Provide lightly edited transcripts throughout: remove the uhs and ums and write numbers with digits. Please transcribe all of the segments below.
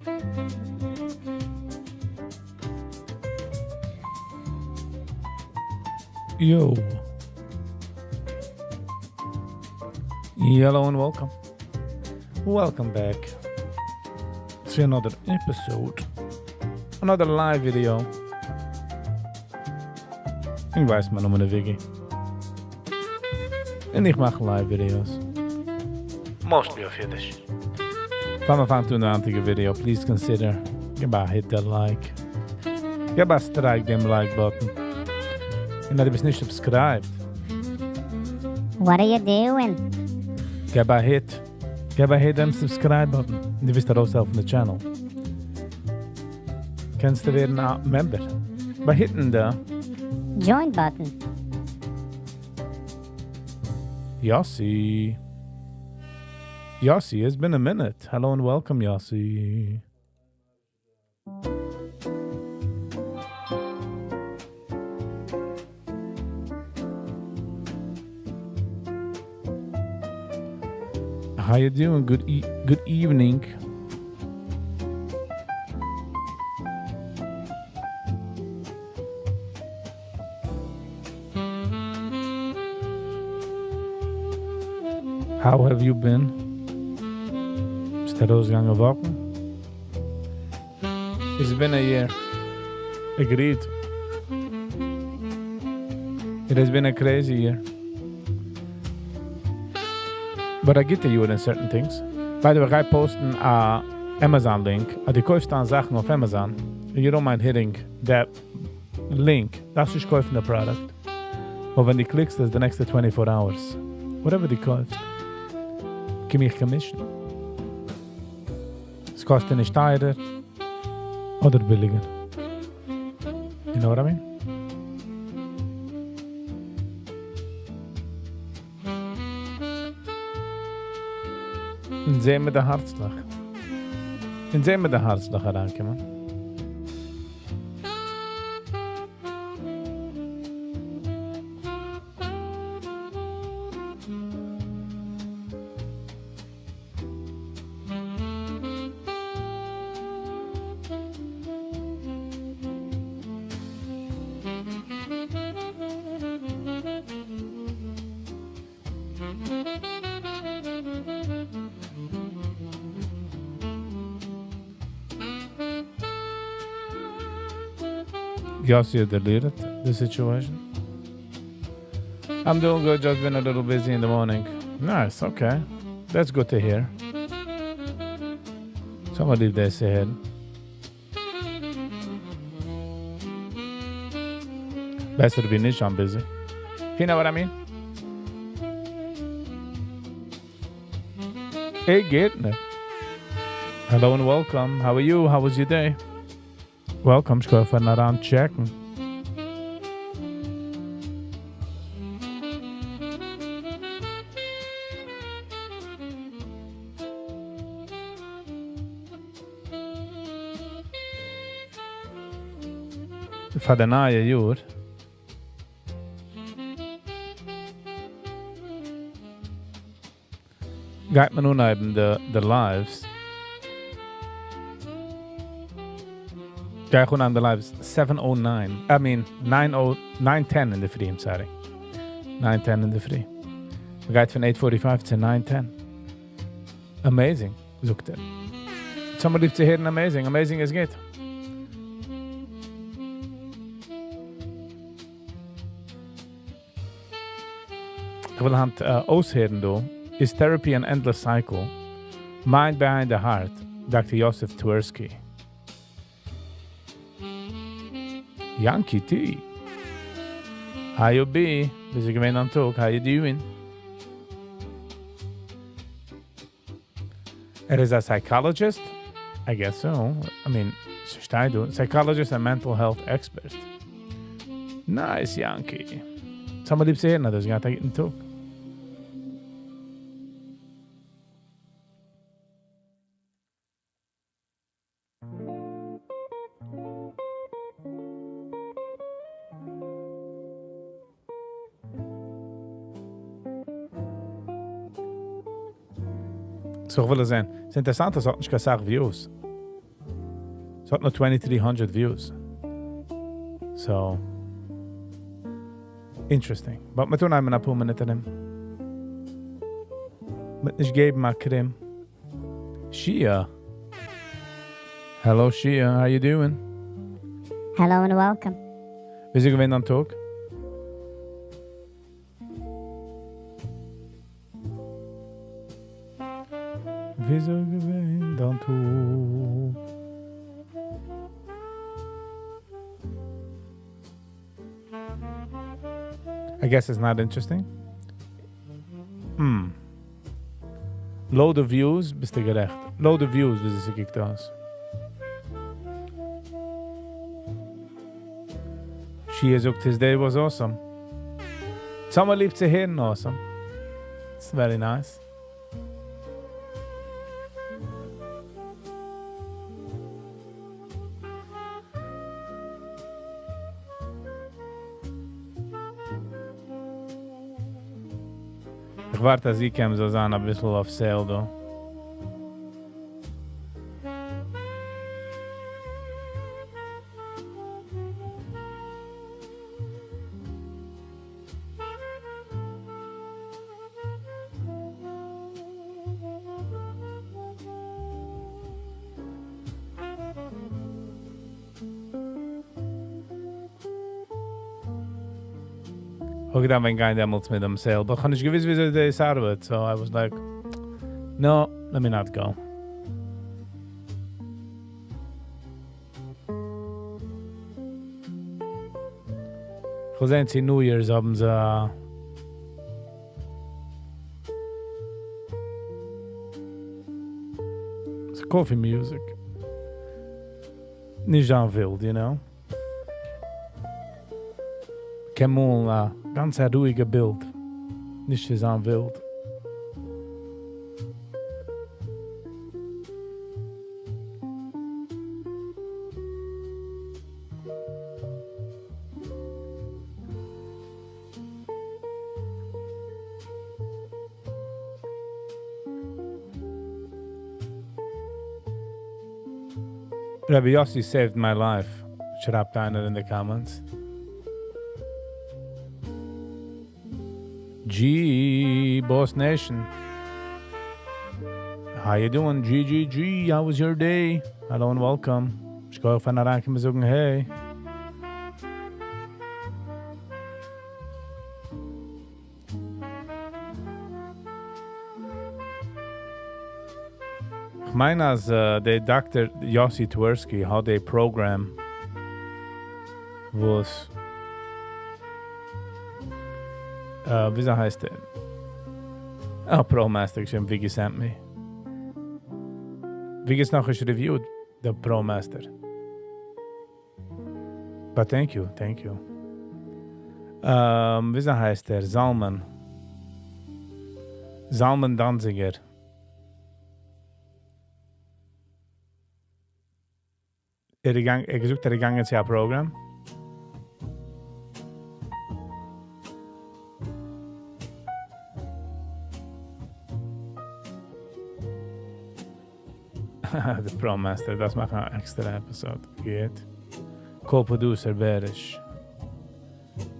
Yo. Hello and welcome. Welcome back to another episode. Another live video. איך ווייס מיין נאמען איז Viggy. און איך מאך live videos. Mostly אויף אידיש. פאר מיר פאנגט אן די היינטיגע video, please consider, גיב א hit the like. גיב א strike דעם like button. און אז דו ביסט נישט subscribed. What are you doing? גיב א hit. גיב א hit דעם subscribe button. און דו ווילסט ארויסהעלפן די channel. קענסטו ווערן א member. ביי hit ן די. Join button. Yossi. Yossi, it's been a minute. Hello and welcome, Yossi. How you doing? Good e good evening. How have you been? ביסט ארויסגעגאנגען walk ן? It's been a year. Agreed. It has been a crazy year. But א גוטע יאר in certain things. By the way, איך גיי post ן א Amazon link. אז דו קויפסט אן זאכן אויף Amazon, you don't mind hitting that link. דארפסט נישט קויפן די product. אבער ווען דו click סט עס די נעקסטע 24 hours, whatever דו קויפסט, באקום איך commission. עס קאסט דיר נישט טייערער אדער ביליגער. You know what I mean? און זעען מיר די הארצלעך. און זעען מיר די הארצלעך אריינקומען. Yossi deleted the situation. I'm doing good, just been a little busy in the morning. Nice, okay. That's good to hear. So I'm gonna leave this ahead. בעסער ווי נישט I'm busy. You know what I mean? Hey, Gitner. Hello and welcome. How are you? How was your day? Welcome, שכוח פארן אריין check ן. פאר די נייע יאר. גייט מען אנהייבן די lives. גיי איך אנהייבן די lives 7:09, I mean 9:10 אינדערפרי, I'm sorry. 9:10 אינדערפרי. מ'גייט פון 8:45 צו 9:10. Amazing, זאגט ער. ס'איז מיר ליב צו הערן amazing, amazing איז גוט. איך וויל היינט אויסהערן דא, איז therapy an endless cycle? Mind behind the heart, Doctor Yosef Twerski. Yankee T. How you be? ביסט געווען אן טאג? How you doing? ער איז א psychologist? I guess so. I mean, ס'שטייט דא, psychologist and mental health expert. Nice, Yankee. ס'איז מיר ליב צו הערן אז דו האסט געהאט א גוטן טאג. So איך וויל עס זען. ס'איז אינטערעסאנט אז ס'האט נישט קיין סאך views. ס'האט נאר 2300 views. So, interesting. But מיר טון איינמאל א פאר מינוט ארום. מיט נישט געבן א קרים. Shia. Hello Shia, how you doing? Hello and welcome. ווי איז געווען דיין טאג? ווי איז געווען דיין טאג? I guess it's not interesting. לויט די views, ביסטו גערעכט. לויט די views, ווי עס קוקט אויס. Shia זאגט, his day was awesome. ס'איז ליב צו הערן awesome. It's very nice. איך ווארט, אז Ecamm זאל זיין א ביסל off sale דא. איך געדארפט ווען גיין דעמאלטס מיט דעם sale, but איך האב נישט געוואוסט, ווי דאס ארבעט, so I was like, no, let me not go. איך וויל זען, צו New Year's האבן זיי ס'איז coffee music. נישט זיין ווילד, you know? קען מאלן א גאנץ א רואיגע בילד. נישט צו זיין ווילד. Rabbi Yossi saved my life. שרייבט איינער in the comments. G Boss Nation. How you doing? G G G. How was your day? Hello and welcome. איך גיי אויף אריינקומען זאגן hey. איך מיין אז דער Dr. Yossi Tversky האט א program וואס ווי הייסט ער? Oh, ProMaster, שוין Viggy sent me. Viggy איז נאך נישט reviewed, the ProMaster. But thank you, thank you. ווי הייסט ער? Zalman. Zalman Danziger. ער געגאנגען, ער געזאגט, ער געגאנגען צו א program. The ProMaster, דאס מאכט אן extra episode. גוט. Call producer Berish.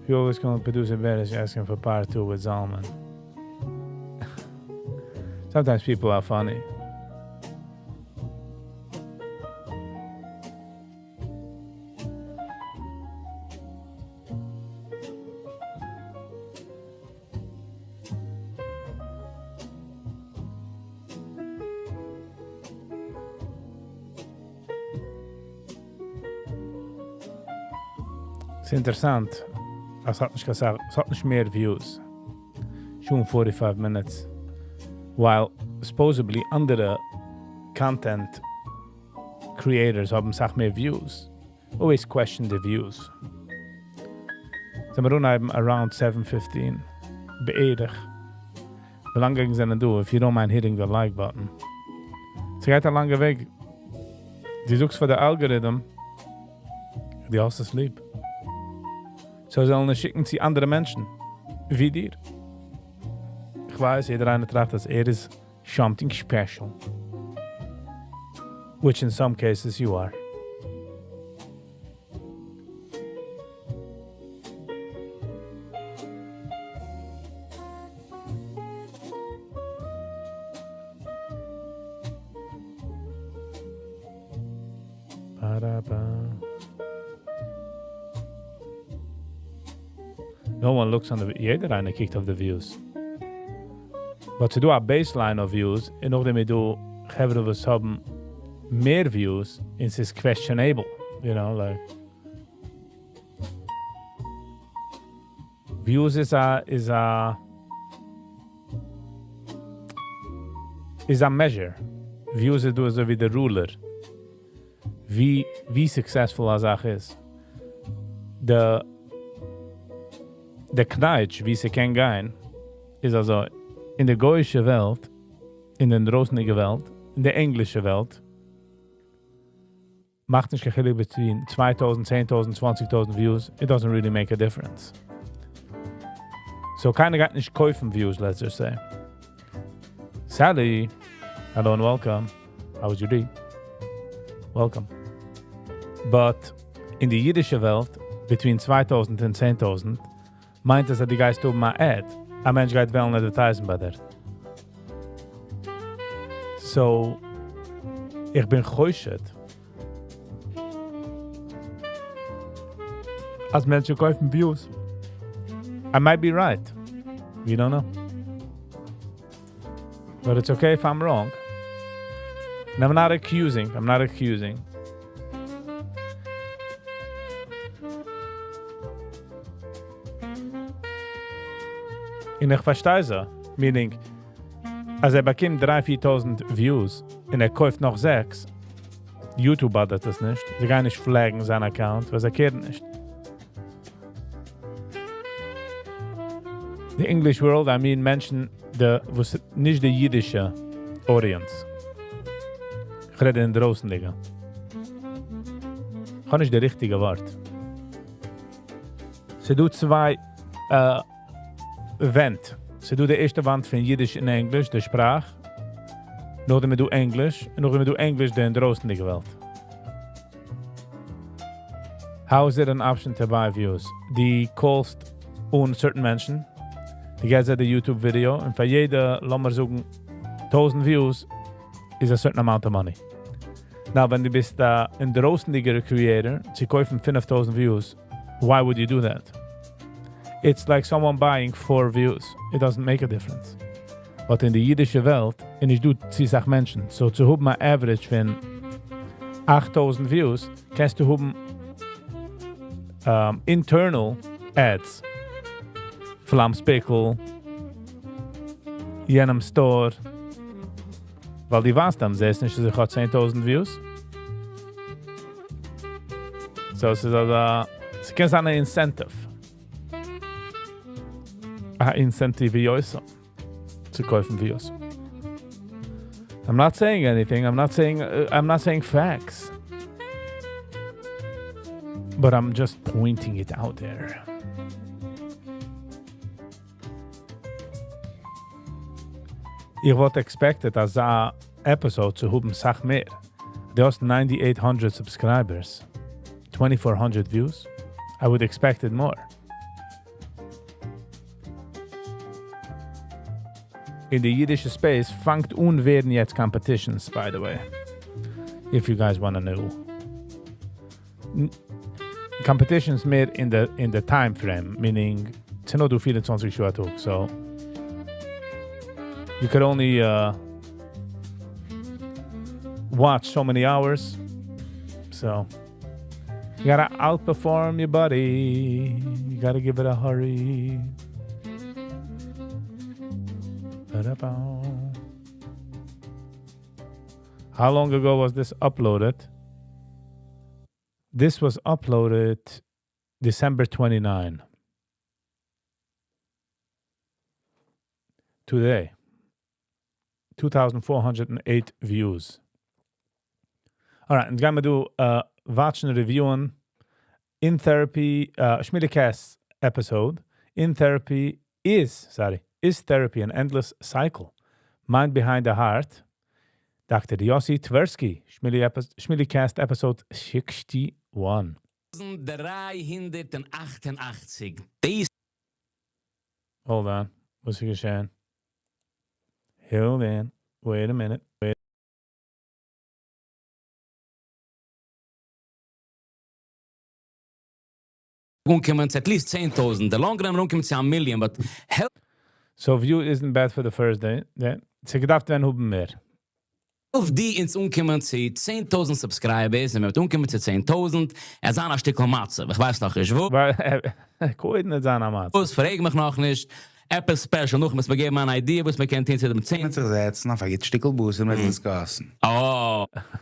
You always call producer Berish asking for part 2 with Zalman. Sometimes people are funny. ס'איז אינטערעסאנט. עס האט נישט געזאגט, עס האט נישט מער views. שוין 45 minutes. While supposedly אנדערע content creators האבן אסאך מער views. Always question the views. זענען מיר אנהייבן around 7:15. בערך. ווי לאנג זענען דא, if you don't mind hitting the like button. ס'גייט א לאנגע וועג. דו זאגסט פאר די algorithm, דו האסט עס ליב. So זאלן עס שיקן צו אנדערע מענטשן. ווי דיר. איך ווייס, יעדער איינער טראכט, אז ער איז something special. Which in some cases you are. Ba-da-ba. No one looks on the יעדער איינער קוקט אויף די views. But ס'דא א baseline of views, און נאכדעם איז דא חברה וואס האבן מער views, און ס'איז questionable, like views איז א איז א איז א measure. Views איז דא אזוי ווי די ruler ווי ווי successful א זאך איז. די די קנייטש ווי ס'קען גיין איז אזוי, אין די גוי'אישע וועלט, אין די אינדרויסנדיגע וועלט, אין די ענגלישע וועלט, מאכט נישט קיין חילוק between 2000, 10,000, 20,000 views, it doesn't really make a difference. So קיינער גייט נישט קויפן views, let's just say. Sally, hello and welcome. How was your day? Welcome. But אין די אידישע וועלט, between 2000 און 10,000, מיינט עס אז דו גייסט האבן א ad. א מענטש גייט וועלן advertise ן ביי דיר. So, איך בין חושד אז מענטשן קויפן views. I might be right. We don't know. But it's okay if I'm wrong. And I'm not accusing. I'm not accusing. און איך פארשטיי זיי. Meaning, אז ער באקומט דריי פיר טויזנט views און ער קויפט נאך זעקס, YouTube bother ט עס נישט, זיי גייען נישט flag ן זיין account, ווייל זיי care ן נישט. די English world, I mean מענטשן די וואס נישט די אידישע audience. איך רעד אינדרויסנדיגע. איך האב נישט די ריכטיגע ווארט. ס'דא צוויי ווענט. ס'דא די ערשטע וואנט פון אידיש און ענגליש, די שפראך. נאכדעם איז דא ענגליש, און נאכדעם איז דא ענגליש די אינדרויסנדיגע וועלט. How is it an option to buy views? דו call סט אן certain מענטשן, דו געבסט זיי די YouTube video, און פאר יעדע, לאמיר זאגן, 1000 views, איז a certain amount of money. Now, ווען דו ביסט א אינדרויסנדיגער creator, צו קויפן 5000 views, why would you do that? It's like someone buying 4 views. It doesn't make a difference. But אין די אידישע וועלט איז נישט דא צו סאך מענטשן. So צו האבן א average פון 8000 views, קענסטו האבן internal ads. פלאמס פיקל, יענעם store. ווייל די ווייסט דאן, זעסט נישט, אז איך האב 10,000 views. So עס איז אזא, עס קען זיין א incentive. א incentive צו קויפן views. I'm not saying anything. I'm not saying facts. But I'm just pointing it out there. איך וואלט expected אזא episode צו האבן סאך מער. דו האסט 9800 subscribers, 2400 views. I would expect it more. אין די אידישע space פאנגט אן ווערן יעצט competitions, by the way. If you guys wanna know. Competitions מער אין די time frame, meaning ס'נאר דא 24 שעה א טאג, so you could only watch so many hours. So you gotta outperform your buddy. You gotta give it a hurry. Ba-da-ba. How long ago was this uploaded? This was uploaded December 29. Today, 2,408 views. Alright, און גיימיר דא watch ן, review ען In Therapy, Shmili Cast episode. In Therapy is, sorry, is therapy an endless cycle? Mind Behind the Heart. Dr. Yossi Tversky, Shmili Cast episode 61. 388. דאס Hold on. וואס איז געשען? Hold on. Wait a minute. Wait. אנקומען צו at least 10,000. The long run אנקומען צו א million, but העלף So view isn't bad for the first day. Yeah. ס'געדארפט ווערן האבן מער. די אונז אנקומען צו 10,000 subscribers, און מ'וועט אנקומען צו 10,000, עס זיין א שטיקל מצב. איך ווייס נאך נישט וואס. קודם איז זיין א מצב. וואס, פרעג מיך נאך נישט. עפעס special, נאך מוז מען געבן אן idea וואס מען קען טון צו דעם 10. מיט זיך זעצן אויף א גוט שטיקל בוסר מיט discuss'ן. Oh.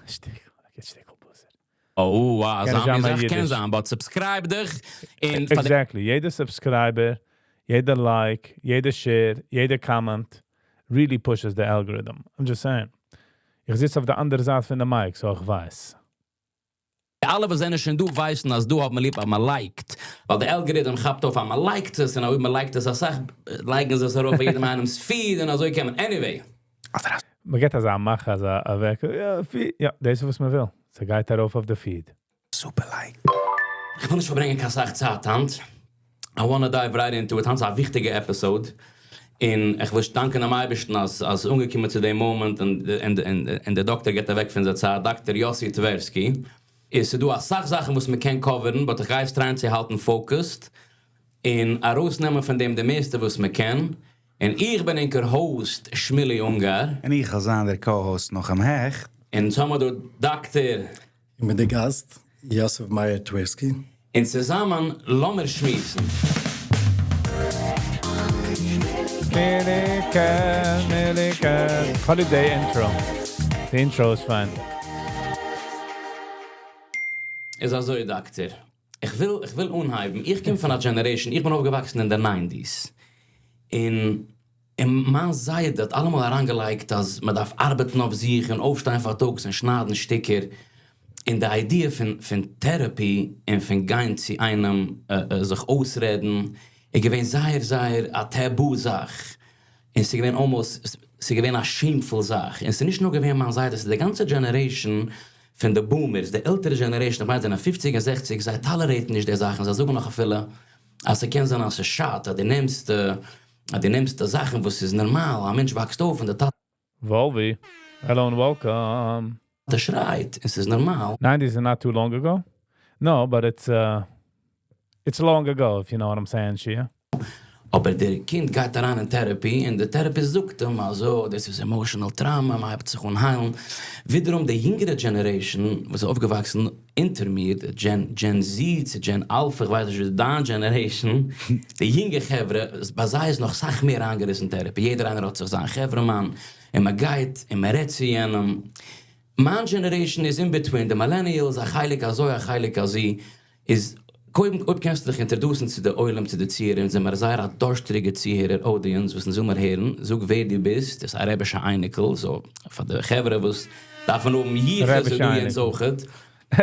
שטיקל, א גוט שטיקל בוסר. Oh, wow, קען אזא איך מין זיין זאך מיין קען אידיש. זיין, but subscribe דיך און פאר די Exactly. יעדער subscriber, יעדער like, יעדער share, יעדער comment really pushes the algorithm. I'm just saying. איך זיץ אויף דער אנדערע זייט פון די mic, so איך ווייס. אלע וואס זענען שוין דא ווייסן אז דא האט מען ליב אז מען like'ט, ווייל דער algorithm כאפט אויף אז מען like'ט עס, און אויב מען like'ט עס אסאך, לייגן זיי עס ארויף פאר יעדעם איינעמ'ס feed און אזוי קען מען. Anyway. מען געט אזא מאך, אזא אוועק. יא, feed. יא, דאס איז וואס מען וויל. ס'גייט ארויף אויף די feed. Super like. איך וויל נישט פארברענגען קיין סאך צייט היינט. I wanna dive right into it. היינט איז א וויכטיגע episode. און איך וויל דאנקען דעם אייבערשטן אז אז אנגעקומען צו דעם moment און און און און דער דאקטער געבט אוועק פון זיין צייט, דאקטער יוסי טווערסקי. עס איז דא אסאך זאכן וואס מען קען cover'ן, but איך גיי עס try'ען צו האלטן focused און ארויסנעמען פון דעם די מערסטע וואס מען קען. און איך בין ענקער host שמילי אונגאר. און איך וועל זיין דער co-host נחום העכט. און האבן מיר דא דאקטער. איך בין דער גאסט, יוסף מאיר טווערסקי. און צוזאמען לאמיר שמועסן. Melica, Melica. Holiday intro. The intro is fine. איז אזוי, דאקטער. איך וויל אנהייבן. איך קום פון א generation, איך בין אויפגעוואקסן אין די 90s. אין מיין זיידע האט אלעמאל אריינגעלייגט, אז מען דארף ארבעטן אויף זיך און אויפשטיין פארטאגס און שניידן שטיקער. און די idea פון therapy און פון גיין צו איינעם זיך אויסרעדן, איז געווען זייער, זייער א taboo זאך. און ס'איז געווען almost, ס'איז געווען א shameful זאך. און ס'איז נישט נאר געווען מיין זיידע, ס'איז די גאנצע generation פון די boomers, די עלטערע generation, איך מיין, זענען 50 און 60, זיי tolerate'ן נישט די זאכן, זיי זאגן נאך אפילו, אז ס'קען זיין אז ס'שאדט, אז דו נעמסט די זאכן, וואס איז נארמאל, א מענטש וואקסט אויף און דער טאטע Volvi, hello and welcome. שרייט, עס איז נארמאל. 90s is not too long ago. No, but it's long ago, if you know what I'm saying, Shia. אבער דער קינד גייט אריין אין therapy און דער therapist זאגט אים, אזוי, דאס איז emotional trauma, מען הייבט זיך אן היילן. ווידעראום די יונגערע generation, וואס איז אויפגעוואקסן אונטער מיר, די Gen Z, צו Gen Alpha, איך ווייס נישט ווי דיין generation, די יונגע חברה, ביי זיי איז נאך סאך מער איינגעריסן therapy. יעדער איינער האט זיך זיין חברה-מאן, און מען גייט, און מען רעדט צו יענעם. מיין generation איז in between, די millennials, א חלק אזוי, א חלק אזוי, איז קודם אויב קענסטו דיך introduce'ן צו די עולם, צו די צוהערער, זענען מיר זייער א דארשטיגע צוהערער audience, וואס אונז וויל מיר הערן, זאג ווער דו ביסט, דאס איז א רבי'שע אייניקל, so פאר די חברה וואס דארפן האבן יחוס, רבי'שע דו יענץ אייניקל. אויכעט.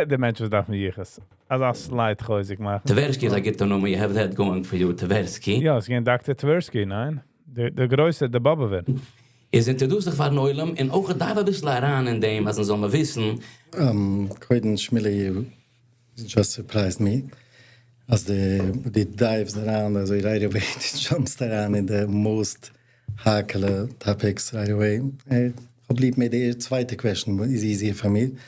די מענטש וואס דארפן יחוס. אזא slight חוזק מאכן. טווערסקי איז א גוטער נאמען, you have that going for you, טווערסקי. יא, עס גייט דאקטער טווערסקי, ניין? דער גרויסער, דער באבעווער. איז introduce דיך פארן עולם און אויך dive א ביסל אריין אין דעם, אז מען זאל מאל וויסן. קודם שמילי just surprised me. אז די dive'סט אריין, אזוי right away, דו jump'סט אריין אין the most האקעלע topics right away. איך האב ליב מיט די צווייטע question, is easier for me.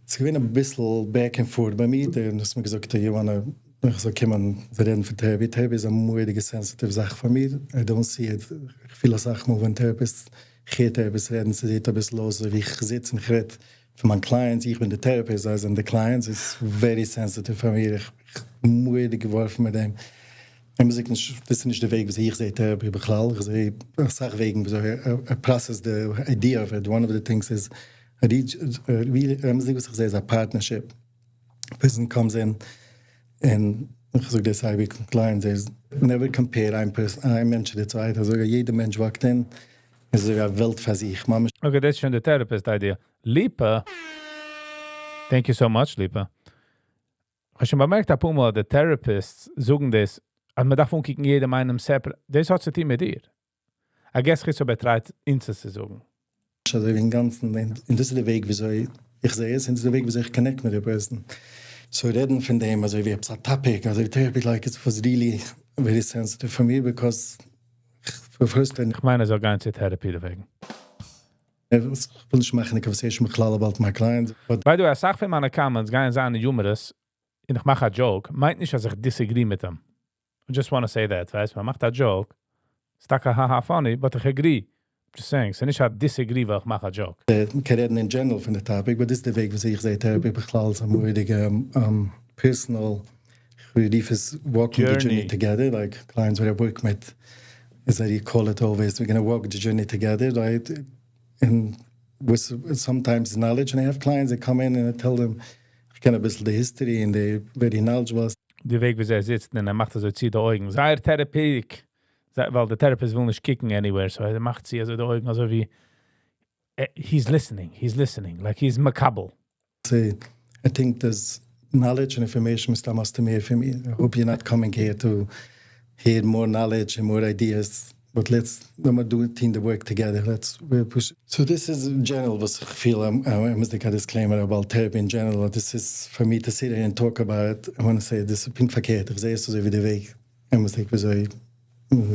עס איז געווען א ביסל back and forth ביי מיר, דו האסט מיר געזאגט, you wanna, איך זאל קומען רעדן פון therapy. Therapy איז א מורא'דיגע sensitive זאך פאר מיר. I don't see it. איך פיל אסאך מאל, ווען therapist, איך therapist רעדן, ס'זעט א ביסל אויס, ווי איך זיץ און איך רעד פון מיין clients, איך בין דער therapist, זיי זענען די clients, it's very sensitive פאר מיר. איך מורא'דיג געווארפן מיט דעם. און מוז איך נישט, דאס איז נישט דער וועג, ווי איך זע therapy בכלל. איך זע אסאך וועגן, ווי I process the idea of it. One of the things is, really, really, וואס איך זע, איז a partnership. Person comes in and איך זאג דאס אייביג clients is never compare איין person, איין מענטש צו דער צווייטער. אזוי יעדער מענטש walked in, איז אזוי א וועלט פאר זיך. ממש Okay, דאס איז שוין די therapist idea. Lipa, thank you so much, Lipa. איך האב שוין באמערקט, א פאר מאל, די therapists זאגן דאס, אז מען דארף אנקוקן יעדעם איינעם separate. דאס האט צו טון מיט דיר. I guess איך האב try'ט אונז צו זאגן. אזוי ווי אין גאנצן, און דאס איז דער וועג, וויאזוי איך זע עס, און דאס איז דער וועג, וויאזוי איך connect מיט דער person. So רעדן פון דעם, אזוי ווי עפעס א topic, אזוי therapy, like it was really very sensitive for me, because for first time, איך מיין, ער זאל גיין צו therapy דערוועגן. איך וויל נישט מאכן א conversation בכלל about my clients, but By the way, אסאך פון מיינע comments גייען זיין humorous. און איך מאך א joke, מיינט נישט, אז איך disagree מיט אים. I just want to say that, ווייסט, מען מאכט א joke, ס'איז טאקע haha funny, but איך agree. Just saying, ס'איז נישט א disagree, ווייל איך מאך א joke. קען רעדן in general פון די topic, but דאס איז דער וועג, ווי איך זע therapy בכלל, איז א מורא'דיגע personal, איך רוף עס walking the journey Journey. together, like clients where I work with, is that you call it always, we're going to walk the journey together, right? And with sometimes knowledge, and I have clients that come in and I tell them, איך קען א ביסל the history and they very knowledgeable. די וועג, ווי ער זיצט, און ער מאכט אזוי, צו די אויגן. זייער therapeutic. ווייל דער therapist וויל נישט קוקן anywhere, so ער מאכט זי אזוי די אויגן, אזוי ווי, he's listening, he's listening, like he's מקבל. Say, I think there's knowledge and information, מסתם האסטו מער פון מיר. I hope you're not coming here to hear more knowledge and more ideas, but let's do team the work together. Let's we'll push. So this is in general וואס איך feel, I must make a disclaimer about therapy in general. This is for me to sit here and talk about it. I want to say this is פונקט פארקערט. איך זע עס אזוי ווי דער וועג. I must think ווי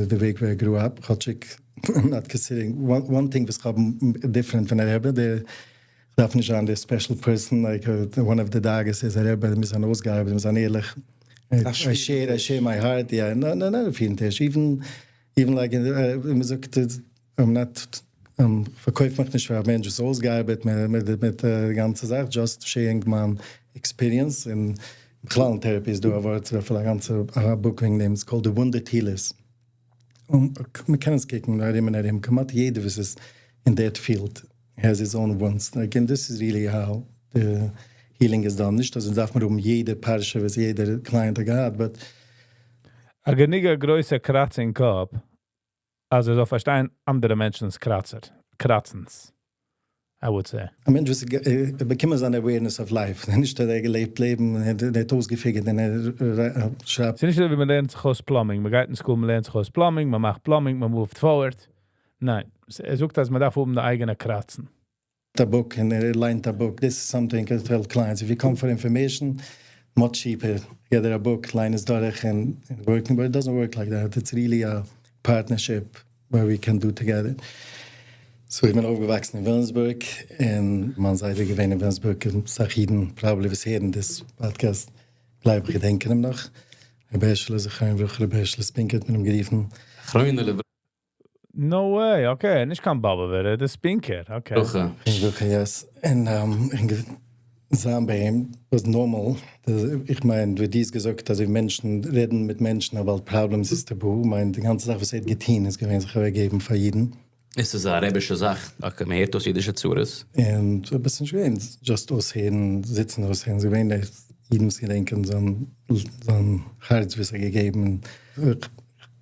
the וועג where I grew up. כאטשיג I'm not considering one thing וואס איך האב different פון א רבי, דער דארף נישט זיין דער special person, like one of the דאגות איז א רבי, מוז זיין אויסגעארבעט, מוז זיין ערליך. I share my heart, yeah. No, פינד איך. Even like, מען זאגט, I'm not, פארקויף מיך נישט פאר א מענטש, וואס אויסגעארבעט מיט די גאנצע זאך, just sharing my experience. און בכלל אין therapy איז דא א ווארט, פאר א גאנצע book וועגן דעם, it's called the wounded healers. און מען קען עס קוקן, ארום און ארום, כמעט יעדער, וואס איז in that field, has his own wounds. Like, and this is really how the healing is done. נישט, אז דארף מען אום יעדע פרשה, וואס יעדער client האט געהאט, but א גענוג גרויסע קראץ אין קאפ, אז ער זאל פארשטיין אנדערע מענטשנ'ס קראצער, קראצנס, I would say. א מענטש, וואס באקומען זיין awareness of life. נישט, אז ער געלעבט לעבן, ער האט אויסגעfigured, און ער שרייבט ס'איז נישט אזוי, ווי מען לערנט זיך אויס plumbing. מען גייט אין school, מען לערנט זיך אויס plumbing, מען מאכט plumbing, מען moved forward. ניין, ער זאגט, אז מען דארף האבן די אייגענע קראצן. A book and ער ליינט a book. This is something I tell clients. If you come for information, much cheaper. Get a book, ליין עס דורך and working, but it doesn't work like that. It's really a partnership where we can do together. So איך בין אויפגעוואקסן אין וויליאמסבורג, און מיין זיידע געווען אין וויליאמסבורג, און סאך אידן, probably וואס הערן this podcast, גלייב איך געדענקען אים נאך. ר' בערשעלע, זכרונו לברכה, ר' בערשעלע ספינקער האט מען אים גערופן. זכרונו לברכה. No way, okay, נישט קיין באבאווער, דער ספינקער, okay. ברכה. ברכה, yes. און זיין ביי אים was normal. דאס, איך מיין, ווי דיס געזאגט, אז די מענטשן רעדן מיט מענטשן about problems איז טאבו. מיין, די גאנצע זאך, וואס ער האט געטון, איז געווען זיך אוועקגעבן פאר יעדן. עס איז א רבישע זאך. Okay, מען הערט אויס אידישע צרות. און א ביסל נישט געווען, just אויסהערן, זיצן אויסהערן, ס'איז געווען, יעדן וואס געדענקען, זיין הארץ, וואס ער געגעבן. איך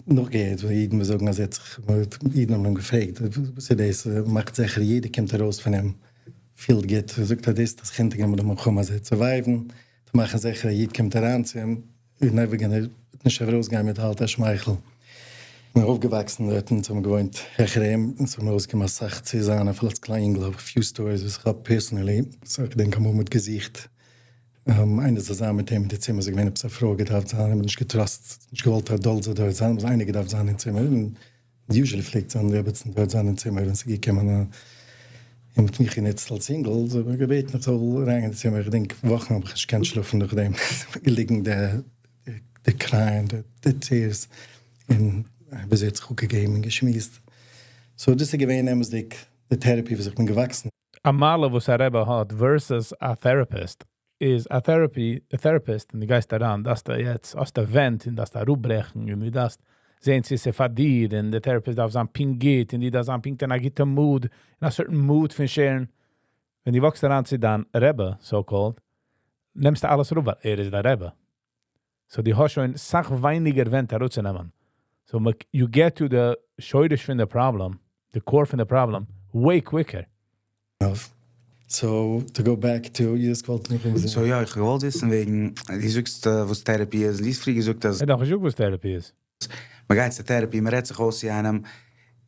נאך געהערט, וואס אידן זאגן, אז יעצט, אידן האבן אים געפרעגט, וואס איז דאס, מאכט זיכער, יעדער קומט ארויס פון אים, feel גוט. ער זאגט, דאס, דאס קינד געבן דעם מלחמה, זיי survive ן, צו מאכן זיכער, יעדער קומט אריין צו אים, you're never gonna, נישט ארויסגיין מיט האלט א שמייכל. איך בין אויפגעוואקסן דארט און האבן געוואוינט העכער אים, און ס'האבן ארויסגעקומען א סאך צו זיין, אפילו אלס קליין יונגל, a few stories, וואס איך האב personally, so איך געדענק אמאל מיט געזיכט, איינער זאל זיין מיט אים אין די צימער, ס'איז געווען עפעס א פרוי געדארפט זיין, איך האב נישט גע trust, נישט געוואלט אז adult זאל דארט זיין, אבער איינער געדארפט זיין אין צימער, און usually פלעגט זיין רעבעצן דארט זיין אין צימער, ווען ס'איז געקומען, און מיט מיך גענוצט אלס יונגל, so האב איך געבעטן, איך זאל אריין אין די צימער, איך געדענק, וואכן האב איך נישט געקענט שלאפן נאך דעם, געליגן די crying, the tears, און ביז ער האט זיך אפגעגעבן און געשמועסט. So דאס איז געווען אמת'דיג די therapy, וואס איך בין געוואקסן. א מעלה וואס א רבי האט versus a therapist is a therapy, a therapist, און דו גייסט אריין, דארפסטו יעצט האסטו vent און דארפסטו אראפברעכן און דו דארפסט זען צו ס'איז פאר דיר און דער therapist דארף זיין פונקט גוט און דו דארפסט זיין פונקט אין א גוטע mood, אין a certain mood פון share ן. ווען דו וואקסט אריין צו דיין רבי, so called, נעמסטו אלעס אראפ, ווייל ער איז דער רבי. So דו האסט שוין סאך ווייניגער vent אראפצונעמען. So you get to the שורש פון the problem, the core פון the problem, way quicker. So, to go back to, you just called me. So יא, איך וואלט וויסן וועגן, דו זאגסט, וואס therapy איז, דו האסט פריער געזאגט, אז איך דאכט, איך זאג, וואס therapy איז. מען גייט צו therapy, מען רעדט זיך אויס צו איינעם.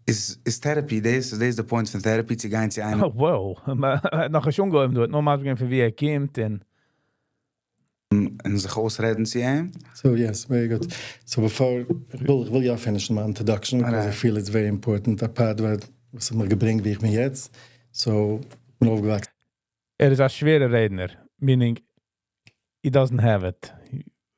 איז therapy דאס, איז דאס the point פון therapy, צו גיין צו איינעם? Oh, wow. נאך נישט אנגעהויבן, דו האסט נאר מאל געגעבן פון וואו ער קומט און און זיך אויסרעדן צו אים? So yes, very good. So before, איך וויל יא finish my introduction, because I feel it's very important, a part וואס האט מיך געברענגט, וואו איך בין יעצט. So, איך בין אויפגעוואקסן. ער איז א שווערער רעדנער, meaning He doesn't have it.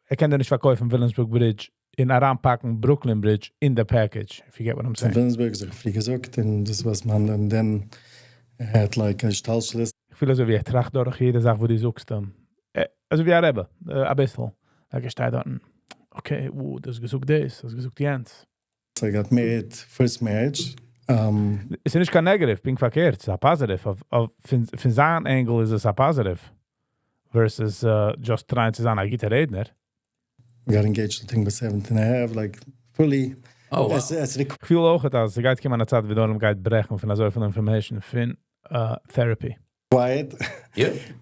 ער קען דיר נישט פארקויפן Williamsburg Bridge און אריינפאקן Brooklyn Bridge in the package, if you get what I'm saying. Williamsburg זיך פרי געזאגט, און דאס וואס מען, and then had like א השתלשלות. איך פיל אזוי ווי ער טראכט דורך יעדע זאך, וואס דו זאגסט אים. אזוי ווי א רבי, א ביסל. Like ער שטייט דארט, okay, דאס געזאגט דאס, דאס געזאגט יענץ. So I got married, first marriage. עס איז נישט קיין negative, פונקט פארקערט, ס'איז א positive. אויף, פון זיין angle איז עס א positive. Versus just trying צו זיין א גוטער רעדנער. Got engaged, I think, by 17 and a half, like fully. As איך פיל אויך, אז עס גייט קומען א צייט, ווי דער עולם גייט ברעכן פון אזוי פיל information פון therapy. Quiet.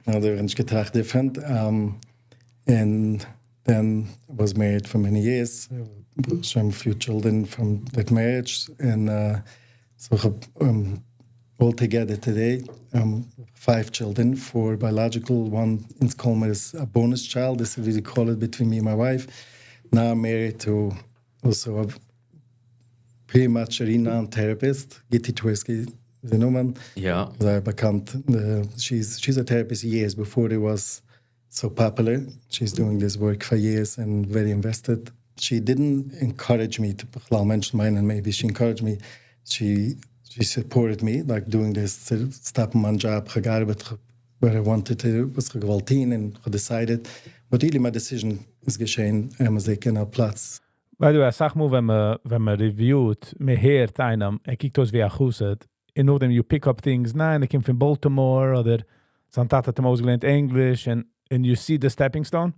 Now they were געטראכט different. And then was married for many years. Some few children from that marriage. And so all together today, five children, four biological, one in call is a bonus child. This is what we call it between me and my wife. Now I'm married to also a pretty much a renowned therapist, Gitty Tversky, די נאמען. זייער באקאנט. She's a therapist years before it was so popular. She's doing this work for years and very invested. She didn't encourage me to בכלל מענטשן מיינען, maybe she encouraged me. She supported me, like doing this, צו stop מיין job, איך געארבעט where I wanted to, וואס איך געוואלט טון and decided. But really my decision איז געשען, אמת'דיג אין א פלאץ. By the way, א סאך מאל, ווען מען reviewt, מען הערט איינעם, ער קוקט אויס ווי א חסיד, און נאכדעם you pick up things, ניין, ער קומט פון Baltimore, אדער זיין טאטע האט אים אויסגעלערנט English, and you see the stepping stone.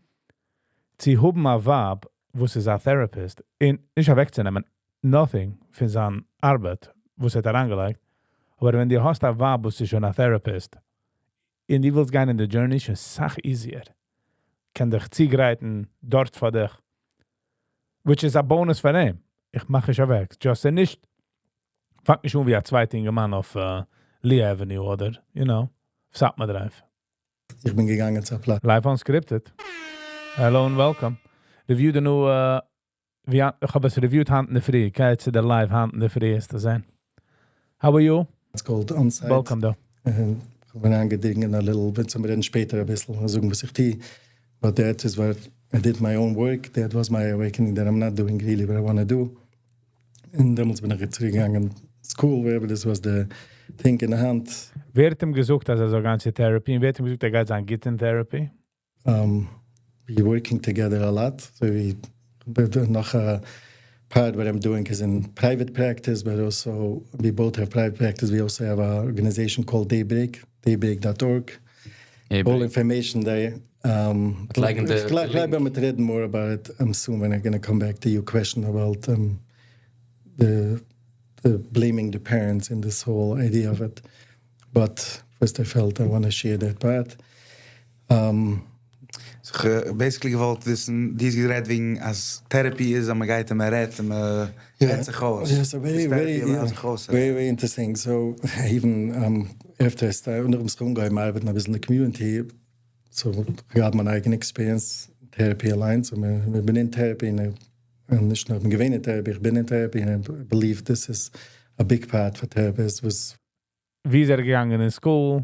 צו האבן א ווייב, וואס איז א therapist, און נישט אוועקצונעמען, nothing פון זיין ארבעט, וואס ער האט אריינגעלייגט, אבער ווען דו האסט א ווייב, וואס איז שוין א therapist, און דו ווילסט גיין אין די journey, שוין סאך easier. קען דיך צוגרייטן דארט פאר דיך. Which is a bonus פאר אים. איך מאך עס אוועק. Just ער נישט, פאנגט נישט אן ווי א צווייטער אינגערמאן אויף Lee Avenue אדער, Satmar Drive. איך בין געגאנגען צו א פלאץ. Live unscripted. Hello and welcome. Review די new, ווי, איך האב עס reviewed היינט אין דער פרי. גיי צו דער live היינט אין דער פרי איז צו זען. How are you? It's called On-Site. Welcome though. איך בין אנגעדינגען a little bit, צום רעדן שפעטער א ביסל, זאגן וואס איך טו. But that is where I did my own work. That was my awakening that I'm not doing really what I want to do. און דעמאלטס בין איך צוריקגעגאנגען school, wherever this was the thing in the hand. ווער האט אים געזאגט, אז ער זאל גיין צו therapy? און ווער האט אים געזאגט, ער גייט זיין גוט אין therapy? We working together a lot. So we, but נאך a part what I'm doing is in private practice, but also we both have private practice. We also have an organization called Daybreak, daybreak.org. Daybreak. All information there. Like in the איך גלייב, link. I'm gonna read more about it soon when I'm going to come back to your question about the blaming the parents in this whole idea of it. But first I felt I want to share that part. So, איך basically געוואלט וויסן, די איז גערעדט וועגן, אז therapy איז, אז מען גייט און מען רעדט און מען רעדט זיך אויס. Yeah, so very, איז very, therapy, מען yeah, רעדט זיך אויס. Very, very interesting. So even after I started, נאך דעם אנגעהויבן ארבעטן א ביסל אין the community, so איך האב מיין אייגענע experience, therapy אליין, so מיר בין אין therapy, און נישט נאר געווען אין therapy, איך בין אין therapy, and I believe this is a big part for therapists was ווי איז ער געגאנגען אין school?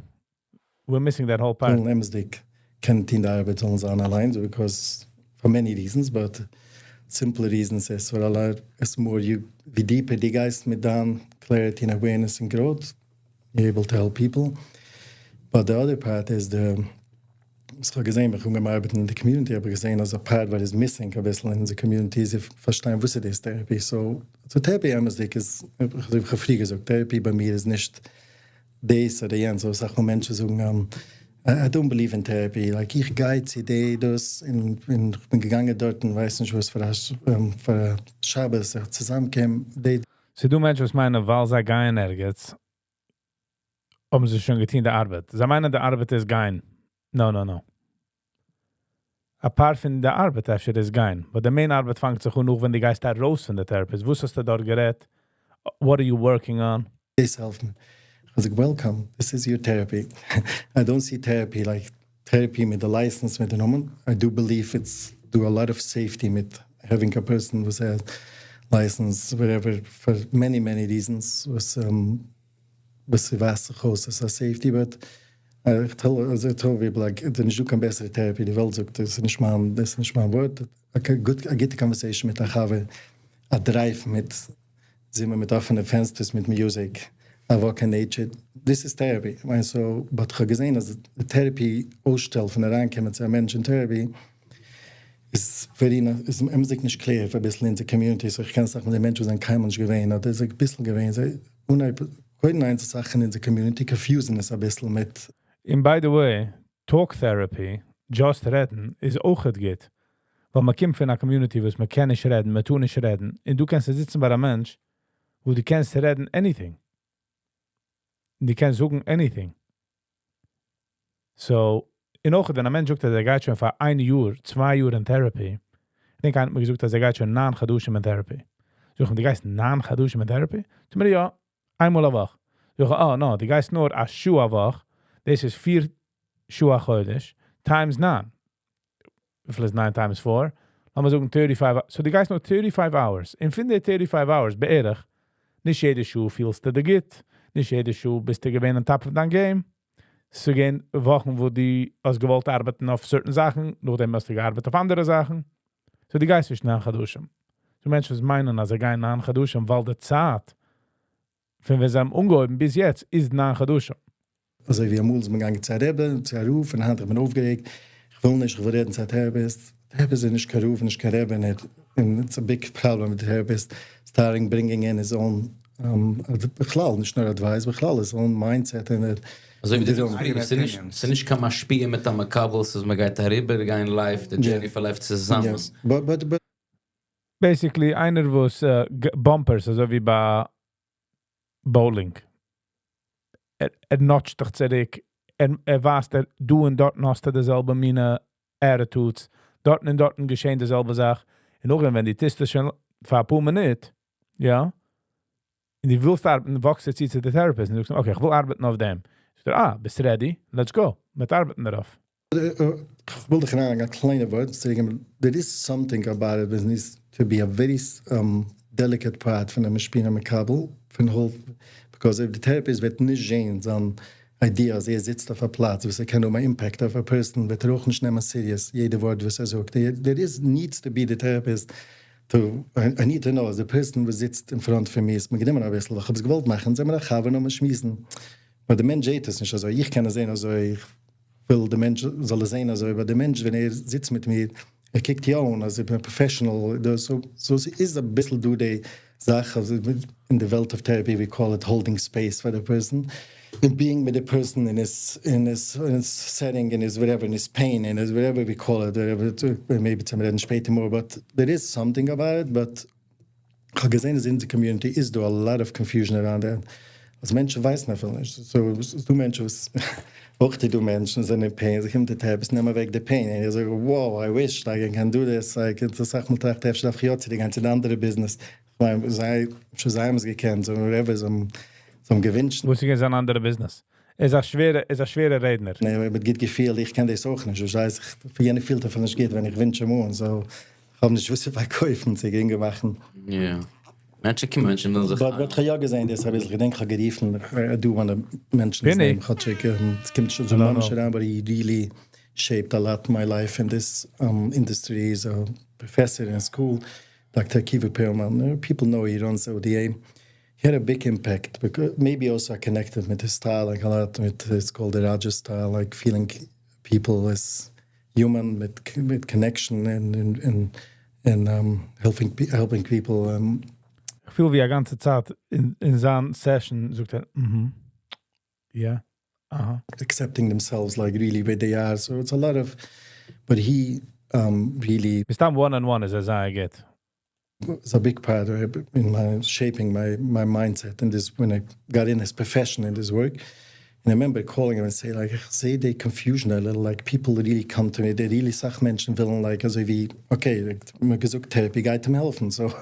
We're missing that whole part. אמת'דיג קען טון די ארבעט זאלן זיין אליין, so because for many reasons, but simple reasons is ווייל as more you, ווי deeper דו גייסט מיט דיין clarity and awareness and growth, you're able to help people. But the other part is the, איך האב געזען, איך האב געארבעט אין the community, האב איך געזען, אז a part what is missing א ביסל in the community איז, איך פארשטיין, וואס איז therapy. So therapy אמת'דיג איז, איך האב פריער געזאגט, therapy ביי מיר איז נישט דאס אדער יענץ, so זאגן מענטשן זאגן, I don't believe in therapy. Like, איך גיי צו די דאס, אין, איך בין געגאנגען דארט און ווייס נישט וואס פאר א שבת, זיך צוזאמענקומען, די ס'דא מענטשן, וואס מיינען, ווייל זיי גייען ערגעץ, האבן זיי שוין געטון די ארבעט. זיי מיינען, די ארבעט איז גיין. No, no, no. א part פון די ארבעט אפשר איז גיין. But the main ארבעט פאנגט זיך אן נאך, ווען דו גייסט ארויס פון די therapist. וואס האסטו דארט גערעדט? What are you working on? דאס העלפן. I was like, "Welcome, this is your therapy." I don't see therapy like therapy מיט the license, מיט די נאמען. I do believe it's do a lot of safety מיט having a person who has license, whatever, for many, many reasons. Was ווייס איך אויס, איז a safety, but איך tell, אזוי tell people, like, ס'איז נישטא קיין בעסערע therapy, די וועלט זאגט, דאס איז נישט מיין, דאס איז נישט מיין ווארט, א גוט, א גוטע conversation מיט א חבר, א drive מיט זומער מיט אפענע פענסטערס מיט music, א walk in nature, דאס איז therapy, איך מיין so, but כ'האב געזען אז די therapy אויסשטעל פון אריינקומען צו א מענטש אין therapy איז very איז אמת'דיג נישט קלאר פאר אביסל אונזער community, so איך קען אסאך מיט די מענטשן וואס זענען קיינמאל נישט געווען אדער זיי אביסל געווען, זיי אנהייב קודם איינס אסאך אין אונזער community confuse ן עס אביסל מיט. און by the way, talk therapy, just רעדן, איז אויכעט גוט. ווייל מען קומט פון א community וואס מען קען נישט רעדן, מען טאר נישט רעדן, און דו קענסט זיצן ביי א מענטש, וואו דו קענסט רעדן anything. און דו קענסט זאגן anything. So, און אויך ווען א מענטש זאגט אז ער גייט שוין פאר איין יאר, צוויי יאר אין therapy, איך דענק איינער האט מיר געזאגט אז ער גייט שוין ניין חדשים אין therapy. זאג איך אים, דו גייסט ניין חדשים אין therapy? זאגט מיר, יא, איינמאל א וואך. זאג איך, oh no, דו גייסט נאר א שעה א וואך, דאס איז פיר שעה א חודש, times ניין. וויפיל איז 9 times 4? לאמיר זאגן 35, so דו גייסט נאר 35 hours. און פון די 35 hours בערך, נישט יעדע שעה פילסטו דיך גוט, נישט יעדע שעה ביסטו געווען on top of דיין game. ס'געווען וואכן, וואו דו האסט געוואלט ארבעטן אויף certain זאכן, נאכדעם האסטו געארבעט אויף אנדערע זאכן. So דו גייסט נישט ניין חדשים. די מענטשן וואס מיינען, אז זיי גייען ניין חדשים, ווייל די צייט, פון ווען זיי האבן אנגעהויבן ביז יעצט, איז ניין חדשים. אזוי ווי אמאל איז מען געגאנגען צו א רבי, צו א רב, און היינט איך בין אויפגערעגט, איך וויל נישט, איך וויל רעדן צו א therapist. Therapist איז נישט קיין רב, נישט קיין רבי, און it's a big problem with the therapist starting bringing in his own, בכלל, נישט נאר advice, בכלל his own mindset און אזוי ווי דו זאגסט, ס'איז נישט קיין משפיע מיט א מקבל, ס'איז מען גייט אריבער גיין life, די journey for life צוזאמען. Yes, but Basically, איינער וואס bumpers, אזוי ווי ביי bowling. ער nudge ט דיך צוריק, ער ווייזט דיר, דו און דארט האסטו די זעלבע מינע attitudes, דארט און דארט געשען די זעלבע זאך. און נאכדעם, ווען דו טוסט עס שוין פאר א פאר מינוט, יא, און דו ווילסט ארבעטן, וואקסטו צו צו די therapist און דו זאגסט, okay, איך וויל ארבעטן אויף דעם. זאגט ער, ah, ביסט ready? Let's go. מיר ארבעטן דערויף. איך וויל דיך אריין א קליינע ווארט זאגן, there is something about it, there needs to be a very delicate part פון דעם משפיע מקבל, פון whole, because if the therapist וועט נישט זען זיין idea, אז ער זיצט אויף א פלאץ, וואס ער קען האבן impact אויף א person, וועט ער אויך נישט נעמען serious יעדע ווארט וואס ער זאגט. There is needs to be the therapist to, I need to know, as the person וואס זיצט in front פון מיר, איז מיר גענומען א ביסל, איך האב עס געוואלט מאכן, זיי מיר א חבר נאר מיר שמועסן. אבער דער מענטש זעט עס נישט אזוי, איך קען עס זען אזוי, איך וויל דער מענטש זאל עס זען אזוי, אבער דער מענטש, ווען ער זיצט מיט מיר, ער קוקט יא אן, אז איך בין א professional, דאס, so עס איז א ביסל דא די זאך, אז אין די וועלט of therapy, we call it holding space for the person, and being with the person in his setting, in his whatever, in his pain, in his whatever we call it, whatever, maybe צו רעדן שפעטער more, but there is something about it, but איך האב געזען, אז אין די community איז דא a lot of confusion around that. אז מענטשן ווייסן אפילו נישט. So, ס'איז דא מענטשן וואס, אויך די דא מענטשן זענען אין pain, זיי קומען צו therapist, נעם אוועק די pain. און איך זאג, wow, I wish like, I can do this. Like, דאס זאגט מען טראכט, אפשר דארף איך יא צוריקגיין צו די אנדערע business. איך מיין, זיי, שוין זיי האבן עס געקענט, so whatever, זיי האבן געווינטשן. וואס איז אן אנדערע business? איז א שווערע רעדנער. ניין, מיט גוט געפיל, איך קען דאס אויך נישט. דאס הייסט, איך, פאר יענע פילט אפילו נישט גוט, ווען איך ווינטש אים אן, so, איך האב נישט וואס צו פארקויפן, צו גרינגער מאכן. יא. מענטשן קומען, מענטשן ווילן זיך But איך האב יא געזען, דאס האב איך געדענק, איך האב גערופן, I do want to mention his בין איך? name, כאטשיג, עס קומט שוין so I don't ממש know. אריין, but he really shaped a lot my life in this industry. He's a professor in school, Dr. Akiva Perlman. People know he runs ODA. He had a big impact, because maybe also I connected with his style, like a lot with, it's called the Raja style, like feeling people as human, with connection and helping people. איך פיל ווי א גאנצע צייט אין זיין session זאגט ער, yeah, aha. Accepting themselves like really where they are. So it's a lot of, but he really מסתם one on one איז ער זייער גוט. was a big part of in my shaping my mindset and this when I got in this profession in this work. And I remember calling him and say like, איך זע the confusion a little, like people really come to me, they really אסאך מענטשן ווילן like, אזוי ווי, okay, like, מ'האט געזאגט therapy גייט אים העלפן, so,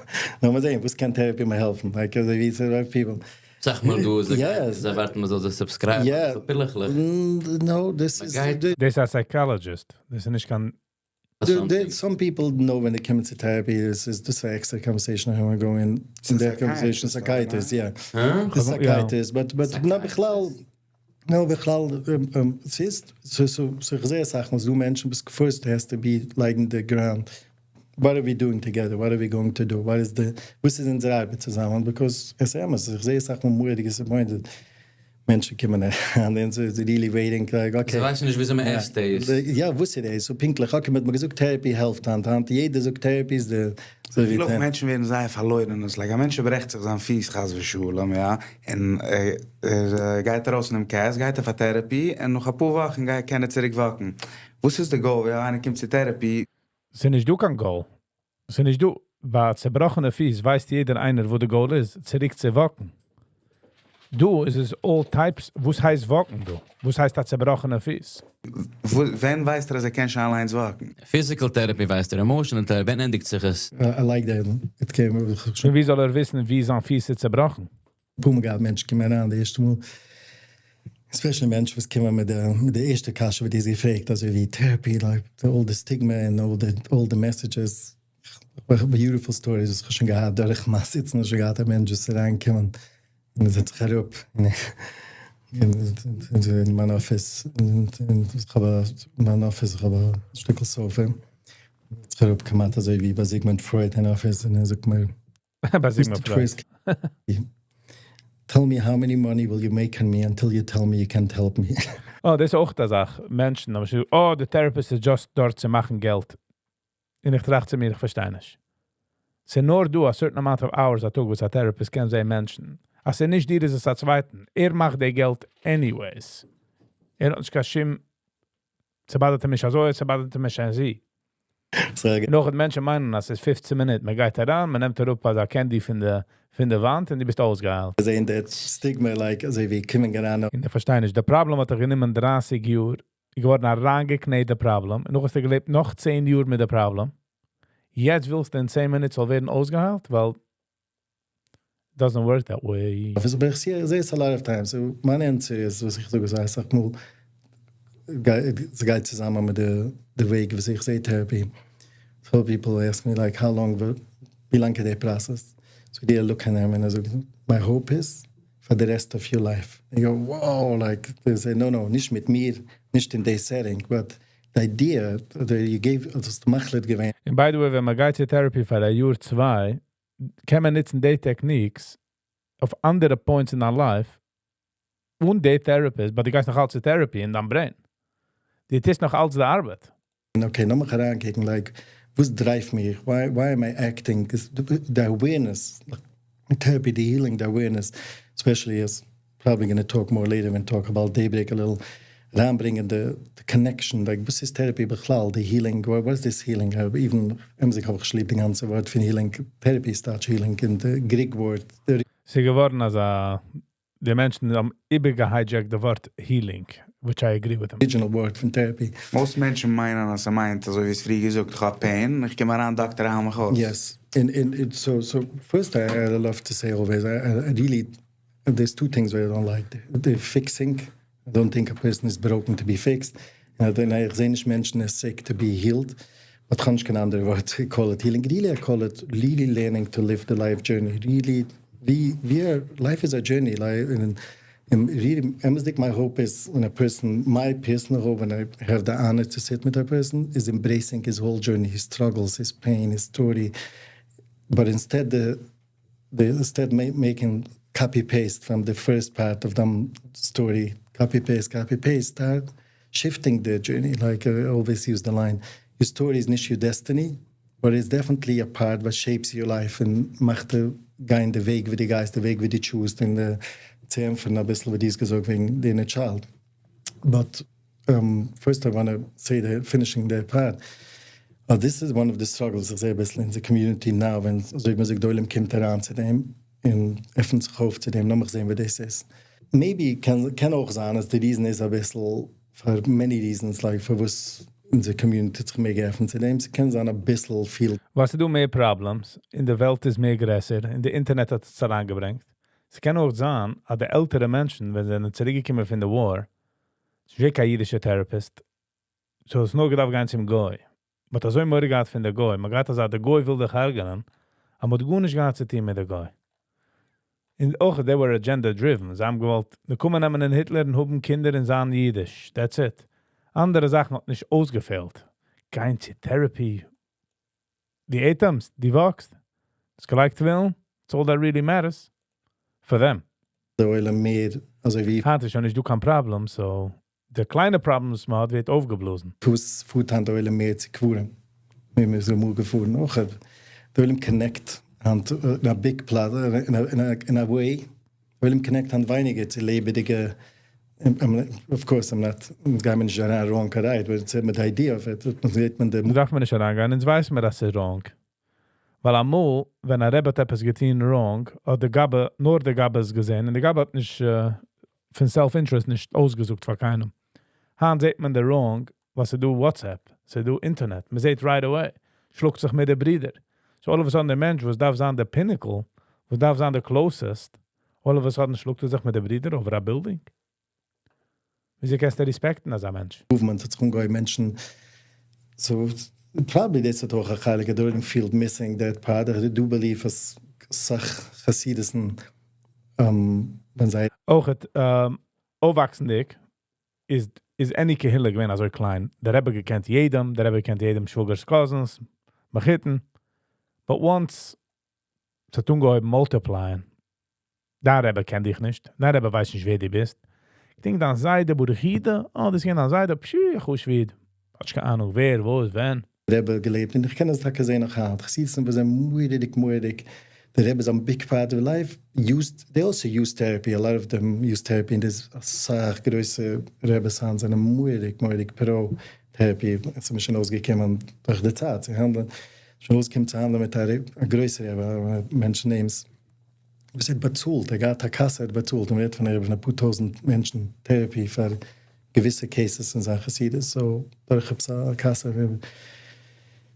לאמיר זען, וואס קען therapy מיר העלפן? Like, אזוי ווי, so like people. זאג מאל דו, זיי Yes. זיי ווארטן, מען זאל זיי subscribe, Yeah. so פילעכלעך. No, this is גייט- דאס איז א psychologist. דאס איז נישט קיין There, some people know when they come into therapy, this is an extra conversation I want to go in. In their conversation, Psychiatrist, psychiatrist, yeah. Huh? The psychiatrist, but not בכלל. No, בכלל, ס'איז, so איך זע זאכן, וואס דו מענטשן ביסט, first has to be like in the ground. What are we doing together? What are we going to do? What is the, וואס איז אונזער ארבעט צוזאמען? Because עס איז אמת, איך זע זאכן, מורא'דיג disappointed. מענטשן קומען און then so really waiting, like, okay. זיי ווייסן נישט, ווי מען עסט דאס. יא, וואס איז דאס? So פינקטליך, okay, מ'האט מיר געזאגט, therapy העלפט אן, און יעדער זאגט therapy איז די, אזוי ווי איך גלייב, מענטשן ווערן זייער פארלוירן. עס like, א מענטש ברעכט זיך זיין פיס, חס ושלום, יא. און ער גייט ארויס אין דעם cast, גייט ער פאר therapy, און נאך א פאר וואכן גייט קען ער צוריק walk ן. וואס איז די goal? יא, איינער קומט צו therapy. ס'איז נישט דא קיין goal. ס'איז נישט דא. ביי צעבראכענע פיס ווייסט יעדער איינער, וואו די goal איז, צוריק צו walk ן. דא איז עס all types, וואס הייסט walk ן דא? וואס הייסט א צעבראכענע פיס? ווען ווייסט ער, אז ער קען שוין אליין walk ן? Physical therapy ווייסט ער, emotional therapy, ווען ענדיגט זיך עס? I like that. It came און ווי זאל ער וויסן, ווי זיין פיס איז צעבראכן? פאר מאל געהאט מענטשן קומען אריין, די ערשטע מאל. Especially מענטשן, וואס קומען מיט די ערשטע קשיא, וואס די געפרעגט, אזוי ווי therapy, like all the stigma and all the messages. Beautiful stories, וואס איך האב שוין געהאט, דורך מאל זיצן, שוין געהאט א מענטש, וואס אריינקומען, און ער זעצט זיך אראפ אין מיין office, און איך האב אין מיין office, איך האב א שטיקל sofa. זעצט זיך אראפ, כמעט אזוי ווי ביי Sigmund Freud אין office, און ער זאגט מיר, ביי Sigmund Mr. Freud. Tversky, tell me how many money will you make on me until you tell me you can't help me. Oh, דאס איז אויך די זאך. מענטשן, אבער oh, the therapist איז just דארט צו מאכן געלט. און איך טראכט צו מיר, איך פארשטיי נישט. ס'איז נאר דא a certain amount of hours א טאג, וואס א therapist קען זען מענטשן. אז ס'איז נישט דיר, איז עס א צווייטן. ער מאכט די געלט anyways. ער האט נישט קיין שום, ס'באדערט מיך אזוי, ס'באדערט מיך אזוי. זאג, נאך מענטשן מיינען, אז ס'איז 15 מינוט. מען גייט אריין, מען נעמט אראפ א candy פון די וואנט און דו ביסט אויסגעהיילט. זען that stigma, like, אזוי ווי קומען אריין, און איך פארשטיי נישט. דער problem האט ער גענומען 30 יאר, געווארן אריינגעקנעט דער problem. און נאך האסטו געלעבט נאך 10 יאר מיט דער problem. יעצט ווילסטו אין 10 מינוט זאל ווערן אויסגעהיילט? Well, doesn't work that way. אבער איך זע עס a lot of times. So, מיין answer איז, וואס איך זאג, איך זאג מאל, עס גייט צוזאמען מיט די וועג, וואס איך זע therapy. So people ask me like, how long will, ווי לאנג גייט דער process? So they look at them and I say, my hope is for the rest of your life. They go, wow, like, they say, no, נישט מיט מיר, נישט אין this setting, but the idea that you gave, דאס מחליט געווען, And by the way, ווען מען גייט צו therapy פאר א יאר, צוויי, קען מען נוצן די techniques אויף אנדערע points in our life און די therapist, but דו גייסט נאך אלץ צו therapy אין דיין brain. דו טוסט נאך אלץ די ארבעט. Okay, לאמיר אריינקוקן, like, וואס drive מיך? Why am I acting? 'Cause the awareness, like, therapy, the healing, the awareness, especially as probably going to talk more later when talk about Daybreak a little, אריינברענגען the connection, like, וואס איז therapy בכלל, the healing, what is this healing? Even, אמת'דיג האב איך ליב די גאנצע ווארט פון healing, therapy starts healing in the Greek word, the ס'איז געווארן, אז די מענטשן האבן איבערגע hijacked די ווארט healing, which I agree with them. Original word פון therapy. Most מענטשן מיינען, אז ער מיינט, אזוי ווי עס פריער געזאגט, איך האב pain, איך קום אריין, דאקטער, הייל מיך אויס. Yes, and so first I love to say always, I really, there's two things where I don't like. The fixing, I don't think a person is broken to be fixed. And then איך זע נישט מענטשן as sick to be healed. But קען נישט קיין אנדערע ווארט, I call it healing. Really, I call it really learning to live the life journey. Really, life is a journey. Like, and really, אמת'דיג, my hope is when a person, my personal hope when I have the honor to sit with a person, is embracing his whole journey, his struggles, his pain, his story. But instead, instead making copy paste from the first part of the story, copy paste, copy paste, start shifting the journey. Like I always use the line, your story is not your destiny, but it's definitely a part that shapes your life און מאכט די גיין די וועג ווי דו גייסט, די וועג ווי דו choose, און די צו ענטפערן א ביסל ווי דו האסט געזאגט וועגן די inner child. But first I want to say that finishing that part, this is one of the struggles איך זע א ביסל in the community now, ווען אזוי ווי מ'זאגט, עולם קומט אריין צו דעם און עפנט זיך אויף צו דעם, לאמיר זען ווי דאס איז. Maybe קען אויך זיין, אז the reason איז א ביסל, for many reasons, like פאר וואס אונזער community זיך מער געעפנט צו דעם, ס'קען זיין א ביסל פיל וואס ס'דא מער problems, אין די וועלט איז מער גרעסער, און די אינטערנעט האט עס אריינגעברענגט. ס'קען אויך זיין, אז די עלטערע מענטשן, ווען זיי זענען צוריקגעקומען פון די war, ס'איז קיין אידישע therapist, so עס נאר געדארפט גיין צום גוי. מ'האט אזוי מורא געהאט פון דער גוי. מ'האט געהאט אז דער גוי וויל דיך הרג'ענען, אבער מ'האט גארנישט געהאט צו טון מיט דער גוי. און אויך, they were agenda driven. זיי האבן געוואלט נקמה נעמען אין היטלער און האבן קינדער און זיין אידיש. That's it. אנדערע זאכן האט נישט אויסגעפעלט. גיין צו therapy. די אטעמסט, דו walk סט. דאס געלייגט ווילן. It's all that really matters. For them. דער עולם מער, אזוי ווי היינט איז שוין נישט דא קיין problem, so די קליינע problems מען האט ווערט אויפגעבלאזן. פוס פארט היינט דער עולם מער צו קברים. מיר איז אמאל געפארן אויך. דער עולם connect היינט אין א big פלאץ, in a way. דער עולם connect היינט ווייניגער צו לעבעדיגע, of course I'm not, גייען מיר נישט אריין wrong or right, but it's מיט די idea of it, מען זעט מען די דארף מען נישט אריינגיין, אונז ווייסן מיר, אז ס'איז wrong. ווייל אמאל, ווען א רבי האט עפעס געטון wrong, האט דער גבאי, נאר דער גבאי עס געזען, און דער גבאי האט נישט, פון self-interest נישט אויסגעזאגט פאר קיינעם. היינט זעט מען די wrong, וואס ס'איז דא WhatsApp, ס'איז דא אינטערנעט, מען זעט right away, שלאגט זיך מיט די ברידער. So all of a sudden דער מענטש, וואס דארף זיין דער pinnacle, וואס דארף זיין דער closest, all of a sudden שלאגט ער זיך מיט די ברידער over a building. וויאזוי קענסטו respect ן אזא מענטש? Movement האט זיך אנגעהויבן מענטשן, so probably דאס האט אויך א חלק, דער עולם feel missing that part. I do believe אז אסאך חסידות'ן, ווען זיי אויך, אויפוואקסנדיג, איז any קהילה געווען אזוי קליין. דער רבי געקענט יעדעם, דער רבי געקענט יעדעם שוואגער'ס cousins, מחותן. But once ס'האט אנגעהויבן multiply ען, דער רבי קענט דיך נישט, דער רבי ווייסט נישט, ווער דו ביסט. איך דענק דיין זיידע, ברוך הידה, oh, דאס איז דיין זיידע, פשי, איך ווייס ווי. האט נישט קיין אהנונג, ווער, וואו, ווען. רבי געלעבט, און איך קען עס טאקע זען נאך היינט. חסידות'ן וואס זענען מורא'דיג, מורא'דיג. דער רבי איז a big part of life. Used, they also use therapy, a lot of them use therapy, און דאס אסאך גרויסע רבי'ס היינט זענען מורא'דיג, מורא'דיג pro therapy. עס איז מיר שוין אויסגעקומען דורך די צייט צו האנדלען. שוין אויסגעקומען צו האנדלען מיט א גרויסער רבי, מענטשן names. וואס האט באצאלט, ער געהאט א קאסע, ער האט באצאלט, און מ'רעדט פון א רבי פון אפאר טויזנט מענטשן, therapy פאר געוויסע cases אין זיין חסידות, so דורך עפעס א קאסע.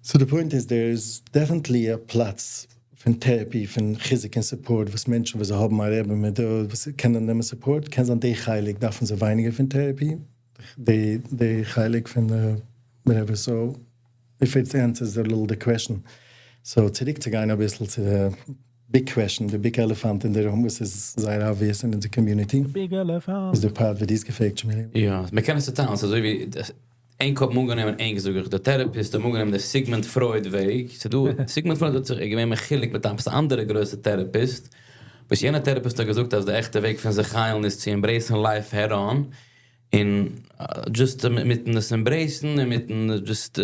So the point is, there is definitely a פלאץ פון therapy, פון חיזוק און support, וואס מענטשן, וואס זיי האבן א רבי מיט די, וואס קענען נעמען support, קען זיין די חלק דארפן זיי ווייניגער פון therapy, די חלק פון whatever, so if it answers a little the question. So צוריק צו גיין א ביסל צו די big question, the big elephant in the room, וואס איז זייער obvious in the community. The big elephant. איז די part ווי דאס געפרעגט, שמילי. יא, מען קען עס צעטיילן, ס'איז אזוי ווי איין קאפ אנגענומען, איין געזאגט, דער therapist האט אנגענומען דער Sigmund Freud וועג. ס'איז דא, Sigmund Freud האט זיך געווען מחולק מיט אן אנדערע גרויסע therapist. וואס יענער therapist האט געזאגט, אז דער עכטע וועג פון זיך היילן איז צו embrace life head on. און just מיטן דאס embrace ן און מיטן just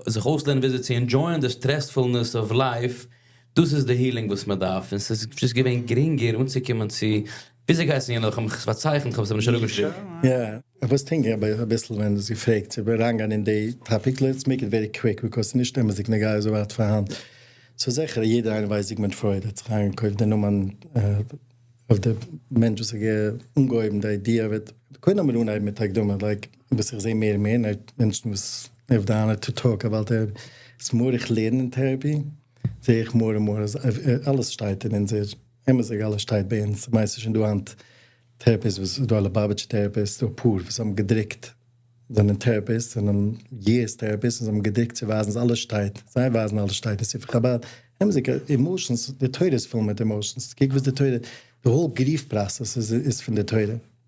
זיך אויסלערנען וויאזוי צו enjoy the stressfulness of life. דאס איז די healing וואס מען דארף. און ס'איז just געווען גרינגער אנצוקומען צו, וויאזוי הייסט יענער, איך האב מיך פארצייכנט, איך האב עס אבער נישט אראפגעשריבן. Yeah, I was thinking about א ביסל ווען דו געפרעגט, איבער אריינגיין אין די topic, let's make it very quick, because נישט אמת'דיג נוגע אזוי ווייט פארהאן. So זיכער, יעדער איינער ווייסט Sigmund Freud, האט זיך איינגעקויפט די נאמען אויף די מענטש וואס האט אנגעהויבן די idea, וועט קודם אמאל אנהייבן מיט הקדמה, like, וואס איך זע מער און מער, מענטשן וואס have the honor to talk about it, עס more איך לערן אין therapy, זע איך more and more, אז אלעס שטייט אין אונזער, אמת'דיג אלעס שטייט ביי אונז, מיינסט שוין דא היינט therapists, וואס דא אלע Lubavitch therapists, דא פאר, וואס האבן געדרוקט, זענען therapists, זענען years therapists, און זיי האבן געדרוקט צו ווייזן, אז אלעס שטייט, זיי ווייזן אלעס שטייט, אין ספר חב"ד, אמת'דיג, emotions, די תורה איז פול מיט emotions, קוק וואס די תורה, the whole grief process איז פון די תורה.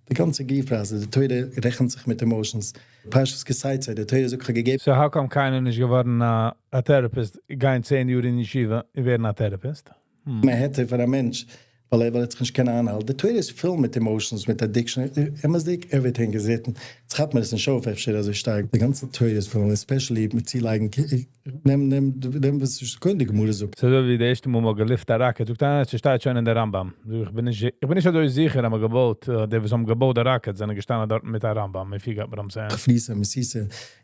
די גאנצע grief process, די תורה רעכנט זיך מיט emotions. פרשת כי תצא, די תורה זאגט, איך האב געגעבן. So how come קיינער נישט געווארן א therapist, גיין 10 יאר אין ישיבה, ווערן א therapist? מען העט פאר א מענטש, ווייל ער וויל זיך נישט קענען איינהאלטן. די תורה איז פול מיט emotions, מיט addiction. אמת'דיג, everything is written. יעצט כאפט מען עס נישט אויף, אפשר אזוי שטארק. די גאנצע תורה איז פול, especially מיט צולייגן, נעם, נעם, נעם, וואס איז קודם די גמרא זאגט. אזוי ווי די ערשטע מאל מ'האט געליפט א rocket, זאגט איינער, עס שטייט שוין אין דער רמב"ם. זאג איך, איך בין נישט אזוי זיכער, אז מ'האט געבויט, די וואס האבן געבויט די rocket, זענען געשטאנען דארט מיט א רמב"ם, if you get what I'm saying. פליסע, מסיסע,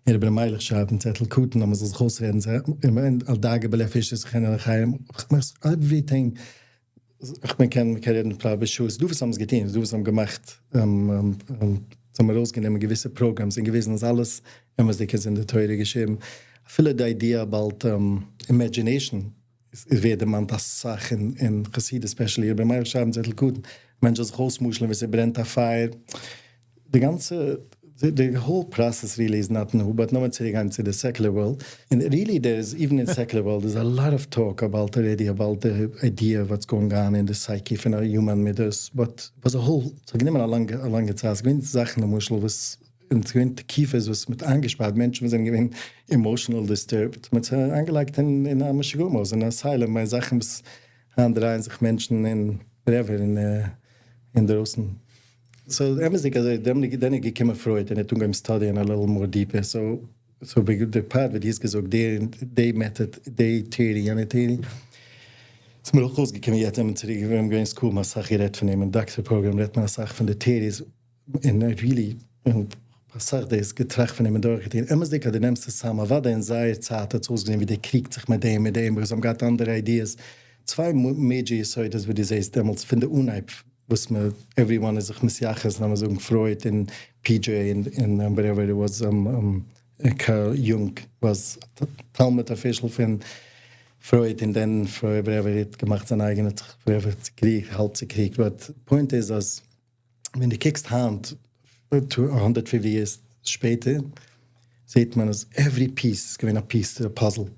ער רבי מיילך שרייבט אין צעטל קטן, אז מ'זאל זיך אויסרעדן, זיי, אל דאגה בלב איש את רעהו לחיים. איך מאך everything. איך מיין, קען רעדן פאר שעות. דא וואס האבן עס געטון, דא וואס האבן געמאכט, זיי האבן ארויסגענומען געוויסע programs און געוויזן, אז אלעס אמת'דיג איז אין די תורה געשריבן. אפילו די idea about imagination איז ווערט דערמאנט אסאך אין חסידות, especially רבי מיילך שרייבט אין צעטל קטן. מענטש זאל זיך אויסמשל'ן ווי ס'ברענט א פייער. די גאנצע The whole process really is not new, but נאר צוריקגיין to the secular world. And really there is, even in secular world, there's a lot of talk about already about the idea of what's going on in the psyche פון א human מיט דאס, but was a whole, ס'האט גענומען א לאנגע צייט. ס'איז געווען זאכן, למשל, וואס און ס'איז געווען תקופות, וואס מ'האט איינגעשפארט מענטשן, וואס זענען געווען emotional disturbed, מ'האט זיי איינגעלייגט אין א משוגעים, אין asylum, מיט זאכן, וואס היינט דרייען זיך מענטשן אין whatever, אין דרויסן. So, אמת'דיג, אלזא, דאן איז געקומען Freud און ער האט אנגעהויבן studying a little more deeper. So the part וואס ער האט געזאגט, די method, די theory, יענע theory. ס'איז מיר אויך אויסגעקומען יעצט, ווען צוריק, ווען מיר געווען אין school, מ'האט אסאך גערעדט פון דעם, אין doctor program רעדט מען אסאך פון די theories, און really, און אסאך דאס געטראכט פון דעם און דורכגעטון. אמת'דיג, אז דו נעמסט עס צוזאם, אוודאי אין זייער צייט האט עס אויסגעזען ווי דער קריגט זיך מיט דעם, because זיי האבן געהאט אנדערע ideas. צוויי major יסודות, וואס דו זעסט דעמאלטס פון די אנהייב, וואס מען, everyone איז זיך מתייחס, לאמיר זאגן, Freud און PJ און whatever it was, Carl Jung was תלמיד official פון Freud און דאן Freud, whatever, האט געמאכט זיין אייגענע, whatever, קריג, האלב צעקריגט. But point is, אז ווען דו קוקסט היינט, to 150 years שפעטער, זעט מען, אז every piece איז געווען א piece to the puzzle.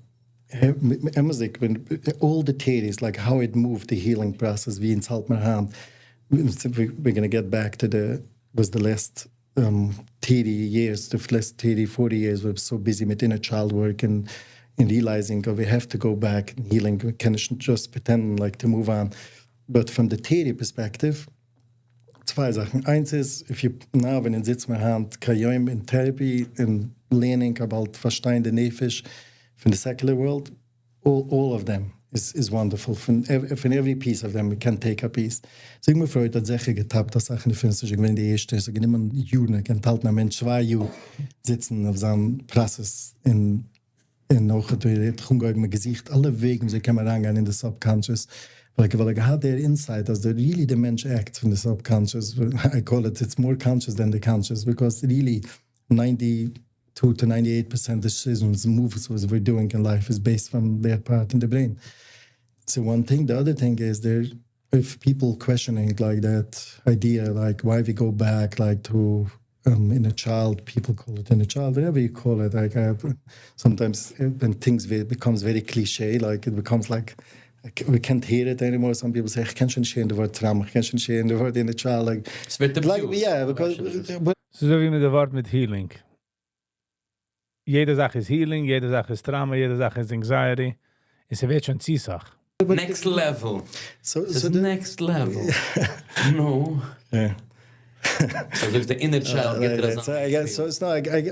אמת'דיג, ווען all the theories, like how it moved the healing process, ווי אונז האלט מיר היינט, we're gonna get back to the, was the last 30 years, the last 30, 40 years, we're so busy with inner child work and in realizing, oh, we have to go back and healing. We can't just pretend like to move on. But from the theory perspective, צוויי זאכן. איינס איז, if you now, ווען אונז זיצן מיר היינט כיום in therapy, in learning about פארשטיין די נפש פון the secular world, all of them is wonderful. From every piece of them, we can take a piece. Sigmund Freud האט זיכער געטאפט אסאך אין די פינסטער, געווען די ערשטע, ס'האט גענומען יארן, קען האלטן א מענטש 2 יאר זיצן אויף זיין process אין נאך האט ער אנגעהויבן מיט געזיכט אלע וועגן, ווי קען מען אריינגיין אין the subconscious. ווייל ער געהאט דער insight, אז the really the מענטש acts from the subconscious. I call it, it's more conscious than the conscious, because really 92 to 98% decisions, moves what we're doing in life is based from that part in the brain. So one thing, the other thing is there, if people questioning like that idea, like why we go back like to inner child, people call it inner child, whatever you call it. Like I, sometimes when things becomes very cliche, like it becomes like we can't hear it anymore. Some people say, איך קען שוין נישט הערן די ווארט trauma, איך קען שוין נישט הערן די ווארט inner child. Like, עס ווערט like abused. Yeah, because but ס'איז אזוי ווי מיט די ווארט מיט healing. יעדע זאך איז healing, יעדע זאך איז trauma, יעדע זאך איז anxiety. עס ווערט שוין צו סאך. Next level. So, This so is the, next level. No. So there's the inner child get Right. So I guess, so it's not,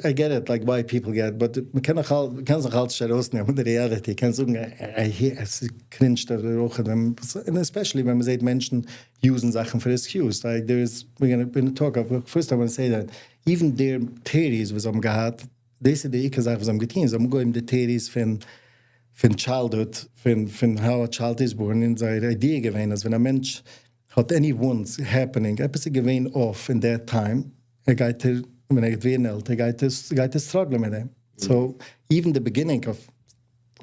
I get it, like why people get, but מ'קען נאך אלץ, מ'קען זיך אלץ ארויסנעמען, די reality, קען זאגן, I hear, עס cringe דא אויך, and especially ווען מ'זעט מענטשן using זאכן for excuse, like there is, we're gonna talk, but first I want to say that even their theories, וואס האבן געהאט, דאס איז די עיקר זאך, וואס האבן געטון, זיי האבן געהויבן די theories פון childhood, פון how a child is born, און זייער idea געווען, אז ווען א מענטש האט any wounds happening, עפעס איז געווען off in that time, ער גייט ער, ווען ער גייט ווערן עלטער, גייט ער struggle מיט דעם. So even the beginning of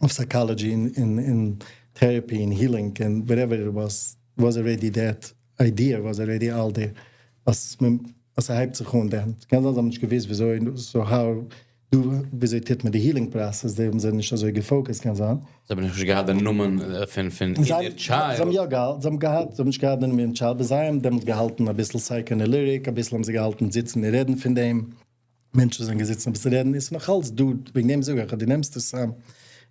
psychology in therapy and healing and whatever it was, was already that idea was already all there. אז ער הייבט זיך אן דאן. גאנץ אנדערש האבן נישט געוואוסט, וויאזוי, so how, דו, וויאזוי טוט מען די healing process, די האבן זיי נישט אזוי גע focused, קען זיין. זיי האבן נישט געהאט די נאמען פון inner child. זיי האבן יא געהאלטן, זיי האבן נישט געהאט דעם inner child, אבער זיי האבן דעמאלטס געהאלטן א ביסל psychoanalytic, א ביסל האבן זיי געהאלטן זיצן און רעדן פון דעם. מענטשן זענען געזיצן, א ביסל רעדן, איז נאך אלץ, דו, וועגן דעם זאג איך, דו נעמסט עס,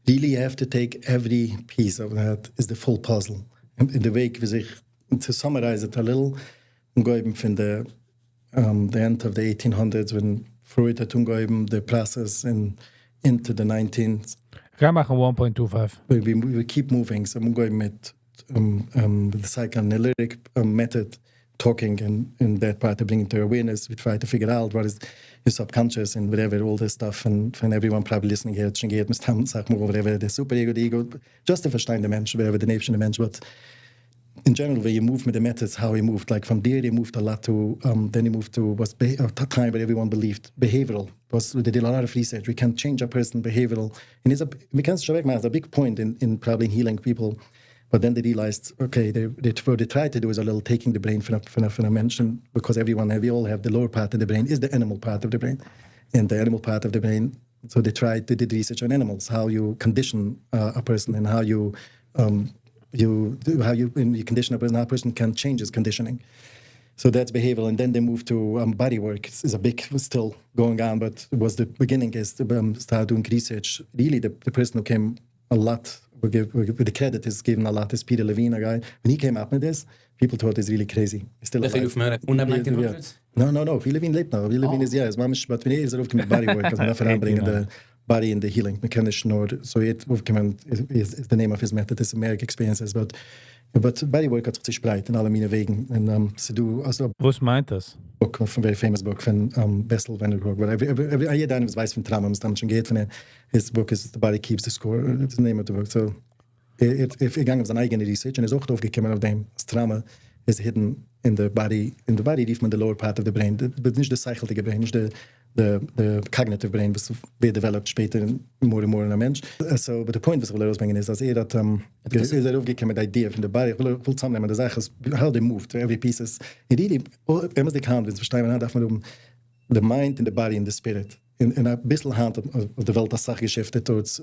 really you have to take every piece of that is the full puzzle. In the וועג, ווי זיך, to summarize it a little, אנגעהויבן פון the end of the 1800s, when Freud האט אנגעהויבן the process into the 19th, גיי מאכן 1.25. We keep moving. So I'm going with the psychoanalytic method, talking and in that part to bring into awareness. We try to figure out what is your subconscious and whatever, all this stuff. And everyone probably listening here, שוין געהערט, מסתם, זאג מאל, whatever, the super ego, the ego, just to פארשטיין די מענטש, whatever, the נפש פון די מענטש. But in general, where you move with the methods, how he moved, like from there, he moved a lot to, then he moved to was a time where everyone believed behavioral. Was they did a lot of research. We can change a person behavioral. And it's a, we can it's a big point in probably healing people. But then they realized, okay, they, what they try to do is a little taking the brain פון א מענטש, because everyone, we all have the lower part of the brain, is the animal part of the brain. And the animal part of the brain, so they tried, they did research on animals, how you condition a person and how you, when you condition a person, how a person can change his conditioning. So that's behavioral, and then they moved to body work. It's a big, still going on, but it was the beginning is to start doing research. Really, the person who came a lot, we give, the credit is given a lot, is Peter Levine, a guy. When he came up with this, people thought he's really crazy. He's still alive. פון 1900s? No. Peter Levine לעבט נאך. Peter Levine איז, יא, איז ממש, but ווען ער איז ארויפגעקומען מיט body work, אז מען דארף אריינברענגען the body in the healing. מען קען נישט נאר, so ער אויפגעקומען, is the name of his method, is American experiences, but body work האט זיך צעשפרייט אין אלע מיני וועגן. און ס'דא, אלזא, וואס מיינט דאס? book, a very famous book פון Bessel van der Kolk. But every, יעדער איינער וואס ווייסט פון trauma, האט שוין געהערט פון אים. His book is The Body Keeps the Score. It's the name of the book. So, ער איז געגאנגען אויף זיין אייגענע research און איז אויך אויפגעקומען אויף דעם, אז trauma is hidden in the body. In the body רופט מען the lower part of the brain. But נישט the שכל'דיגע brain, נישט the cognitive brain, וואס ווערט developed שפעטער more and more אין א מענטש. So, but the point וואס איך וויל ארויסברענגען איז, אז ער האט, איז ער אויפגעקומען מיט די idea פון the body. איך וויל צוזאמנעמען די זאך איז how they moved, every piece is, really, ווען מען זיך האנט, ווען פארשטיין, מען דארף מען האבן the mind and the body and the spirit. און א ביסל היינט אויף די וועלט א סאך געשעפטע towards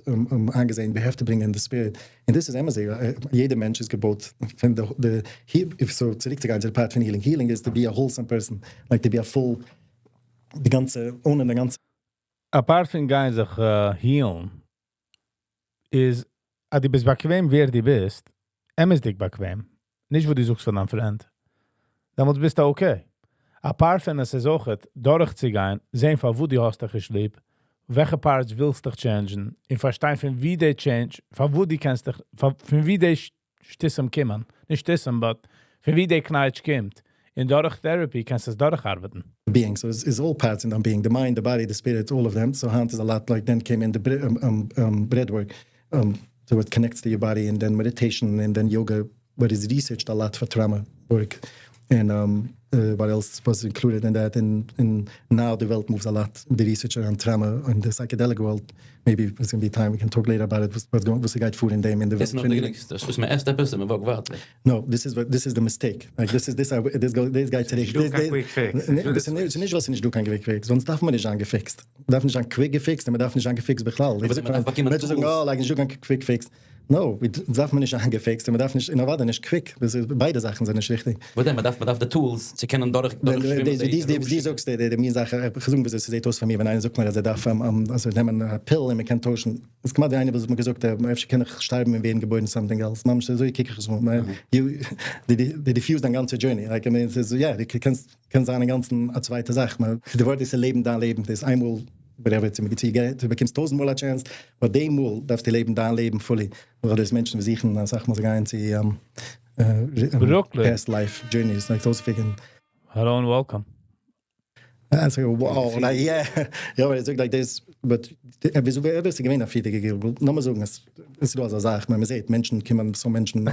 אנגעזען, we have to bring in the spirit. And this is אמת'דיג, יעדער מענטש איז געבויט פון the if so צוריקצוגיין צו די part פון healing. Healing is to be a wholesome person, like to be a full, די גאנצע, אן די גאנצע א part פון גיין זיך heal'ן איז, אז דו ביסט באקוועם, ווער דו ביסט, אמת'דיג באקוועם, נישט וואו דו זוכסט פון דיין friend, דעמאלט ביסטו okay. א part פון עס איז אויך, דורכצוגיין, זען פון וואו דו האסט דיך געשלעפט, וועלכע parts ווילסטו דיך change'ן, און פארשטיין פון ווי די change, פון וואו דו קענסט דיך, פון ווי די שטותים קומען, נישט שטותים, but פון ווי די קנייטש קומט. און דורך therapy קענסטו עס דורכארבעטן. Being. So it's all parts in the being, the mind, the body, the spirit, all of them. So היינט is a lot like then came in the breath work. So it connects to your body and then meditation and then yoga, but is researched a lot for trauma work. And what else was included in that? And now the world moves a lot. The research around trauma in the psychedelic world, maybe it's going to be time, we can talk later about it. What's going, וואס גייט פאר אין דעם in the דאס איז נאך נישט, דאס איז מען עסט עפעס און מען walk ווייטער. No, this is the mistake. Like this is this this go this guy today. דא קיין quick fix. דאס איז נישט וואס נישט דא קיין quick fix. זאנסט דארף מען נישט זיין געפיקסט. דארף נישט זיין quick געפיקסט, און מען דארף נישט זיין געפיקסט בכלל. אבער מען דארף באקומען מענטשן זאגן, tools. Oh, like נישט דא קיין quick fix. No, דארף מען נישט זיין געפיקסט, און מען דארף נישט, און אוודאי נישט quick. דאס איז, ביידע זאכן זענען נישט ריכטיג. וואס דען, מען דארף די tools צו קענען דורך די זאגסט, די מין זאך, איך זאג, וואס עס זעט אויס פאר מיר, ווען איינער זאגט מיר, אז ער דארף אלזא נעמען א pill און מען קען טוישן. עס קומט איינער, וואס האט מיר געזאגט, אפשר קען איך שטארבן און ווערן געבוירן something else. ממש, אזוי קוק איך עס אן. You, די defuse דיין גאנצע journey. Like, I mean, עס איז, יא, דו קענסט זיין א גאנצן א צווייטע זאך. די ווארט איז לעבן, דיין לעבן. דאס איז איינמאל, whatever, דו באקומסט טויזנט מאל א chance, אבער דעם מאל דארפסטו לעבן, דיין לעבן fully. ווייל דאס מענטשן, וואס זוכן, דאן זאגט מען, זיי גייען צו Brooklyn. Past life journeys, like those freaking Hello and welcome. I say, wow, like, yeah, אבער עס like this, but וויאזוי ווער איז געווען א פריערדיגע גלגול? נאר זאגן, עס איז דא אזא זאך, מען זעט, מענטשן קומען, so מענטשן,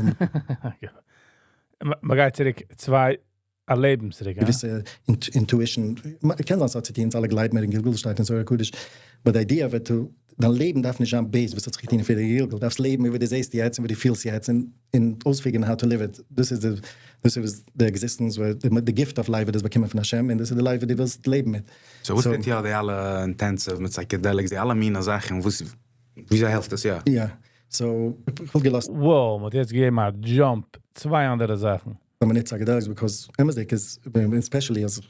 מען גייט צוריק צוויי א לעבן צוריק, יא? געוויסע intuition, קען זיין, ס'האט צו טון, אלע גלייבן אין גלגול שטייט אין זוהר הקדוש, but the idea of it to, דיין לעבן דארף נישט זיין based, וואס האט זיך געטון אין פריערדיגע גלגול, דארפסט לעבן, ווי דו זעסט יעצט און ווי דו פילסט יעצט, און אויספיגערן how to live it. This is the existence, where the gift of life, דאס באקומען פון השם, און דאס איז the life, וואס דו ווילסט לעבן מיט. So וואס So- טוט יא די אלע intensive מיט psychedelics, די אלע מיני זאכן, וואס וויאזוי העלפט דאס יא? Yeah. So, איך וואלט געלאזט Wow, מ'האט יעצט געגעבן א jump, צוויי אנדערע זאכן. מען נישט psychedelics because אמת'דיג איז especially אז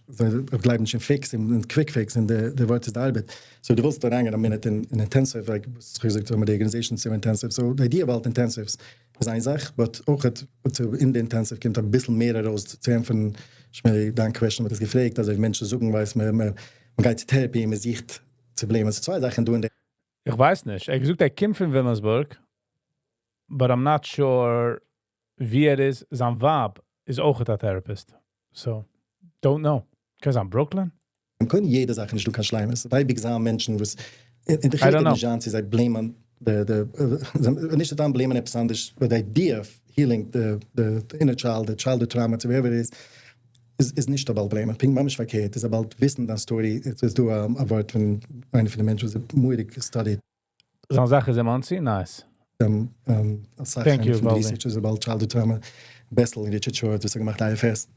איך גלייב נישט אין fix אין quick fix אין די ווארט איז די ארבעט. So דו ווילסט אריינגיין א minute אין intensive, like וואס איך געזאגט האב, די organization איז intensive. So the idea about intensives איז איין זאך, but אויך אין די intensive קומט א ביסל מער ארויס צו ענטפערן, שמילי, דיין question האט עס געפרעגט, אלזא מענטשן זאגן, ווייסט מען, מען גייט צו therapy, מען זוכט צו blame. אלזא צוויי זאכן דא אין די איך ווייס נישט. ער האט געזאגט, ער קומט פון וויליאמסבורג, but I'm not sure ווי ער איז. זיין ווייב איז אויך א therapist. So, don't know. Because I'm Brooklyn? מען קען יעדע זאך נישט, דא קיין שליימער. ווייל איך זאג מענטשן, וואס אין דער I don't know. נישט אן, זיי blame'ן the נישט דאן blame'ן עפעס אנדערש, but the idea of healing the inner child, the childhood trauma, whatever it is, איז נישט about blame'ן. פונקט ממש פארקערט, איז about וויסן דיין story. עס איז דא א ווארט פון איינער פון די מענטשן, וואס מורא'דיג studied זיין זאך איז אין מאנסי? Nice. אסאך פון די researchers about childhood trauma, בעסל און Richard Schwartz וואס האט געמאכט IFS.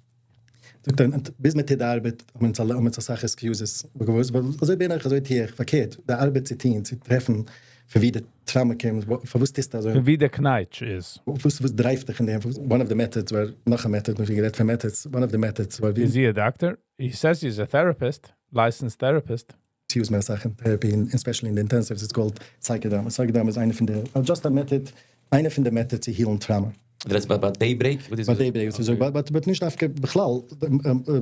זאגט ער, ביז מען טוט די ארבעט האבן אונז אסאך excuses, אזוי בין איך, אזוי טו איך, פארקערט, די ארבעט צו טון, צו טרעפן פון ווי די trauma קומט, פארוואס טוסטו אזוי? פון ווי די קנייטש איז. וואס drive ט דיך אין דעם? One of the methods, ווער נאך א method, מיר גערעדט פון methods, one of the methods וואר Is he a doctor? He says he's a therapist, licensed therapist. Use מער זאכן therapy, especially in the intensives, it's called psychodrama. Psychodrama איז איינע פון די, just a method, איינע פון די methods צו heal ן trauma. דאס איז ביי Daybreak? ביי Daybreak, but נישט דווקא בכלל,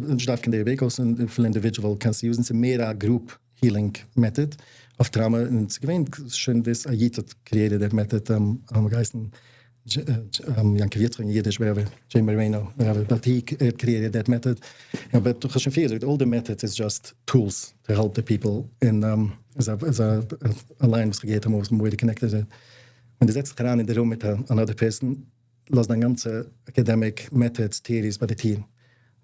נישט דווקא אין Daybreak, אויך אין individual קענסטו use ן, ס'איז מער א group healing method אויף trauma, און ס'איז געווען שוין דאס א איד האט created that method, געהייסן יעקב יצחק אין אידיש, whatever, Jay Moreno, whatever, but he created that method. But איך האב שוין פריער געזאגט, all the methods is just tools to help the people. און איז א איז א א line וואס איך געהערט אמאל וואס מיר connected איז. ווען דו זעצט זיך אריין אין די room מיט another person, לאז דיין גאנצע academic methods, theories ביי די טיר.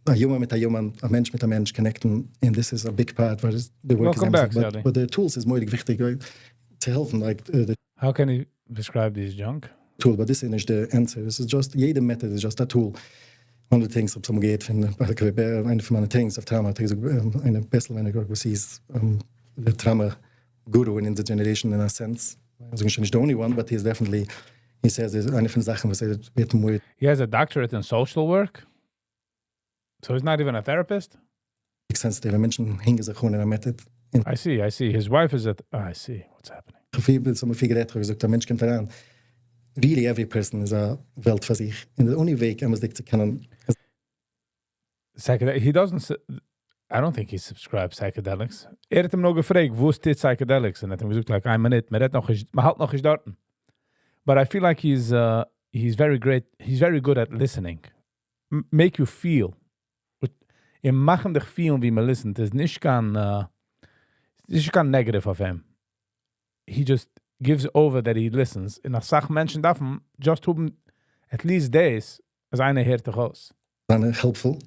א human מיט א human, א מענטש מיט א מענטש connect ן, and this is a big part where the work Welcome back, is, but, Sally. But the tools איז מורא'דיג וויכטיג צו העלפן, like the How can you describe this junk? Tool, but this איז נישט the answer. This is just, יעדע method is just a tool. One of the things, האב איך געהערט פון איינע פון מיינע trainings אויף trauma, האט ער געזאגט, איינער בעסל ווען ער וואס איז the trauma guru in the generation in a sense. Also נישט the only one, but he is definitely, he says, איז איינע פון די זאכן וואס ער ווערט more He has a doctorate in social work? So he's not even a therapist? Sensitive מענטשן הענגען זיך אן אין א method. I see, I see. His wife is at. I see what's happening. געפיל, דאס האבן מיר פיל גערעדט, געזאגט, א מענטש קומט אריין. Really every person איז א וועלט פאר זיך. And the only way אמת'דיג צו קענען Psychedelic. He doesn't. I don't think he subscribes psychedelics. ער האט אים נאר געפרעגט, וואס טוט psychedelics? און ער האט אים געזאגט, like, איין מינוט, מען רעדט נאך נישט, מען האלט נאך נישט דארט. But I feel like he's very great, he's very good at listening. Make you feel. און מאכן דיך feel ווי מען listen. איז נישט קיין negative אויף אים. He just gives over that he listens. און א סאך מענטשן דארפן just האבן at least דאס, אז איינער הערט דיך אויס. זיין helpful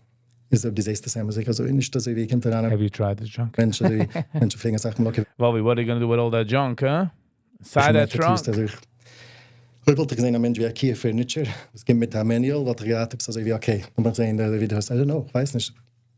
איז אויב דו זעסט דאס אמת'דיג, אזוי נישט אזוי ווי קומט אריין Have you tried this junk? מענטש אזוי מענטשן פרעגן זאכן okay. Well, what are you gonna do with all that junk, huh? Inside that trunk? אזוי איך אויב וואלט איך געזען א מענטש ווי IKEA furniture, וואס קומט מיט א manual, וואלט איך געהאט עפעס אזוי ווי okay, און מיר זען ווי דאס, I don't know, איך ווייס נישט.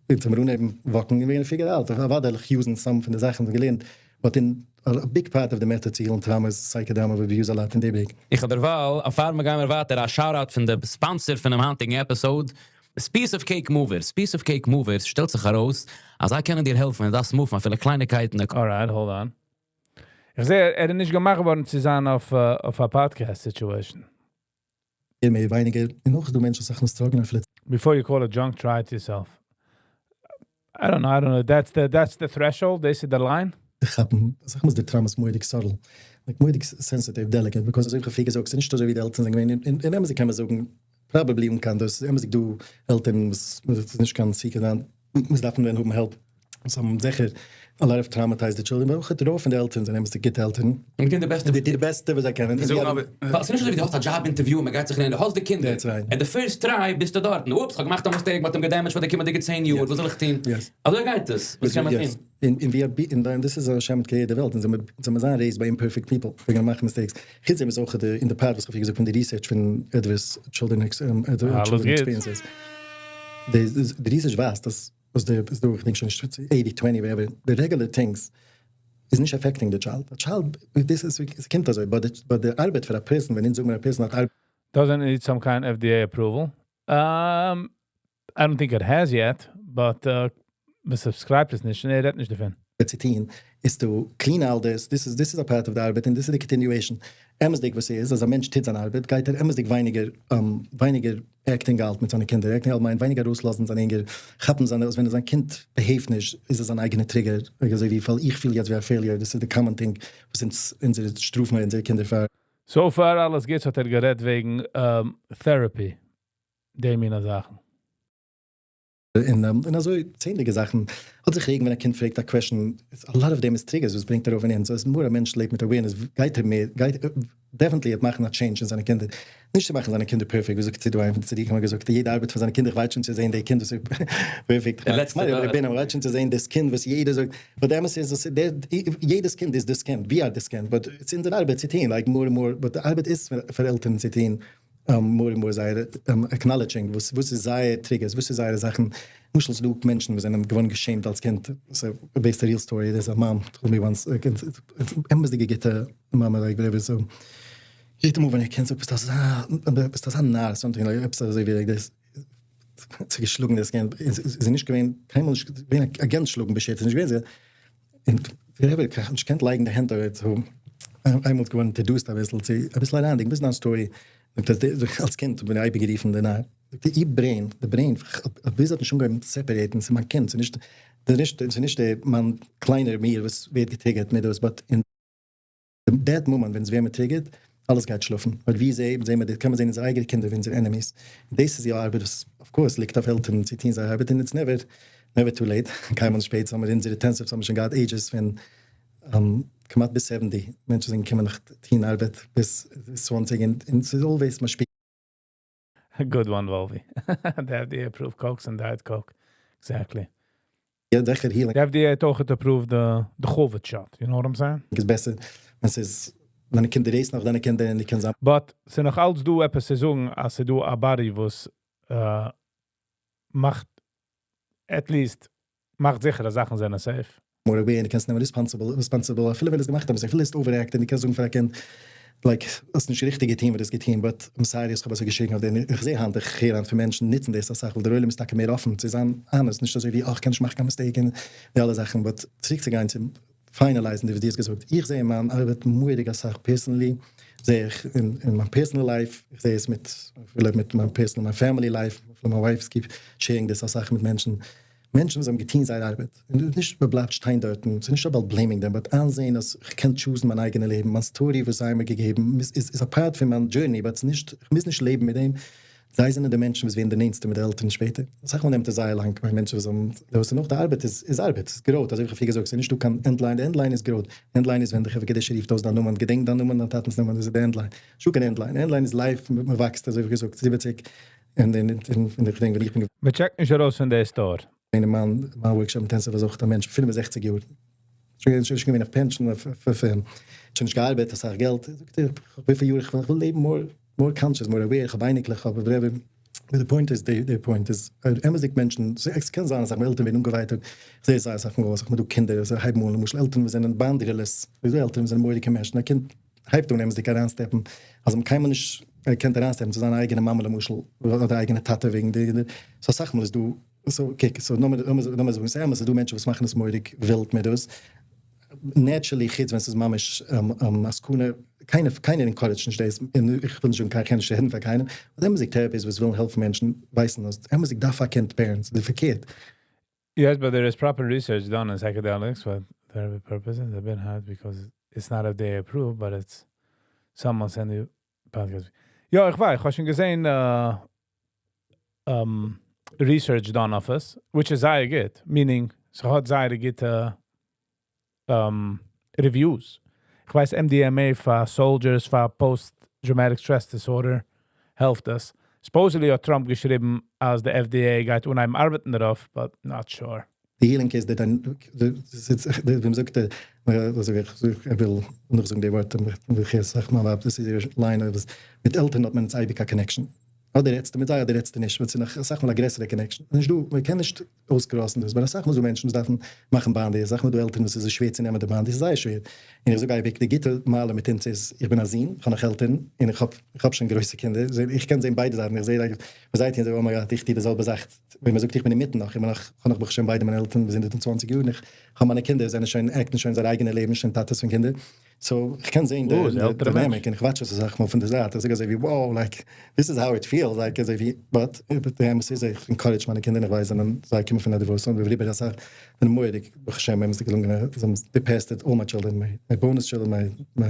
איך צום רונעבן walken ווי figure out, אבער איך use some פון די זאכן געלערנט, but in a big part of the method to heal trauma is psychodrama, we use a lot in Daybreak. איך האב דערווייל, א פאר מיר גייען מיר ווייטער, א shout-out פון דער sponsor פון דעם היינטיגן episode, Piece of Cake Movers. Piece of Cake Movers שטעלט זיך ארויס, אז זיי קענען דיר העלפן, דאס move ן, פילע קלייניקייטן. Alright, hold on. איך זע, ער איז נישט געמאכט געווארן צו זיין אויף א podcast situation. מער ווייניגער, און נאך דא מענטשן זאכן struggle פילע Before you call it junk, try it yourself. I don't know, I don't know. That's the threshold. They said the line. כאפן, זאג מיר, די trauma איז מורא'דיג subtle. Like מורא'דיג sensitive, delicate, because אזוי ווי געזאגט, ס'איז נישט אזוי ווי די עלטערן זענען געווען. אין אמת'ן קען מען זאגן, probably און קען דאס, אמת'דיג דא עלטערן, וואס איז נישט קיין secret, מיר דארפן ווען האבן help. עס האבן זיכער a lot of traumatized children, אבער אויך רוב פון די עלטערן זענען אמת'דיג גוטע עלטערן. און די בעסטע. די בעסטע וואס זיי קענען. זאגן אבער ווייל ס'איז נישט אזוי ווי דו האסט א job interview, מען גייט זיך לערנען, דו האסט די קינדער. That's right. At the first try ביסטו דארט. Oops, איך האב געמאכט א mistake, מ'האט אים גע damaged פאר די קומענדיגע 10 יאר. וואס זאל איך טון? Yes. אזוי גייט עס. וואס קען מען טון? אין ווי אין דאס איז א שם די וועלט, און זיי זענען raised by imperfect people. We're gonna מאכן mistakes. חוץ דעם איז אויך די אין די part וואס איך האב געזאגט פון די research פון adverse children אלעס children גוט. experiences. די research ווייזט דאס וואס די איז דא, איך דענק שוין נישט, 80-20, whatever, the regular things is נישט affecting the child. The child, this is, עס קומט אזוי, but the ארבעט פאר א person, ווען אונז זאגן מיר א person האט ארבעט Doesn't it need some kind of FDA approval? I don't think it has yet, but מען subscribe עס נישט, און ער רעדט נישט דערפון. צו טון, is to clean all this. This is a part of the ארבעט and this is the continuation. אמת'דיג וואס איז, אז א מענטש טוט זיין ארבעט, גייט ער אמת'דיג ווייניגער acting out מיט זיינע קינדער. Acting out מיינט ווייניגער ארויסלאזן זיין ענגער, כאפן זיינע, אז ווען זיין קינד behave נישט, איז עס זיין אייגענע trigger. אזוי ווי, ווייל איך פיל יעצט ווי א failure. This is the common thing, וואס אונז שטראפן מיר אונזערע קינדער פאר. So far אלעס גוט, האט ער גערעדט וועגן therapy. די מינע זאכן. און אזוי צענדליגע זאכן. האט זיך רעגן, ווען א קינד פרעגט א question, a lot of them is triggers, וואס ברענגט ער אויף אן end. So אז מער א מענטש לעבט מיט awareness, גייט ער מער, גייט, Definitely האט מאכן א change אין זיינע קינדער. נישט צו מאכן זיינע קינדער perfect, ווי זאגט דא איינער פון די צדיקים האט געזאגט, יעדע ארבעט פאר זיינע קינדער, איך ווארט שוין צו זען די קינד וואס איז perfect. דער לעצטער דור. איך בין, ווארט שוין צו זען דאס קינד וואס יעדער זאגט, but די אמת איז, אז דער, יעדעס קינד איז דאס קינד, we are דאס קינד, but עס איז אונזער ארבעט צו טון, like more and more, but די ארבעט איז פאר עלטערן צו טון, more and more זייער acknowledging וואס וואס איז זייער triggers, וואס איז זייערע זאכן. למשל ס'דא מענטשן וואס זענען געווארן גע shamed אלס קינד, so based a real story, there's a mom told me once, אמת'דיגע גוטע מאמע, like whatever, so יעדע מאל ווען איר קינד זאגט ביסט אזא, ביסט אזא נאר, something like עפעס אזוי ווי דאס, צו געשלאגן דאס קינד, איז זי נישט געווען, קיינמאל נישט געווען against שלאגן בשיטה, נישט געווען זי, און whatever, איך האב נישט געקענט לייגן די הענט אויף איר, איינמאל איז געווארן introduced אביסל צו, אביסל אריינדיג, אביסל דיין story, זאגט אז אלס קינד האט מיר אייביג גערופן די נאר, זאגט ער, איר brain, די brain, ביז האט נישט אנגעהויבן separate ן, ס'איז מיין קינד, ס'איז נישט, ס'איז נישט דער מיין קליינער מיר וואס ווערט גע trigger ט מיט דאס, but אין that moment ווען עס ווערט מיר triggered, אלעס גייט שלאפן, ווייל ווי זעהן זעהן מיר, קען מען זעהן אונזערע אייגענע קינדער ווי אונזערע enemies, דאס איז יא ארבעט וואס of course ליגט אויף עלטערן צו טוהן זייער ארבעט, און it's never never too late, קיינמאל נישט שפעט, האבן מיר אונזערע intensives האבן מיר שוין געהאט ages פון כמעט ביז 70, מענטשן זענען געקומען נאך טוהן ארבעט ביז 20, און ס'איז always משפיע. Good one, Volvi. The FDA approved Cokes and Diet Coke. Exactly. יא, זיכער healing. The FDA האט אויך approved the COVID shot. You know what I'm saying? איז בעסער, ווען ס'איז דיינע קינדער רעיסן אויף דיינע קינדער און די קענסט זיין. But ס'איז נאך אלץ דא עפעס צו זאגן, אז ס'איז דא א body וואס מאכט, at least, מאכט זיכער אז זאכן זענען safe. More aware, און דו קענסט נעמען responsible, אפילו ווען עס געמאכט האבן, אפילו איז overreact, און דו קענסט זאגן פאר א קינד, like, האסט נישט ריכטיג געטון וואס דו האסט געטון, but I'm sorry, איך האב אזוי געשריגן אויף דעם. איך זע היינט, איך הער היינט פון מענטשן נוצן דאס אסאך, ווייל דער עולם איז טאקע מער אפן צו זיין honest, נישט אזוי ווי, איך קען נישט מאכן קיין mistake און די אלע זאכן, but צוריק צו גיין צו finalize ן די וואס דו האסט געזאגט, איך זע אין מיין ארבעט מורא'דיג אסאך personally, זע איך אין מיין personal life, איך זע עס מיט, אפילו מיט מיין personal, מיין family life, אפילו מיין wife keep sharing דאס אסאך מיט מענטשן, מענטשן וואס האבן געטון זייער ארבעט, און נישט מען בלייבט שטיין דארטן, ס'איז נישט about blaming them, but איינזען אז איך קען choose ן מיין אייגענע לעבן, מיין story וואס זיי האבן מיר געגעבן איז א part פון מיין journey, but ס'איז נישט, איך מוז נישט לעבן מיט דעם, זיי זענען די מענטשן וואס ווערן די נענטסטע מיט די עלטערן שפעטער. אסאך מאל נעמט עס זייער לאנג ביי מענטשן וואס האבן, דאס איז נאך די ארבעט איז איז ארבעט, ס'איז growth, אזוי ווי איך האב פריער געזאגט, ס'איז נישטא קיין end line, די end line איז growth, end line איז ווען די חברה קדישא רופט אויס דיין נאמען, געדענק דיין נאמען, דיין טאטנ'ס נאמען, דאס איז די end line. נישטא קיין end line, end line איז life, מען וואקסט, אזוי ווי געזאגט, 70, און און איך געדענק ווען איך בין מען check ט נישט ארויס פון די store. אין מיין workshop intensive איז אויך א מענטש 65 יאר. שוין שוין געווען אויף pension, אויף שוין נישט געארבעט, אסאך געלט. זאגט ער, וויפיל יאר איך וויל, איך וויל לעבן more conscious, more aware, איך האב אייניקלעך, איך האב whatever. But the point is, the point is, אמת'דיג מענטשן, עס קען זיין אז אסאך עלטערן ווערן אנגעווייטאגט, איך זע עס זייער אסאך מאל, אסאך מאל דא קינדער, זיי הייבן אן, למשל עלטערן וואס זענען boundaryless, וויאזוי עלטערן וואס זענען מורא'דיגע מענטשן, א קינד הייבט אן אמת'דיג אריין step ן, אז זיי האבן קיינמאל נישט געקענט אריין step ן צו זיין אייגענע מאמע למשל, אדער אייגענע טאטע וועגן די, so אסאך מאל איז דא, so קוק, so לאמיר לאמיר זאגן, ס'איז אמת, ס'איז דא מענטשן וואס מאכן עס מורא'דיג ווילד מיט דאס, naturally חוץ ווען ס'איז ממש א סכנה, קיינער קיינער encourage ט נישט דאס, און איך וויל נישט זאגן קיין נישט רעדן פאר קיינעם, but אמת'דיג therapists וואס ווילן העלפן מענטשן ווייסן אז אמת'דיג דארף א קינד parents, די פארקערט. Yes, but there is proper research done on psychedelics for therapy purposes. They've been hard because it's not FDA approved, but it's someone send you podcast. יא, איך ווייס, איך האב שוין געזען research done אויף עס, which איז זייער גוט, meaning, ס'האט זייער גוטע reviews. איך ווייס MDMA פאר soldiers, פאר post-traumatic stress disorder, העלפט עס. Supposedly האט Trump געשריבן, אז די FDA גייט אנהייבן ארבעטן דערויף, but not sure. די healing איז, די, ווי מ'זאגט, אזוי ווי איך וויל נאכזאגן די ווארט, איך זאג מאל, דאס איז איר line, מיט עלטערן האט מען אייביג א connection. אדער רעדסטו מיט זיי אדער רעדסטו נישט, וועט זיך אסאך מאל א גרעסערע connection. נישט דא, מען קען נישט אויס cross ן דאס, ווייל אסאך מאל דא מענטשן וואס דארפן מאכן boundaries, אסאך מאל דא עלטערן וואס איז שווער צו נעמען די boundaries, איז זייער שווער. און איך זאג אייביג, די גוטע מעלה מיט אונז איז, איך בין א זון, איך האב נאך עלטערן, און איך האב שוין גרויסע קינדער, איך קען זען ביידע זייטן, איך זע וואס זיי טוען, oh my God, איך טו די זעלבע זאך, ווען מען זאגט איך בין אינמיטן נאך, איך בין נאך, איך האב נאך ברוך השם ביידע מיינע עלטערן, מיר זענען 120 יאר, און איך האב מיינע קינדער, זענען שוין, act ן שוין זייער אייגענע לעבן, שוין טאטעס פון קינדער. So, איך קען זען די dynamic, און איך watch עס אסאך מאל פון די זייט, איך זאג אזוי ווי, wow, like, this is how it feels, like, אזוי ווי, but, די אמת איז, איך encourage מיינע קינדער, איך ווייס, זענען, זיי קומען פון א divorce, און ווי אסאך, זענען מורא'דיג, ברוך השם, אמת'דיג געלונגענע, זיי האבן, they passed it, all my children, my bonus children, my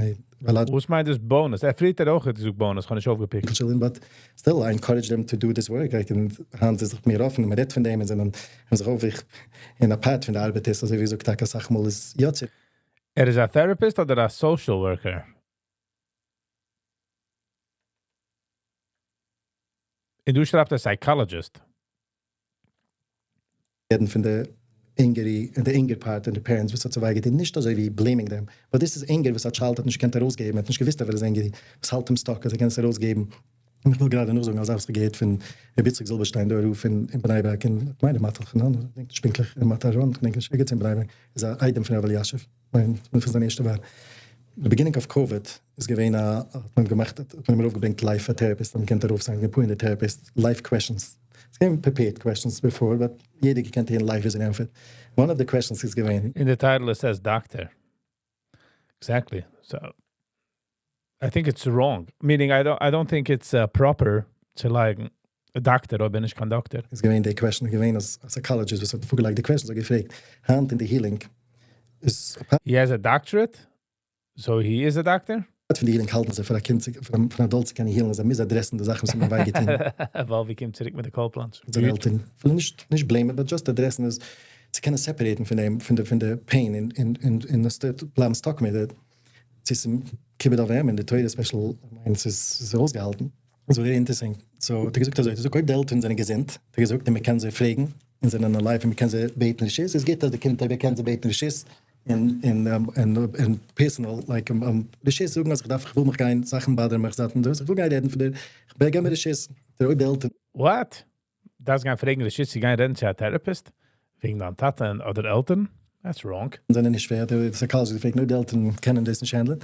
biological וואס מיינט דאס bonus? ער פריער האט אויך געזאגט bonus, איך האב נישט אויפגע pick ט. Children, but still, I encourage them to do this work, like, און היינט איז זיך מיר אפן, מען רעדט פון דעם, און זענען, האבן זיך אויף, איך, אין א part פון די ארבעט איז, אזוי ווי געזאגט, טאקע אסאך מאל איז, יא, צו ער איז א therapist אדער א social worker? און דו שרייבסט א psychologist. רעדן פון די anger, די anger part און די parents וואס האט זיי וויי געטון, נישט אזוי ווי blaming them, but this is anger וואס א child האט נישט געקענט ארויסגעבן, ער האט נישט געוואוסט אז ער איז angry, וואס האלט אים stuck אז ער קען עס ארויסגעבן. און איך וויל גראדע נאכזאגן א זאך וואס איך האב געהערט פון רבי יצחק זילבערשטיין דער רב אין בני ברק און כ'מיין ר' מאטל חנן, איך געדענק נישט פונקטליך, ר' מאטל אראן, כ'געדענק נישט, ערגעץ אין בני ברק, איז א איידעם פון רב אלישיב, מיין פון זיין ערשטע ווייב. די beginning of COVID איז געווען א האט מען געמאכט האט מען אים ארויפגעברענגט live א therapist האט מען געקענט ארויף זיין געפארן די therapist live questions ס'איז געווען prepared questions before but יעדער געקענט הערן live וויאזוי ער ענטפערט one of the questions איז געווען. אין די title it says doctor. Exactly. So I think it's wrong. Meaning I don't think it's proper צו לייגן א דאקטער אויב בין איך קיין דאקטער. איז געווען די question איז געווען אז א psychologist וואס האט פארגעלייגט די questions האט געפרעגט היינט אין די healing איז א He has a doctorate? So he is a doctor? part פון די healing האלטן זיי פאר א קינד צו פאר אן adult צו קענען heal ן אז ער מוז address ן די זאכן וואס האבן אים וויי געטון. וואלווי קומט צוריק מיט די cold plunge. זיינע עלטערן. כ'וויל נישט נישט blame ן but just address ן עס צו קענען separate ן פון דעם פון די פון די pain און און און און עס בלייבן stuck מיט די צו ס'איז כיבוד אב ואם אין די תורה special מיינט ס'איז ס'איז אויסגעהאלטן. ס'איז very interesting. So האט ער געזאגט אזוי, האט ער געזאגט אויב די עלטערן זענען געזונט, האט ער געזאגט, און מ'קען זיי פרעגן, און זענען alive און מ'קען זיי בעטן רשות, איז גוט אז די קינד אויב ער קען זיי בעטן רשות, און און און און personal like רשות זאגן אז איך דארף איך וויל מיך גיין זאכן bother ן מיך זייט און דאס, איך וויל גיין רעדן פון דיר, איך געב מיר רשות, אויב די עלטערן. What? דארפסט גיין פרעגן רשות צו גיין רעדן צו א therapist? וועגן דיין טאטע אדער עלטערן? That's wrong. זענען נישט ווערט, דער psychologist האט געפרעגט אויב די עלטערן קענען דאס נישט handle ן,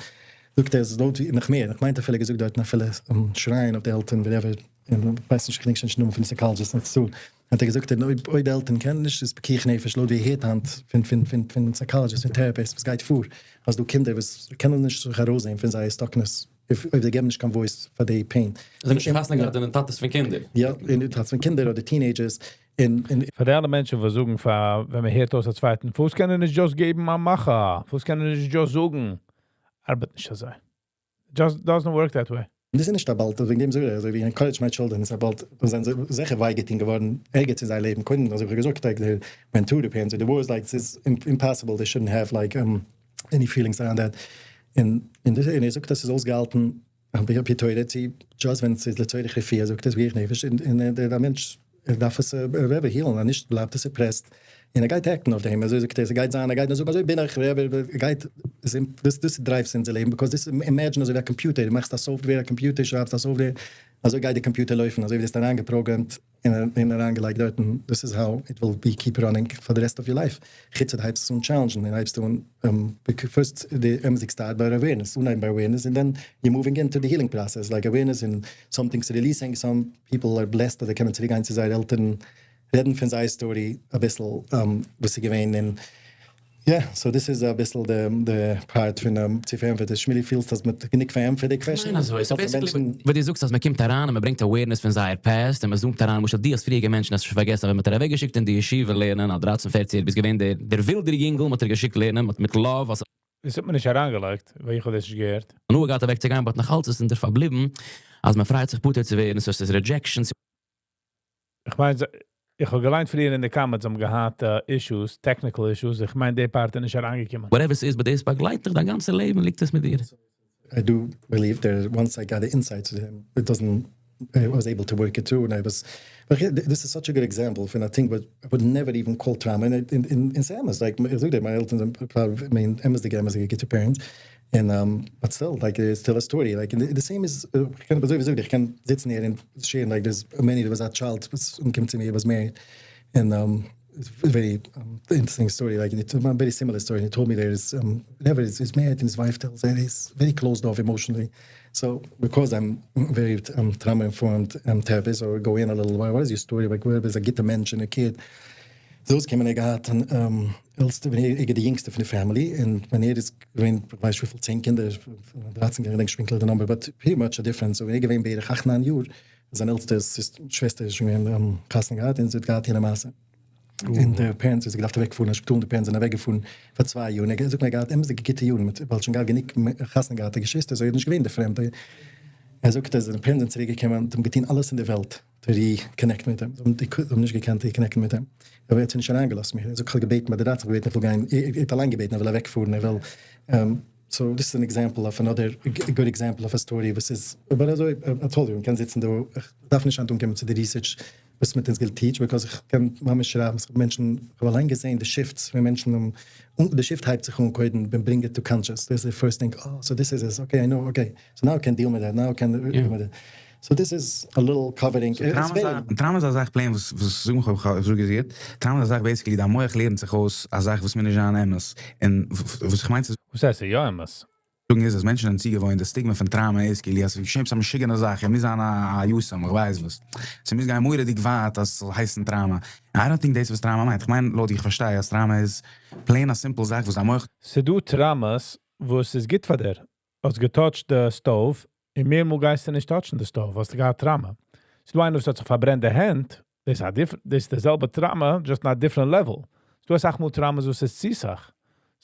זאגט ער עס איז לויט ווי, נאך מער, איך מיין אפילו געזאגט דארטן אפילו שרייען אויף די עלטערן whatever, און כ'ווייס נישט, כ'געדענק שוין נישט די נאמען פון די psychologist נאך צו, האט ער געזאגט אויב די עלטערן קענען נישט איז פיקוח נפש לויט ווי ער הערט היינט פון פון פון פון psychologist און therapist וואס גייט פאר, אז דא קינדער וואס קענען נישט זיך ארויסזעהן פון זייער stuckness אויב זיי געבן נישט קיין voice פאר די pain. זיי זענען שוין חתונה געהאט און טאטעס פון קינדער. יא, און טאטעס פון קינדער אדער teenagers, און און. פאר די אלע מענטשן וואס זאגן פאר ווען מען הערט אויס א צווייטן, פארוואס קען ער נישט just געבן א מאכער? פארוואס קען ער נישט just זאגן? ארבעט נישט אזוי. Just doesn't work that way. דאס איז נישט א באלד, וועגן דעם זאג איך, אזוי ווי encourage my children, איז א באלד, דאס זענען זיי זיכער וויי געטון געווארן ערגעץ אין זייער לעבן, קודם אזוי ווי איך האב געזאגט, like they went through the parents, the war is like ס'איז impossible, they shouldn't have like any feelings around that, און און ער זאגט אז ס'איז אויסגעהאלטן על פי תורה צו just ווען ס'איז לצורך רפואה זאגט עס פיקוח נפש און דער מענטש ער דארף עס whatever heal ן אז נישט בלייבט ער suppressed און ער גייט act ן אויף דעם אזוי זאגט ער ס'גייט זיין ער גייט נאר זאגן אזוי בין איך whatever ער גייט דאס דאס drives אונזער לעבן because דאס imagine אזוי ווי א קאמפיוטער דו מאכסט א software א קאמפיוטער שרייבסט א software אזוי גייט די קאמפיוטער לויפן אזוי ווי דו האסט אריינגע program ט און אריינגעלייגט דארטן, דאס איז how it will be keep running for the rest of your life, חוץ אז דו הייבסט עס אן challenge ן און הייבסט אן first די אמת'דיג start ביי awareness, אנהייבן ביי awareness און then you moving into די healing process, like awareness און something's releasing, some people are blessed אז זיי קענען צוריק גיין צו זייער עלטערן רעדן פון זייער story אביסל וואס איז געווען און יא, so דאס איז אביסל די part פון צו פארענטפערט. שמילי פילסט אז מ'האט גענוג פארענטפערט די question? כ'מיין אזוי, so basically וואס דו זאגסט אז מ'קומט אריין און מ'ברענגט awareness פון זייער past און מ' zoom ט אריין, למשל דו האסט פריער געמענטשן האסט שוין פארגעסן אז ווען מ'האט דיר אוועקגעשיקט אין די ישיבה לערנען א דרייצן פערצן יאר ביסט געווען דער דער ווילדער יונגל מ'האט דיר געשיקט לערנען מיט מיט love האסט דאס האט מען נישט אריינגעלייגט ווייל איך האב דאס נישט געהערט. הנאה געהאט אוועקצוגיין but נאכאלץ איז אין דיר פארבליבן אז מ'פרייט זיך פטור צו ווערן so ס'איז rejection. איך מיין, איך האב געליינט פריער אין די comments האבן געהאט issues, technical issues, איך מיין די part איז נישט אריינגעקומען. Whatever ס'איז, but דאס באגלייט דיך דיין גאנצע לעבן ליגט עס מיט דיר. I do believe there once I got the insight to him, it doesn't, I was able to work it through and I was, but this is such a good example פון a thing what I would never even call trauma און אין אין ס'אמת, like איך זאג דיר מיינע עלטערן זענען proud of me, אמת'דיגע אמת'דיגע גוטע parents, און but still like it's still a story like די same איז איך קען אזוי ווי זאג איך קען זיצן הער און share ן like there's many דער וואס א child וואס אנקומט צו מיר וואס married און very interesting story like very similar story he told me there is whatever is married און his wife tells ער איז very closed off emotionally so because I'm very trauma informed therapist so go in a little what is your story like ווער איז א גוטע מענטש און ער care ט זאל עס קומען ער געהאט אן עלטסטע ווען ער איז די יונגסטע פון די family און ווען ער איז געווען כ'ווייס נישט וויפיל צען קינדער דרייצן קינדער כ'געדענק נישט פונקטליך די number but pretty much a difference so ווען ער איז געווען בערך אכט ניין יאר זיין עלטסטע שוועסטער איז שוין געווען חתונה געהאט און זי האט געהאט יענע מעשה און די parents איז געדארפט אוועק פארן אין שפיטאל און די parents זענען אוועק געפארן פאר 2 יאר און ער זאגט מיר ער האט געהאט אמת'דיגע גוטע יארן מיט ווייל שוין געהאט גענוג חתונה געהאטע געשוויסטער so ער איז נישט געווען די פרעמדע ער זאגט אז די parents זענען צוריק געקומען און האבן געטון אלעס אין די וועלט to reconnect מיט אים, זיי האבן נישט געקענט reconnect ן מיט אים, אבער ער האט זיי נישט אריינגעלאזט מער, ער זאגט איך האב געבעטן ביי די דרייצן, איך האב געבעטן איך וויל גיין, ער האט אליין געבעטן ער וויל אוועקפארן, ער וויל. So this is an example of another good example of a story וואס איז, אבער אזוי, I told you, מ'קען זיצן דא, איך דארף נישט היינט אנקומען צו די research וואס מ'האט אונז גע teach, because איך קען ממש שרייבן, ס'האט מענטשן, איך האב אליין געזען די shifts ווען מענטשן האבן, די shift הייבט זיך אן קודם ביים bring it to conscious, דאס איז די first thing, oh, so this is it, okay, I know, okay, so now I can deal with that, now I can deal with that. So this is a little covering. Trauma איז א זאך plain וואס וואס זאג מיך אויב איך זאג עס גוט, trauma איז א זאך basically דיין מח לערנט זיך אויס א זאך וואס מוז נישט זיין אמת, און וואס איך מיין צו וואס הייסט יא אמת? זאגן איז אז מענטשן זענען צוגעוואוינט די stigma פון trauma איז כאילו אז ס'איז געשען עפעס א משוגענע זאך, ער מוז זיין א יתום, איך ווייס וואס, ס'מוז גיין מורא'דיג ווייט אז ס'זאל הייסן trauma, I don't think דאס איז וואס trauma מיינט, איך מיין לויט ווי איך פארשטיי אז trauma איז plain א simple זאך וואס דיין מח. ס'דא traumas וואס איז גוט פאר דיר. האסט גע touch ט די stove, און מער מאל גייסטו נישט touch ן די stove, האסטו געהאט trauma. ס'דא איינער וואס האט זיך פארברענט די הענט, דאס איז א different, דאס איז די זעלבע trauma, just on a different level. ס'דא אסאך מאל traumas וואס איז צו סאך.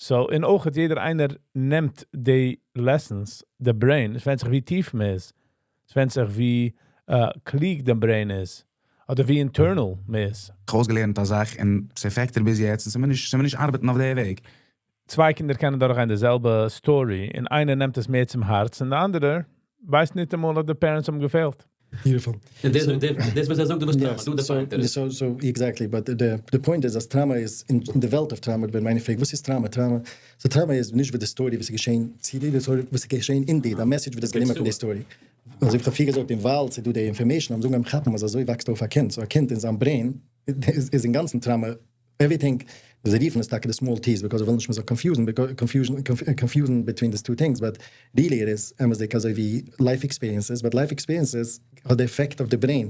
So, און אויך האט יעדער איינער נעמט די lessons, די brain, עס ווענדט זיך ווי טיף מען איז, עס ווענדט זיך ווי קלוג די brain איז, אדער ווי internal מען איז. אויסגעלערנט א זאך און ס'affect דיר ביז יעצט און ס'מוז נישט ס'מוז נישט ארבעטן אויף די וועג. צוויי קינדער קענען דורכגיין די זעלבע story און איינער נעמט עס מער צום הארץ און די אנדערע ווייסט ניטאמאל אז די parents האבן גע fail ט. Beautiful. דאס וואס ער זאגט דו ביסט trauma, דו define עס. So exactly, but the point איז אז trauma איז, אין די וועלט of trauma, ווען מיינע פרעגט וואס איז trauma, trauma, so trauma איז נישט ווי די story וואס איז געשען צו דיר, די story וואס איז געשען אין דיר, די message וואס דו האסט גענומען פון די story. אזוי ווי איך האב פריער געזאגט, און ווייל ס'איז דא די information, האבן זיי אנגעהויבן כאפן אז אזוי וואקסט אויף א קינד, so א קינד אין זיין brain איז אינגאנצן trauma, everything, זיי רופן עס טאקע די small T's because זיי ווילן נישט מ'זאל confuse ן, confusion between these two things, but really it is אמת'דיג אזוי ווי life experiences, but life experiences האט די עפעקט אויף די brain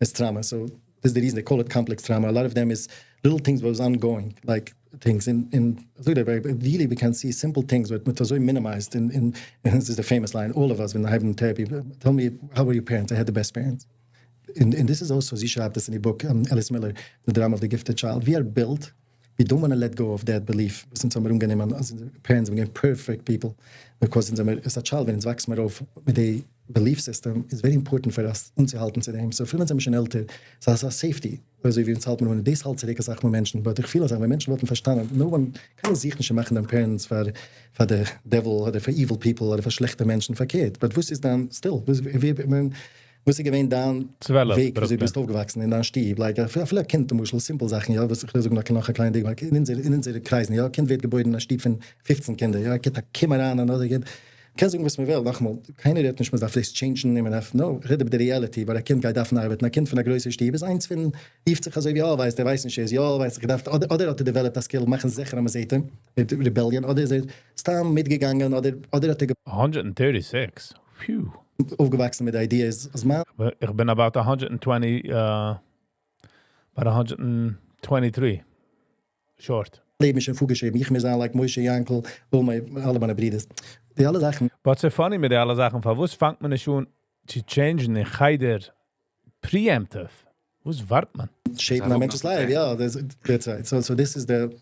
איז trauma, so דאס איז די reason they call it complex trauma, a lot of them is little things וואס איז ongoing, like things אין אין אזוי דער really we can see simple things וואס מ'האט אזוי minimized אין אין עס איז די famous line all of us ווען הייבן therapy tell me how were your parents, I had the best parents. און דאס איז also, זי שרייבט עס אין איר book, Alice Miller, The Drama of the Gifted Child, we are built, we don't wanna let go of that belief וואס אונז האמיר אנגענומען אז אונזערע parents זענען געווען perfect people, because אונז זעמיר as a child ווען אונז וואקסן מיר אויף מיט די belief system איז very important פאר אונז אנצוהאלטן צו דעם, so אפילו אונז זעמיר שוין עלטער, ס'איז אזא safety אזוי ווי אונז האלט מיר אן, און דאס האלט צוריק אסאך מאל מענטשן, but איך פיל אז ווען מענטשן וואלטן פארשטאנען, no one, קיינער זוכט נישט צו מאכן דיין parents פאר פאר די devil אדער פאר evil people אדער פאר שלעכטע מענטשן, פארקערט, but וואס איז דיין still, וואס איז געווען דיין 12 וועג וויאזוי ברוקלין. ביסט אויפגעוואקסן אין דיין שטוב? Like אפילו א קינד למשל, simple זאכן יא, וואס איך וויל זאגן נאך נאך א קליינע דוגמא, אין אונזער אין אונזערע קרייזן יא, א קינד ווערט געבוירן אין א שטוב פון 15 קינדער יא, ער גיבט א קום אריין אנאדער קינד, מ'קען זאגן וואס מ'וויל, נאכאמאל, קיינער רעדט נישט מ'דארף דאס change ן און מ'דארף, no, איך רעד איבער די reality, ווייל א קינד גייט דארפן ארבעטן, א קינד פון א גרויסע שטוב איז איינס פון, רופט זיך אזוי ווי אה ווייסט ער ווייסט נישט ער איז יא ווייסט איך געדארפט, אדער אדער האט ער developed א skill מאכן זיכער אז מ'זעט אים, מיט rebellion, אדער איז ער סתם מיטגעגאנגען, אדער אדער האט ער. 136? Phew. אויפגעוואקסן מיט די idea איז אז מיין. איך בין about 120, about 123 short. לעבן איז שוין פארגעשריבן, איך מוז זיין like משה יענקל, all my, אלע מיינע ברידערס, די אלע זאכן. But ס'איז funny מיט די אלע זאכן, פארוואס פאנגט מען נישט אן צו change ן אין חדר preemptive? וואס ווארט מען? Shape ן א מענטש'ס life, יא, that's right, so so this is the,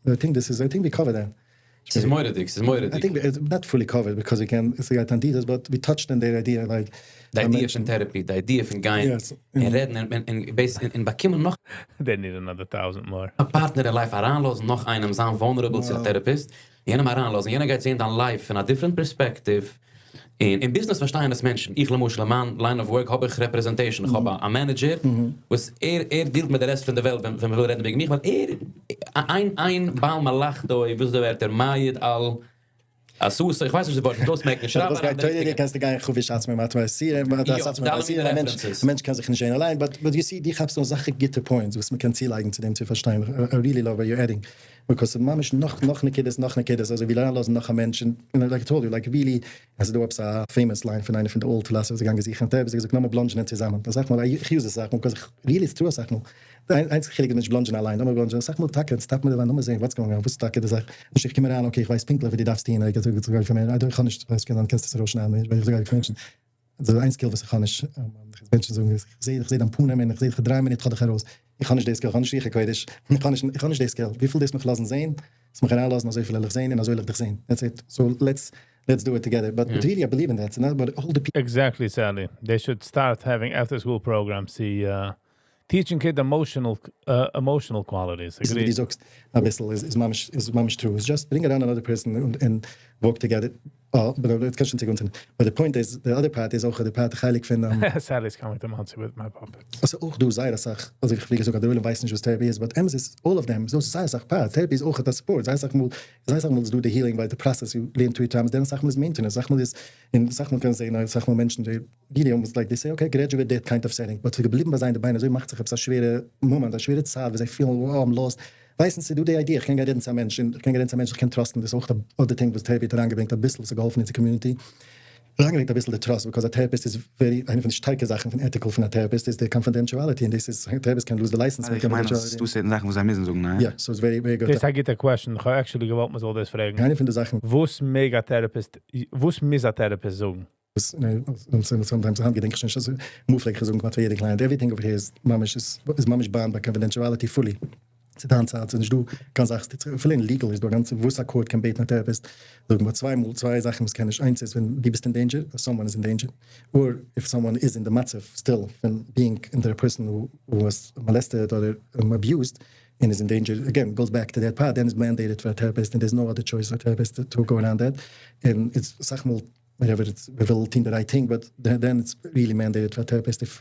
I think this is, I think we covered that. ס'איז מורא'דיג, ס'איז מורא'דיג. I think not fully covered because we can, ס'גייט אין details, but we touched on the idea like. די idea פון therapy, די idea פון גיין און רעדן און באקומען נאך. They need another thousand more. א partner אין life אריינלאזן נאך איינעם זיין vulnerable צו א therapist, יענעם אריינלאזן, יענער גייט זען דיין life פון א different perspective, און אין ביזנעס פארשטייען עס מענטשן, איך למשל אין מיין line of work האב איך representation, איך האב א manager וואס ער ער deal ט מיט די רעסט פון די וועלט ווען מען וויל רעדן וועגן מיך, ווייל ער איין איין בעל מלאכתו, וואס איז די ווערטער, מעיד על עשותו, איך ווייס נישט די ווארט, אויסמעקן, שרייב אריין די ריכטיגע. קענסטו גיין חבי שאץ מיר מאט ווייס א מענטש קען זיך נישט זען אליין, but but you see די כאפסט אן אזעלכע גוטע points וואס מען קען צולייגן צו דעם צו פארשטיין, I really love what you adding. Because ס'איז ממש נאך נאך נקודות נאך נקודות אזוי ווי אריינלאזן נאך א מענטש און like I told you like really עס איז דא עפעס א famous line פון איינער פון די old philosophers איז געגאנגען זוכן א therapist האט געזאגט לאמיר בלאנדזשענען צוזאמען אסאך מאל איך use עס אסאך מאל because איך really איז true אסאך מאל די איינציגע חילוק איז נישט בלאנדזשען אליין לאמיר בלאנדזשען אסאך מאל טאקע stop מיר דערווייל לאמיר זעהן what's going on וואס איז טאקע די זאך נישט איך קום אריין okay איך ווייס פונקטליך וואס דו דארפסט טון איך האב נישט ווייסט קען זיין קענסט עס ארויסשניידן ווייל איך זאג אייביג פאר מענטשן דאס איז איין skill וואס איך האב נישט, מענטשן זאגן איך זע איך זע דיין פנים און איך זע דיך 3 מינוט כ'האב דיך ארויס, איך האב נישט די skill, איך האב נישט רוח הקודש, איך האב נישט איך האב נישט די skill, וויפיל דו וועסט מיך לאזן זען, וועסט מיך אריינלאזן אזויפיל וועל איך זען און אזוי וועל איך דיך זען, that's it, so let's let's do it together, but really I believe in that, but all the Exactly Sally, they should start having after school programs to. Teaching kid emotional qualities. ווי דו זאגסט, א ביסל איז ממש true. It's just bring around another person and work together. Oh, but it קען שוין זיך. But the point is, the other part is אויך the part חלק פון Sally's coming to Monsey with my puppets. אלזא אויך דא זייער א סאך, אלזא איך, ווי געזאגט, דער עולם ווייסט נישט, וואס therapy איז, but אמת איז, all of them, אזוי זייער א סאך part. Therapy איז אויך דאס support. זייער א סאך מאל, זייער א סאך מאל איז דא the healing by the process, you learn three times, then א סאך מאל איז maintenance, סאך מאל איז, אין סאך מאל קען זיין, סאך מאל מענטשן, they really almost like they say, "Okay, graduate that kind of setting," but געבליבן ביי זיי אין די ביינער, אזוי מאכט זיך עפעס א שווערע moment, א שווערע צייט, וואו זיי פילן, "Wow, I'm lost." ווייסן זיי, דו, די idea, איך קען גיין רעדן צו א מענטש, איך קען גיין רעדן צו א מענטש, איך קען trust ן, דאס איז אויך the other thing, וואס therapy האט אריינגעברענגט, א ביסל, וואס האט געהאלפן אין די community. אריינגעברענגט א ביסל the trust, because a therapist is very, איינע פון די שטארקע זאכן פון ethical פון א therapist is the confidentiality, and this is, a therapist can lose the license. איך מיין, אז דו זאגסט זאכן, וואס זיי מוזן זאגן, ניין? Yeah, so it's very, very good. דאס איז א גוטע question. איך האב actually געוואלט, מען זאל דאס פרעגן. איינע פון די זאכן, וואס מעג א therapist, וואס מוז א therapist זאגן? וואס, נע, sometimes היינט געדענק איך נישט, אלזא אמאל פלעג איך זאגן, כמעט פאר יעדע client, everything over here איז ממש bound by confidentiality fully. ס'איז דאן צייט, נישט דא, קען זאגסט, אפילו אין legal איז דא גאנץ, וואס א court קען בעטן א therapist, זאגן מיר צוויי מאל, צוויי זאכן, וואס קען נישט, איינס איז, ווען דו ביסט in danger, or someone is in danger, or if someone is in the מצב still, when being in the person who was molested or abused, and is in danger, again, goes back to that part, then it's mandated for a therapist, and there's no other choice for a therapist to go around that. And it's, סאך מאל, whatever, it's, we will think the right thing, but then it's really mandated for a therapist if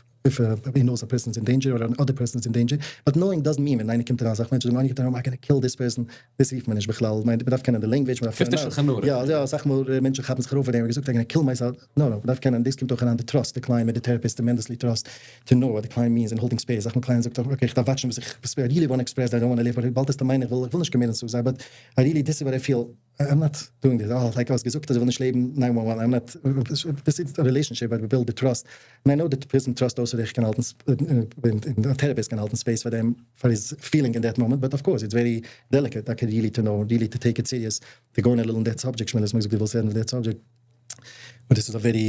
he knows a person's in danger or another person's in danger. But knowing doesn't mean, ווען איינער קומט אריין, זאגט מענטש, איינער קומט אריין, "I'm gonna kill this person," דאס רופט מען נישט בכלל. מיין, מען דארף קענען the language, מען דארף פיפטע שולחן ערוך. יא, סאך מאל, מענטשן כאפן זיך ארויף, און געזאגט, "I'm gonna kill myself." No, מען דארף קענען, דאס קומט אויך אן the trust, the client מיט the therapist, tremendously trust, to know what the client means and holding space. סאך מאל client זאגט, "Okay, איך דארף watch ן, וואס איך, וואס I really want to express, I don't want to live," but באלד איז דער מיין, איך וויל נישט commit suicide, but I really, this is what I feel. I'm not doing this. Oh, like האסט געזאגט, אז איך וויל נישט לעבן, 911. I'm not, this is a relationship, but we build the trust. And I know that the person trust also, איך קען האלטן, a therapist קען האלטן space for them, for his feeling in that moment. But of course, it's very delicate, like really to know, really to take it serious, to go in a little in that subject. איך מיין, דאס מוז איך that subject. But this is a very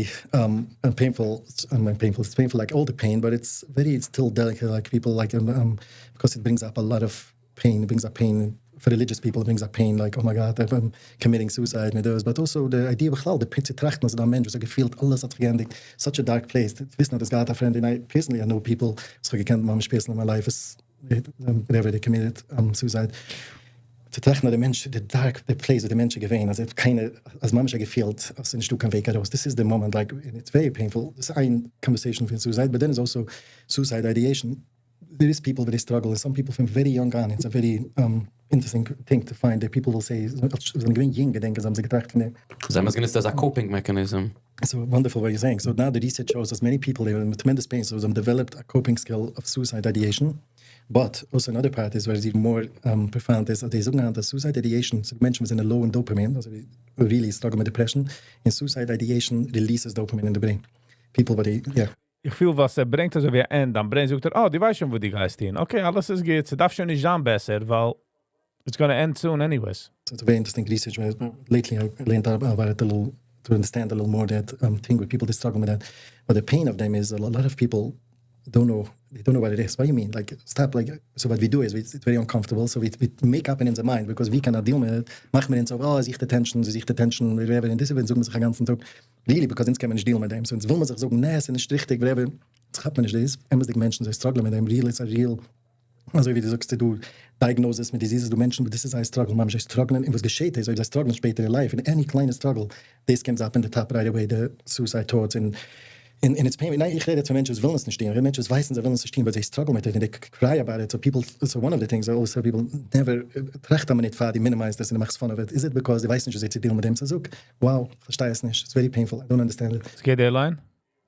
painful. It's painful like all the pain, but it's very it's still delicate. Like people like because it brings up a lot of pain. It brings up pain for religious people. It brings up pain like, "Oh my God, I'm committing suicide." מיט דאס. But also the idea בכלל, the צו טראכטן, אז דער מענטש, וואס ער געפילט, אלעס האט זיך געענדיגט. Such a dark place. וויסן, דאס געהאט א friend, and I personally, I know people, וואס איך געקענט, ממש personally in my life, is whatever they committed suicide. צו טראכטן, דער מענטש, the dark, the place, וואו דער מענטש געווען, אלזא קיינע, אז ממש געפילט, אז נישטא קיין וועג ארויס. This is the moment, like, and it's very painful. דאס איז איין conversation for suicide, but then there's also suicide ideation. There is people that they struggle, and some people from very young on. It's a very interesting thing to find that people will say, זענען געווען יונג, געדענק, אז האבן זיי געטראכט פון דעם. זיי האבן עס גענוצט as a coping mechanism. So wonderful what you're saying. So now the research shows us many people they with tremendous pain, so them developed a coping skill of suicide ideation. But also another part is where it's even more profound is that they זאגן אז suicide ideation, so מענטשן זענען low in dopamine, also they really struggle with depression, and suicide ideation releases dopamine in the brain. People, but they, yeah. איך פיל, וואס ער ברענגט אזוי ווי א end, דאן ברענגט, זאגט ער, "Oh, דו ווייסט שוין, וואו דו גייסט הין. Okay, אלעס איז גוט, עס דארף שוין נישט זיין בעסער, ווייל it's gonna end soon anyways." So it's a very interesting research. Lately, I learned about it a little to understand a little more that thing with people that struggle with that. But the pain of them is a lot of people don't know. They don't know what it is. What do you mean? Like stop. Like so. What we do is we, it's very uncomfortable. So we make up in the mind because we cannot deal with it. מאכט מען אונז, "Oh, זוכט attention, זי זוכט attention," whatever. און דאס זאגן מיר זיך דעם גאנצן טאג. Really, because אונז קען מען נישט deal מיט דעם. So אונז וויל מען זיך זאגן, נע, עס איז נישט ריכטיג, whatever. דאס האט מען נישט. דאס אמת'דיג מענטשן, זיי struggle מיט דעם. Real, it's a real אזוי ווי דו זאגסט, דו diagnosis מיט diseases, דו מענטשן, this is a struggle, ממש struggle, און וואס געשעט איז, זיי struggle שפעטער in life, and any kleine struggle, this comes up in the top right away, the suicide thoughts, and it's pain. ניין, איך רעד יעצט פון מענטשן, וואס ווילן עס נישט טון. מענטשן וואס ווייסן, זיי ווילן עס נישט טון, but they struggle with it, and they cry about it. So people, so one of the things I always tell people, never, טראכט מען נישט פאר, דו minimize דאס און דו מאכסט fun of it. Is it because זיי ווייסן נישט, ווי צו deal מיט דעם? So זאג, "Wow, פארשטיי עס נישט. It's very painful. I don't understand it." עס גייט דער line?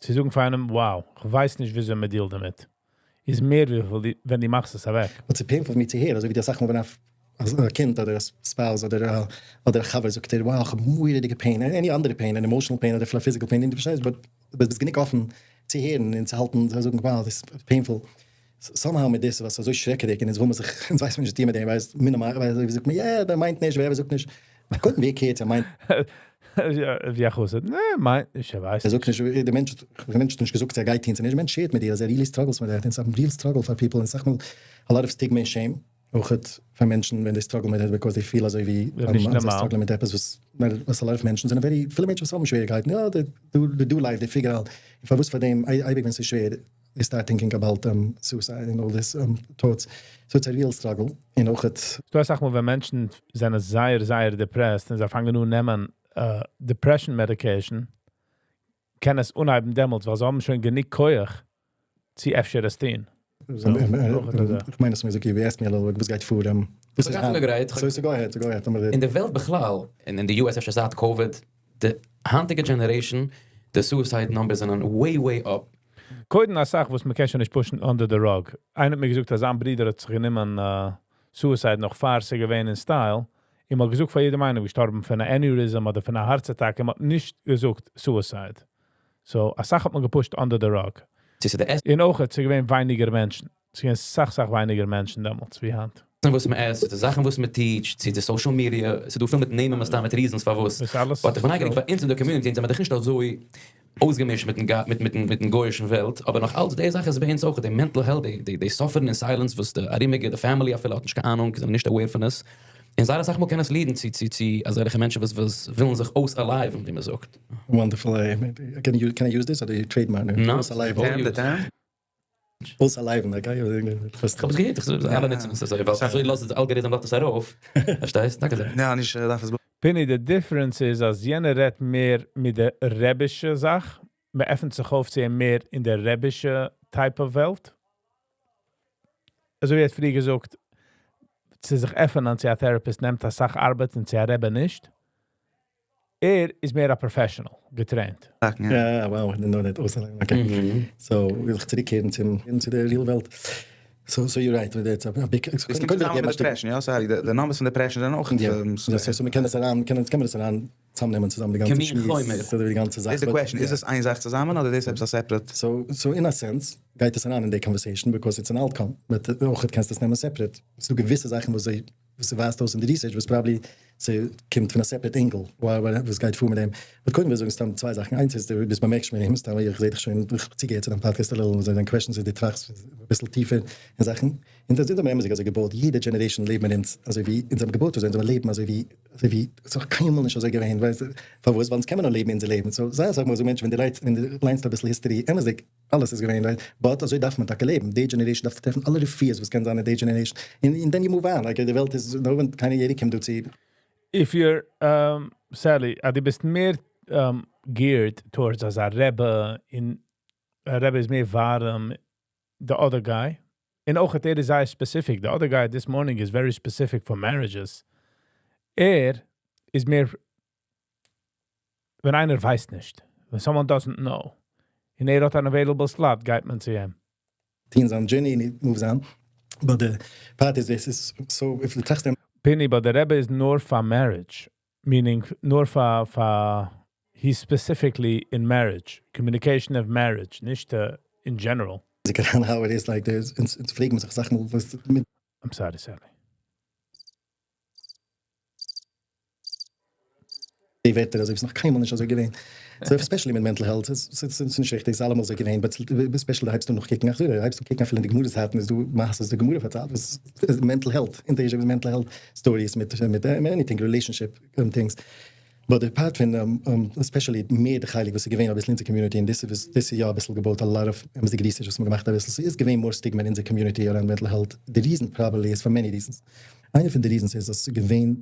זיי זאגן פאר איינעם, "Wow, איך ווייס נישט, ווי מען deal דערמיט." איז מער ווי ווען דו מאכסט עס אוועק. But it's painful for me to hear. אזוי ווי די זאך, ווען א קינד אדער א spouse אדער א חבר זאגט דיר, "Wow, איך האב מורא'דיגע pain," any other pain, an emotional pain אדער physical pain, דו פארשטייסט, but עס איז גענוג אפן צו הערן און צו האלטן, צו זאגן, "Wow, this is painful." Somehow מיט דאס, וואס אזוי שרעקעדיג, און יעצט וויל מען זיך, יעצט ווייסט מען נישט, מיט דעם, ווייסט, minimal, ווייל זיי זאגט, יא, דער מיינט נישט, ווער זאגט נישט. גוט, ווי גייט, ער מיינט. ווי איך ווייס, נע, מיינט, איך ווייס. ער זאגט נישט, דער מענטש האט נישט געזאגט, ער גייט הין, דער מענטש share ט מיט דיר, אז ער really struggles with that. It's a real struggle for people. און סאך מאל, a lot of stigma and shame. אויך פאר מענטשן, ווען they struggle with it, because they feel אזוי ווי נישט זיי נארמאל. struggle מיט עפעס, וואס a lot of מענטשן זענען very, פילע מענטשן וואס האבן שוועריגקייטן. יא, they do life, they figure out. איך וואוסט פאר דעם, אייביג ווען עס איז שווער, they start thinking about suicide and all this thoughts. So it's a real struggle. און אויך ס'דא אסאך מאל ווען מענטשן זענען זייער, זייער depressed און זיי פאנגען אן נעמען depression medication, קען עס אנהייבן דעמאלטס, ווייל זיי האבן שוין גענוג כח צו אפשר עס טון. So, איך מיין, אז מיר זאגן, you asked me a little bit, וואס גייט פאר? וואס איז גרייט. So go ahead, go ahead. אין דער וועלט בכלל, אין די US אפשר זייט COVID, די היינטיגע generation, די suicide numbers זענען way, way up. קודם א זאך, וואס מ'קען שוין נישט push ן under the rug. איינער האט מיר געזאגט, אז זיין ברודער האט זיך גענומען suicide נאך פאר ס'איז געווען אין style. און מ'האט געזאגט פאר יעדעם איינעם, געשטארבן פון א aneurysm אדער פון א heart attack, מ'האט נישט געזאגט suicide. So, א זאך האט מען גע push ט under the rug. ס'איז די עסן און אויך, ס'איז געווען ווייניגער מענטשן. ס'איז געווען סאך, סאך ווייניגער מענטשן דעמאלטס, ווי היינט. וואס מען עסט, די זאכן וואס מען teach, צו די social media, ס'דא פיל מיט נעמען, וואס דא מיט reasons פארוואס. דאס אלעס. But איך בין נייגעריג, ביי אונז אין דער community, אונז זענען דאך נישט אזוי אויסגעמישט מיטן גוי'אישן וועלט, אבער נאך אלץ, די זאך איז ביי אונז אויך, די mental health, די suffer in silence, וואס די ארומיגע, די family אפילו האט נישט קיין אהנונג, זענען נישט aware פון עס. און זייער אסאך מאל קען עס lead ן צו אזעלכע מענטשן, וואס ווילן זיך אויסלייזן, ווי מען זאגט. Wonderful. Can I use this or do you trademark it? No. אויסלייזן. The term? אויסלייזן, okay? איך האב עס געהערט, איך זאג, אלע נוצן עס אזוי, ווייל אזוי לאזט דער algorithm לאזט עס ארויף. פארשטייסט? דאנקע זייער. יא, נישט, דארף עס Pinny, the difference איז, אז יענער רעדט מער מיט דער רבי'שע זאך, מען עפנט זיך אויף צו אים מער אין דער רבי'שע type of וועלט. אזוי ווי ער האט פריער געזאגט, צו זיך עפענען צו א therapist נעמט א סאך ארבעט און צו א רבי נישט. ער איז מער א professional, גע trained. Yeah, wow, I didn't know that. אויסלייזן, okay. So, וויל איך צוריקקערן צו דער real וועלט. So you're right, it's a big עס קומט צוזאמען מיט depression, יא, sorry, די numbers פון depression זענען אויך So מיר קענען דאס אריין, קענען מיר דאס אריין צוזאמנעמען צוזאמען די גאנצע שמועס, so די גאנצע זאך. Is the question, איז עס איין זאך צוזאמען אדער איז עס עפעס א separate? So in a sense גייט עס אריין אין די conversation because it's an outcome, but אויך קענסט עס נעמען separate. ס'דא געוויסע זאכן וואס ווייזט אויס אין די research וואס probably ס'קומט פון א separate angle, וואס גייט פאר מיט דעם. But קודם וויל איך זאגן סתם צוויי זאכן. איינס איז, דו ביסט באמערקט שוין, סתם איך זע דיך שוין, איך צוגעהערט צו דיין podcast a little, און דיין questions, דו טראכסט א ביסל טיפער אין זאכן. און דאס איז דאך אמת'דיג אזוי געבויט, יעדע generation לעבן מיר אונז, אזוי ווי אונז האבן געבויט, אזוי אונז האבן לעבן, אזוי ווי, עס איז נאך קיינמאל נישט אזוי געווען, ווייסט דו, פארוואס? ווייל אונז קען מען נאר לעבן אונזער לעבן. So, זיי זאג מאל, אזוי מענטשן, ווען דו ליינסט א ביסל history, אמת'דיג, אלעס איז געווען, right? But אזוי דארף מען טאקע לעבן. די generation דארף טרעפן אלע רפואות, וואס קען זיין אין די generation. And then you move on. Like, די וועלט איז, no one, קיינער, יעדער קומט דא צו. If you're, Sally, דו ביסט מער geared towards אז א רבי אין א רבי איז מער ווארעם, the other guy. און אויך ער איז זייער specific. The other guy this morning is very specific for marriages. ער איז מער, ווען איינער ווייסט נישט. When someone doesn't know. און ער האט an available slot, גייט מען צו אים. טון זיין journey and he moves on. But the part is this is so if the טראכסט Pinny, but the Rebbe is נאר for marriage. Meaning, נאר for, he's specifically in marriage. Communication of marriage, נישט in general. זיך how it is like there's אונז פלעגן זיך זאכן וואס מיט I'm sorry, Sally. די ווערטער, אזוי איז נאך קיינמאל נישט אזוי געווען. So especially מיט mental health, עס איז נישט ריכטיג, עס איז אלעמאל אזוי געווען, but especially דא הייבסטו נאך קוקן, אך, דא הייבסטו קוקן אפילו אין די גמרא זייטן, איז דא מעשיות די גמרא פארציילט, וואס איז mental health, אין די mental health stories מיט anything, relationship things. But the part פון especially מער די חלק וואס איז געווען א ביסל אין די community, און דאס איז יא א ביסל געבויט a lot of אמת'דיגע research וואס מ'האט געמאכט א ביסל, ס'איז געווען more stigma אין אונזער community around mental health. The reason probably is for many reasons. איינע פון די reasons איז, אז ס'איז געווען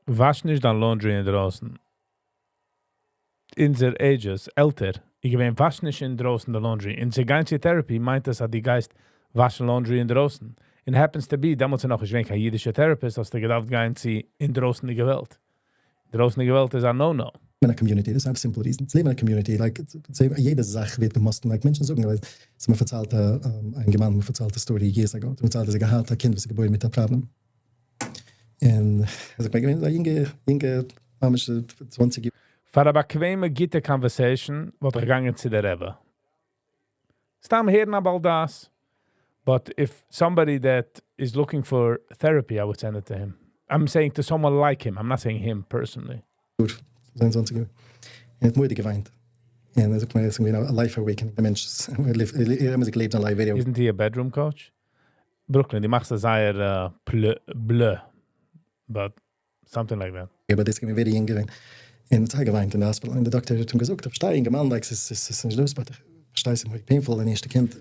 וואש נישט דיין laundry אין דרויסן. אונזער ages, עלטער, איז געווען וואש נישט אין דרויסן די laundry. און צו גיין צו therapy מיינט עס, אז דו גייסט וואשן laundry אין דרויסן. And happens to be, דעמאלטס איז נאך נישט געווען קיין אידישע therapist, האסטו געדארפט גיין צו אין דרויסנדיגע וועלט. דרויסנדיגע וועלט איז א no-no. אין א community, דאס איז א simple reason. לעבן אין א community, like, say, יעדע זאך ווערט געמאסטן, like, מענטשן זאגן, ווייל, עס מיר פארציילט, א יונגערמאן מיר פארציילט א story years ago, פארציילט, אז ער געהאט א קינד, וואס איז געבוירן מיט א problem. און ער זאגט מיר, געווען א יונגע, יונגע, ממש 20 יאר. פאר א באקוועמע, גוטע conversation, וואלט איך געגאנגען צו דער רבי. סתם הערן א בעל דעת. But if somebody that is looking for therapy, I would send it to him. I'm saying to someone like him. I'm not saying him personally. 22 יאר. און ער האט מורא'דיג געוויינט. און ער זאגט מיר, עס איז געווען א life awakening. דער מענטש איז, ער האט זיך געלעבט זיין life video. Isn't he a bedroom coach? Brooklyn, דו מאכסט עס זייער blur. But something like that. Yeah, but דאס איז געווען very יונג געווען. און ער האט געוויינט אין די hospital. און דער דאקטער האט אים געזאגט, איך פארשטיי, יונגערמאן, like, עס איז נישט דאס, but פארשטייסט ס'איז painful דיין ערשטע קינד.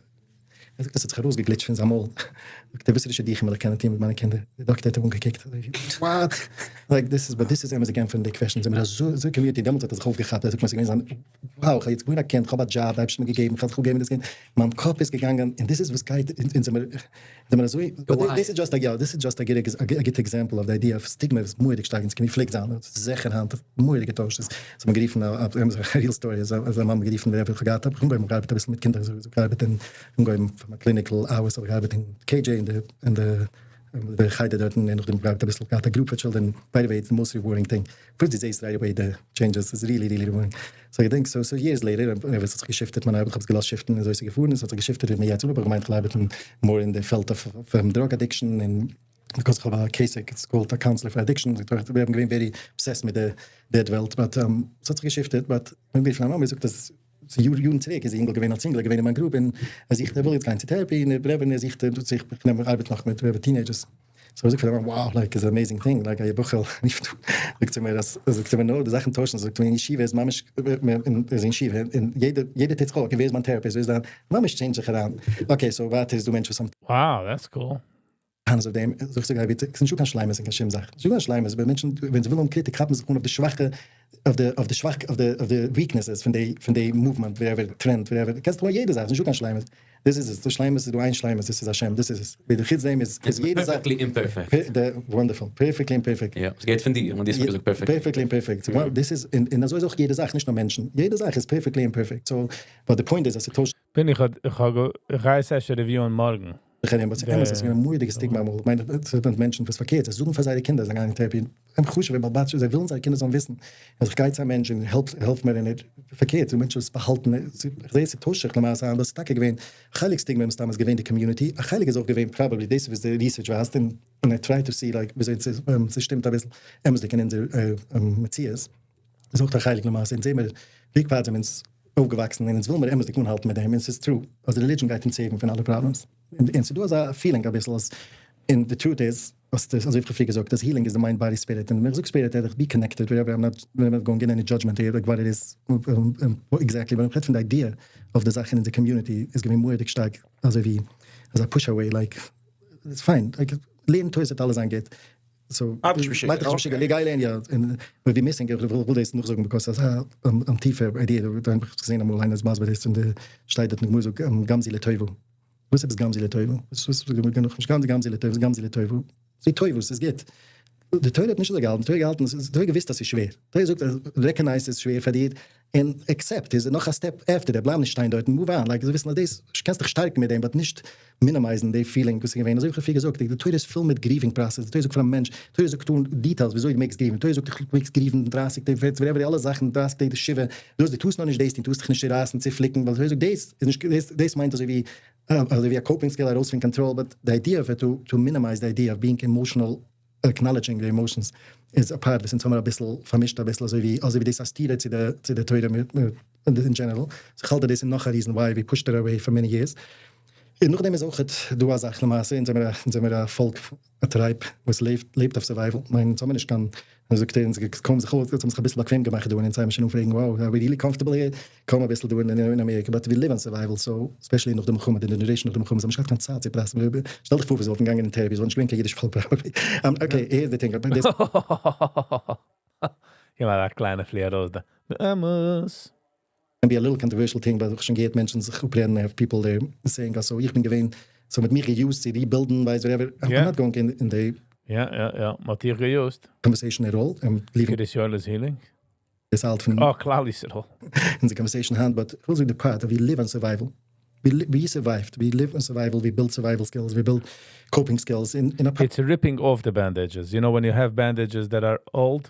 ער זאגט עס האט זיך ארויסגעגליטשט פון זיין מויל. זאגט ער וואסערע שידוכים וועל איך קענען טון מיט מיינע קינדער? די דאקטער האט אים אנגעקוקט אזוי ווי what? Like this is but this is אמת'דיג ענטפערן די question זעמיר אזוי אזוי community דעמאלטס האט ער זיך אויפגעכאפט ער זאגט מיר ס'איז געווען זיין wow איך האב יעצט געבוירן א קינד כ'האב א דזשאב די אייבערשטער האט מיר געגעבן כ'האב זיך אפגעגעבן דאס קינד מיין קאפ איז געגאנגען און דאס איז וואס גייט אונז זעמיר זעמיר אזוי but this is just א יא this is just א גוטע example אויף די idea אויף סטיגמע וואס מורא'דיג שטארק אונז community פלעגט זיין זיכער היינט מורא'דיג געטוישט איז האט מען גערופן א real story אז א מאמע גערופן ווער איך האב געהאט האב איך אנגעהויבן געארבעט אביסל מיט קינדער אזוי געארבעט אין אנגעהויבן פאר מיין clinical hours האב איך געארבעט אין KJ אין די אין די די חדר דארטן און נאכדעם געארבעט אביסל געהאט א group פאר children, by the way it's the most rewarding thing, first דו זעסט right away די changes איז really really rewarding, so איך געדענק so so years later ווען ס'האט זיך געשיפטעט מיין ארבעט, כ'האב עס געלאזט שיפטן און אזוי איז עס געפארן און ס'האט זיך געשיפטעט ווי מיר יעצט אן האב איך געמיינט כ'וועל ארבעטן more אין די פעלד אויף drug addiction און because כ'האב א case it's called א counselor פאר addiction, מיר האבן געווען very obsessed מיט די דעד וועלט but ס'האט זיך געשיפטעט but מיר האבן גערופן א מאמע זאגט אז צו יאר יארן צוריק איז די אינגל געווען אלס אינגל געווען אין מיין group און ער זוכט ער וויל יעצט גיין צו therapy און ער ברעווען ער זוכט ער זוכט איך נעם ארבעט נאך מיט teenagers so איך זאג פאר די מאמע wow like איז amazing thing like א בחור רופט זאגט זי מיר אז זאגט זי מיר נאר די זאכן טוישן זאגט מיר אין ישיבה איז ממש ער איז אין ישיבה און יעדער יעדער טוט זיך okay ווער איז מיין therapist ווער איז דיין ממש change זיך אריין okay so ווייטער איז דא מענטשן וואס האבן Wow, that's cool. טענות אויף דעם, זאג איך ביטע, ס'איז נישטא קיין שלימות אין קיין שום זאך, נישטא קיין שלימות, ווען מענטשן ווען זיי ווילן האבן קריטיק כאפן זיך אן אויף די שוואכע, אויף די אויף די שוואך אויף די אויף די weaknesses פון די פון די movement whatever trend whatever, קענסט האבן יעדע זאך, ס'נישטא קיין שלימות, דאס איז עס, די שלימות איז דא איין שלימות דאס איז השם, דאס איז עס, ווידער חוץ דעם איז איז יעדע זאך Perfectly imperfect. די וואנדערפול, perfectly imperfect. יא, ס'גייט פון דיר, און דו האסט מיר געזאגט perfectly. Perfectly imperfect, דאס איז, און אזוי איז אויך יעדע זאך, נישט נאר מענטשן, יעדע זאך איז perfectly imperfect, so but די point איז אז ס'טוישט. בין איך איך האב איך גיי עס אפשר ריוויוען מארגן. איך רעד אמת, אמת, עס איז געווען א מורא'דיגע סטיגמא אמאל, איך מיין עס זענען מענטשן וואס פארקערט, זיי זאגן פאר זייערע קינדער זיי גייען אין therapy, הם חשוב'ע בעל בתים, זיי ווילן זייערע קינדער זאלן וויסן אז איך גיי צו א מענטש און העלף העלף מיר און ער, פארקערט, ס'דא מענטשן וואס באהאלטן, איך זע עס טוישט זיך למעשה היינט, דאס איז טאקע געווען א חלק סטיגמא מסתם איז געווען די community, א חלק איז אויך געווען probably דאס וואס די research ווייזט און און I try to see like וויאזוי ס'שטימט אביסל אמת'דיג אין אונזער מציאות. איז אויך א חלק למעשה, אונז זעמיר big part זעמיר אונז אויפגעוואקסן און אונז וויל מיר אמת'דיג אנהאלטן מיט דעם און ס'איז true אז religion גייט אונז סעיוון פון אלע problems און ס'דא אזא feeling אביסל אז און די truth איז אז אזוי ווי כ'האב פריער געזאגט אז healing איז די mind body spirit און ווען איך זאג spirit רעד איך be connected whatever I'm not I'm not going in any judgment here like what it is exactly ווען איך רעד פון די idea אויף די זאך אין אונזער community איז געווען מורא'דיג שטארק אזוי ווי אזא push away like it's fine like לערן תורה ס'וועט אלעס זיין גוט. So, מאך דיך נישט משוגע, גיי לערן יא, און ווי missing, איך וויל דאס נאכזאגן because אזא טיפע idea, דא האב איך געזען אמאל איינער איז מסביר דאס אין די שטייט דארט אין גמרא זאגט גם זו לטובה, וואס עפעס גם זו לטובה? וואס נאכנישט גם גם זו לטובה, גם זו לטובה, זו טובה, ס'איז גוט, די תורה האט נישט אזוי געהאלטן, די תורה האט געהאלטן, די תורה האט געוואוסט אז ס'איז שווער, די תורה זאגט אז recognize ס'איז שווער פאר דיר, און accept איז נאך א step after that, בלייב נישט שטיין דארט און move on, like זיי וויסן אז דאס, קענסט דיך שטארקן מיט דעם but נישט מינימייזן די feeling וואס איז געווען, אזוי ווי איך האב פריער געזאגט, די תורה איז פול מיט grieving process, די תורה זאגט פאר א מענטש, די תורה זאגט אן details וויאזוי דו מעגסט גריוון, די תורה זאגט דו מעגסט גריוון דרייסיג טעג, פערציג, whatever, די אלע זאכן, דרייסיג טעג די שבעה, דאס דו טארסט נאר נישט דאס טון, טארסט דיך נישט צורייסן, צופליקן, ווייל די תורה זאגט דאס איז נישט, דאס דאס מיינט אזוי ווי אזוי ווי א coping skill ארויס פון קאנטראל, but די idea אוו to to minimize די idea of being emotional acknowledging די emotions איז א part וואס אונז האמיר אביסל פארמישט אביסל אזוי ווי אזוי ווי דאס א סתירה צו די צו די תורה אין general, so איך האלט אז דאס איז נאך א reason why we pushed it away for many years. און נאכדעם איז אויכעט דא א זאך למעשה אונז זעמיר א אונז זעמיר א פאלק א tribe וואס לעבט לעבט אויף survival כ'מיין אונז האמיר נישט קיין ווי זאגט ער אונז קוים זיך אונז האבן זיך אביסל באקוועם געמאכט דא און אונז הייבן שוין אן פרעגן wow are we really comfortable here קוים אביסל דא אין אמעריקע but we live on survival so especially נאך די מלחמה די generation נאך די מלחמה זיי האבן נישט געהאט קיין צייט צו טראכטן שטעל דיך פאר ווי זיי וואלטן געגאנגען אין therapy עס וואלט נישט געווען קיין אידיש פאלק probably okay here's the thing דאס גיב מיר א קליינע פלי ארויס דא. באמת. Can be a little controversial thing but איך האב שוין געהערט מענטשן זיך אפרעדן I have people there saying אז so איך בין געווען so מ'האט מיך געיוזט צו ריבילדן ווייסט whatever I'm not going אין די יא יא יא מ'האט דיך געיוזט. Conversation at all I'm leaving קרית יואל איז healing? דאס האלט פון אה כלל ישראל. אונזער conversation היינט but איך וויל זאגן די part ווי live on survival ווי survived we live on survival we build survival skills we build coping skills אין א It's ripping off the bandages, you know when you have bandages that are old,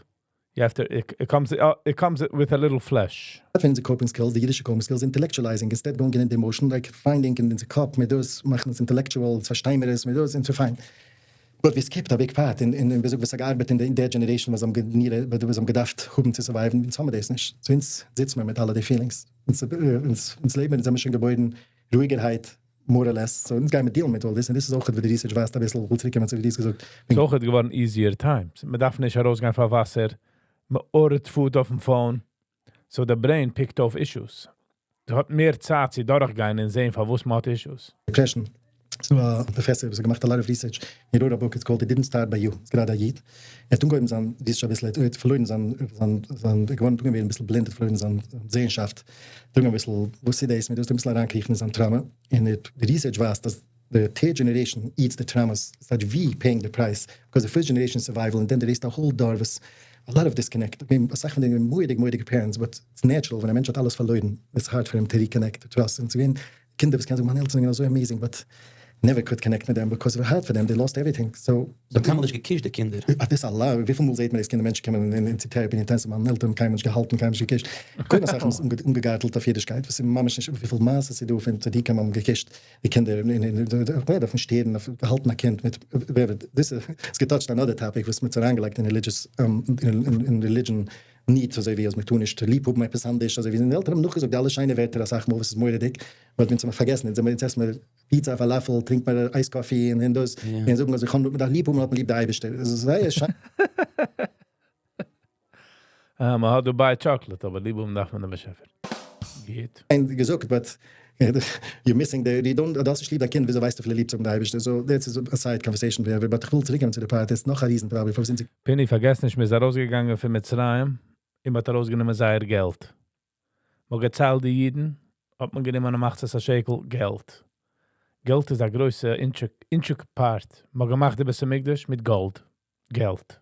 you have to it comes it comes with a little flesh. פון אונזער coping skills, די אידישע coping skills, intellectualizing, instead going אין די emotion, like finding אין אונזער קאפ, מיט דאס מאכן עס intellectual, אונז פארשטיין מיר עס, מיט דאס, און ס'איז פיין. But we skipped a big part, און און ווי זאגט וואס האט געארבעט אין די generation וואס האבן וואס האבן געדארפט האבן צו סורווייוון, אונז האמיר דאס נישט, so אונז זיצן מיר מיט אלע די feelings, אונז אונז לעבן אונז זעמיר שוין געבוירן רואיגערהייט, more or less, so אונז גיימיר דיעלן מיט all this, און דאס איז אויכעט ווי די research ווייזט אביסל, כ'וויל צוריק קומען צו ווי דו האסט געזאגט. ס'איז אויכעט געווארן easier times, מ'דארף נישט ארויסגיין פאר וואסער, מ'ארדערט food אויפן phone, so די brain פיקט אויף issues. האט מער צייט צו דורכגיין און זען, פארוואס מ'האט issues. Depression. So a professor וואס האט געמאכט a lot of research. He wrote a book, it's called "It Didn't Start by You." ס'איז גראדע א איד. ער האט אנגעהויבן זיין research א ביסל, ער האט פארלוירן זיין, געווארן אנגעהויבן א ביסל בלינד, האט פארלוירן זיין זעענשאפט. האט אנגעהויבן א ביסל, וואס איז דאס, מיט דאס א ביסל אריינקריכן אין זיין trauma. און the research was that the third generation eats the traumas. It's like we paying the price because the first generation survival and then there is the whole דור was a lot of disconnect. I mean, א סאך פון די מורא'דיג מורא'דיגע parents, but it's natural ווען א מענטש האט אלעס פארלוירן, it's hard for him to reconnect, to trust. און צו געווען קינדער וואס קענען זאגן, מיינע עלטערן זענען אזוי amazing, but never could connect with them because it was hard for them. They lost everything. So זיי האבן קיינמאל נישט געקושט, די קינדער. Ah, דאס אלע, וויפיל מאל זעט מען דאס, קינדער, מענטשן קומען אין therapy, אין intensive, מיינע עלטערן קיינמאל נישט געהאלטן, קיינמאל נישט געקושט. קודם זאכן אומגעגארטלט אויף אידישקייט, וואס איז ממש נישט, וויפיל מעשיות ס'איז דא פון צדיקים האבן געקושט די קינדער אין אויפן שטערן, אויף געהאלטן א קינד מיט דאס איז גע touch ט another topic וואס מ'האט אריינגעלייגט אין religious אין religion נישט אזוי ווי אז מ'טאר נישט ליב האבן עפעס אנדערש, אזוי ווי די עלטערן האבן נאכגעזאגט אלע שיינע ווערטער אסאך מאל וואס איז מורא'דיג, but מיר האבן פארגעסן, אונז זעמיר אונז עסן מיר pizza, falafel, טרינקט מען ice coffee און דאס, און זאגן אז איך האב מ'דארף ליב האבן, האט מען ליב די אייבערשטער. דאס איז זייער שיין. אה, מ'האט Dubai chocolate, אבער ליב האבן דארף מען דעם באשעפער. גייט. געזאגט, but you're missing the, you don't, דאס איז ליב דיין קינד, וויאזוי ווייסטו פון ליב צו האבן די אייבערשטער? So that's a side conversation, but איך וויל צוריקקומען צו די part, איז נאך א reason probably, פארוואס זענען זיי פיני, פארגעס נישט, מ'איז ארויסגעגאנגען פון מצרים, און מ'האט ארויסגענומען זייער געלט. מ'האט געציילט די אידן, האט מען גענומען א מחצית השקל געלט. געלט איז א גרויסע integral part. מ'האט געמאכט די בית המקדש מיט גאלד. געלט.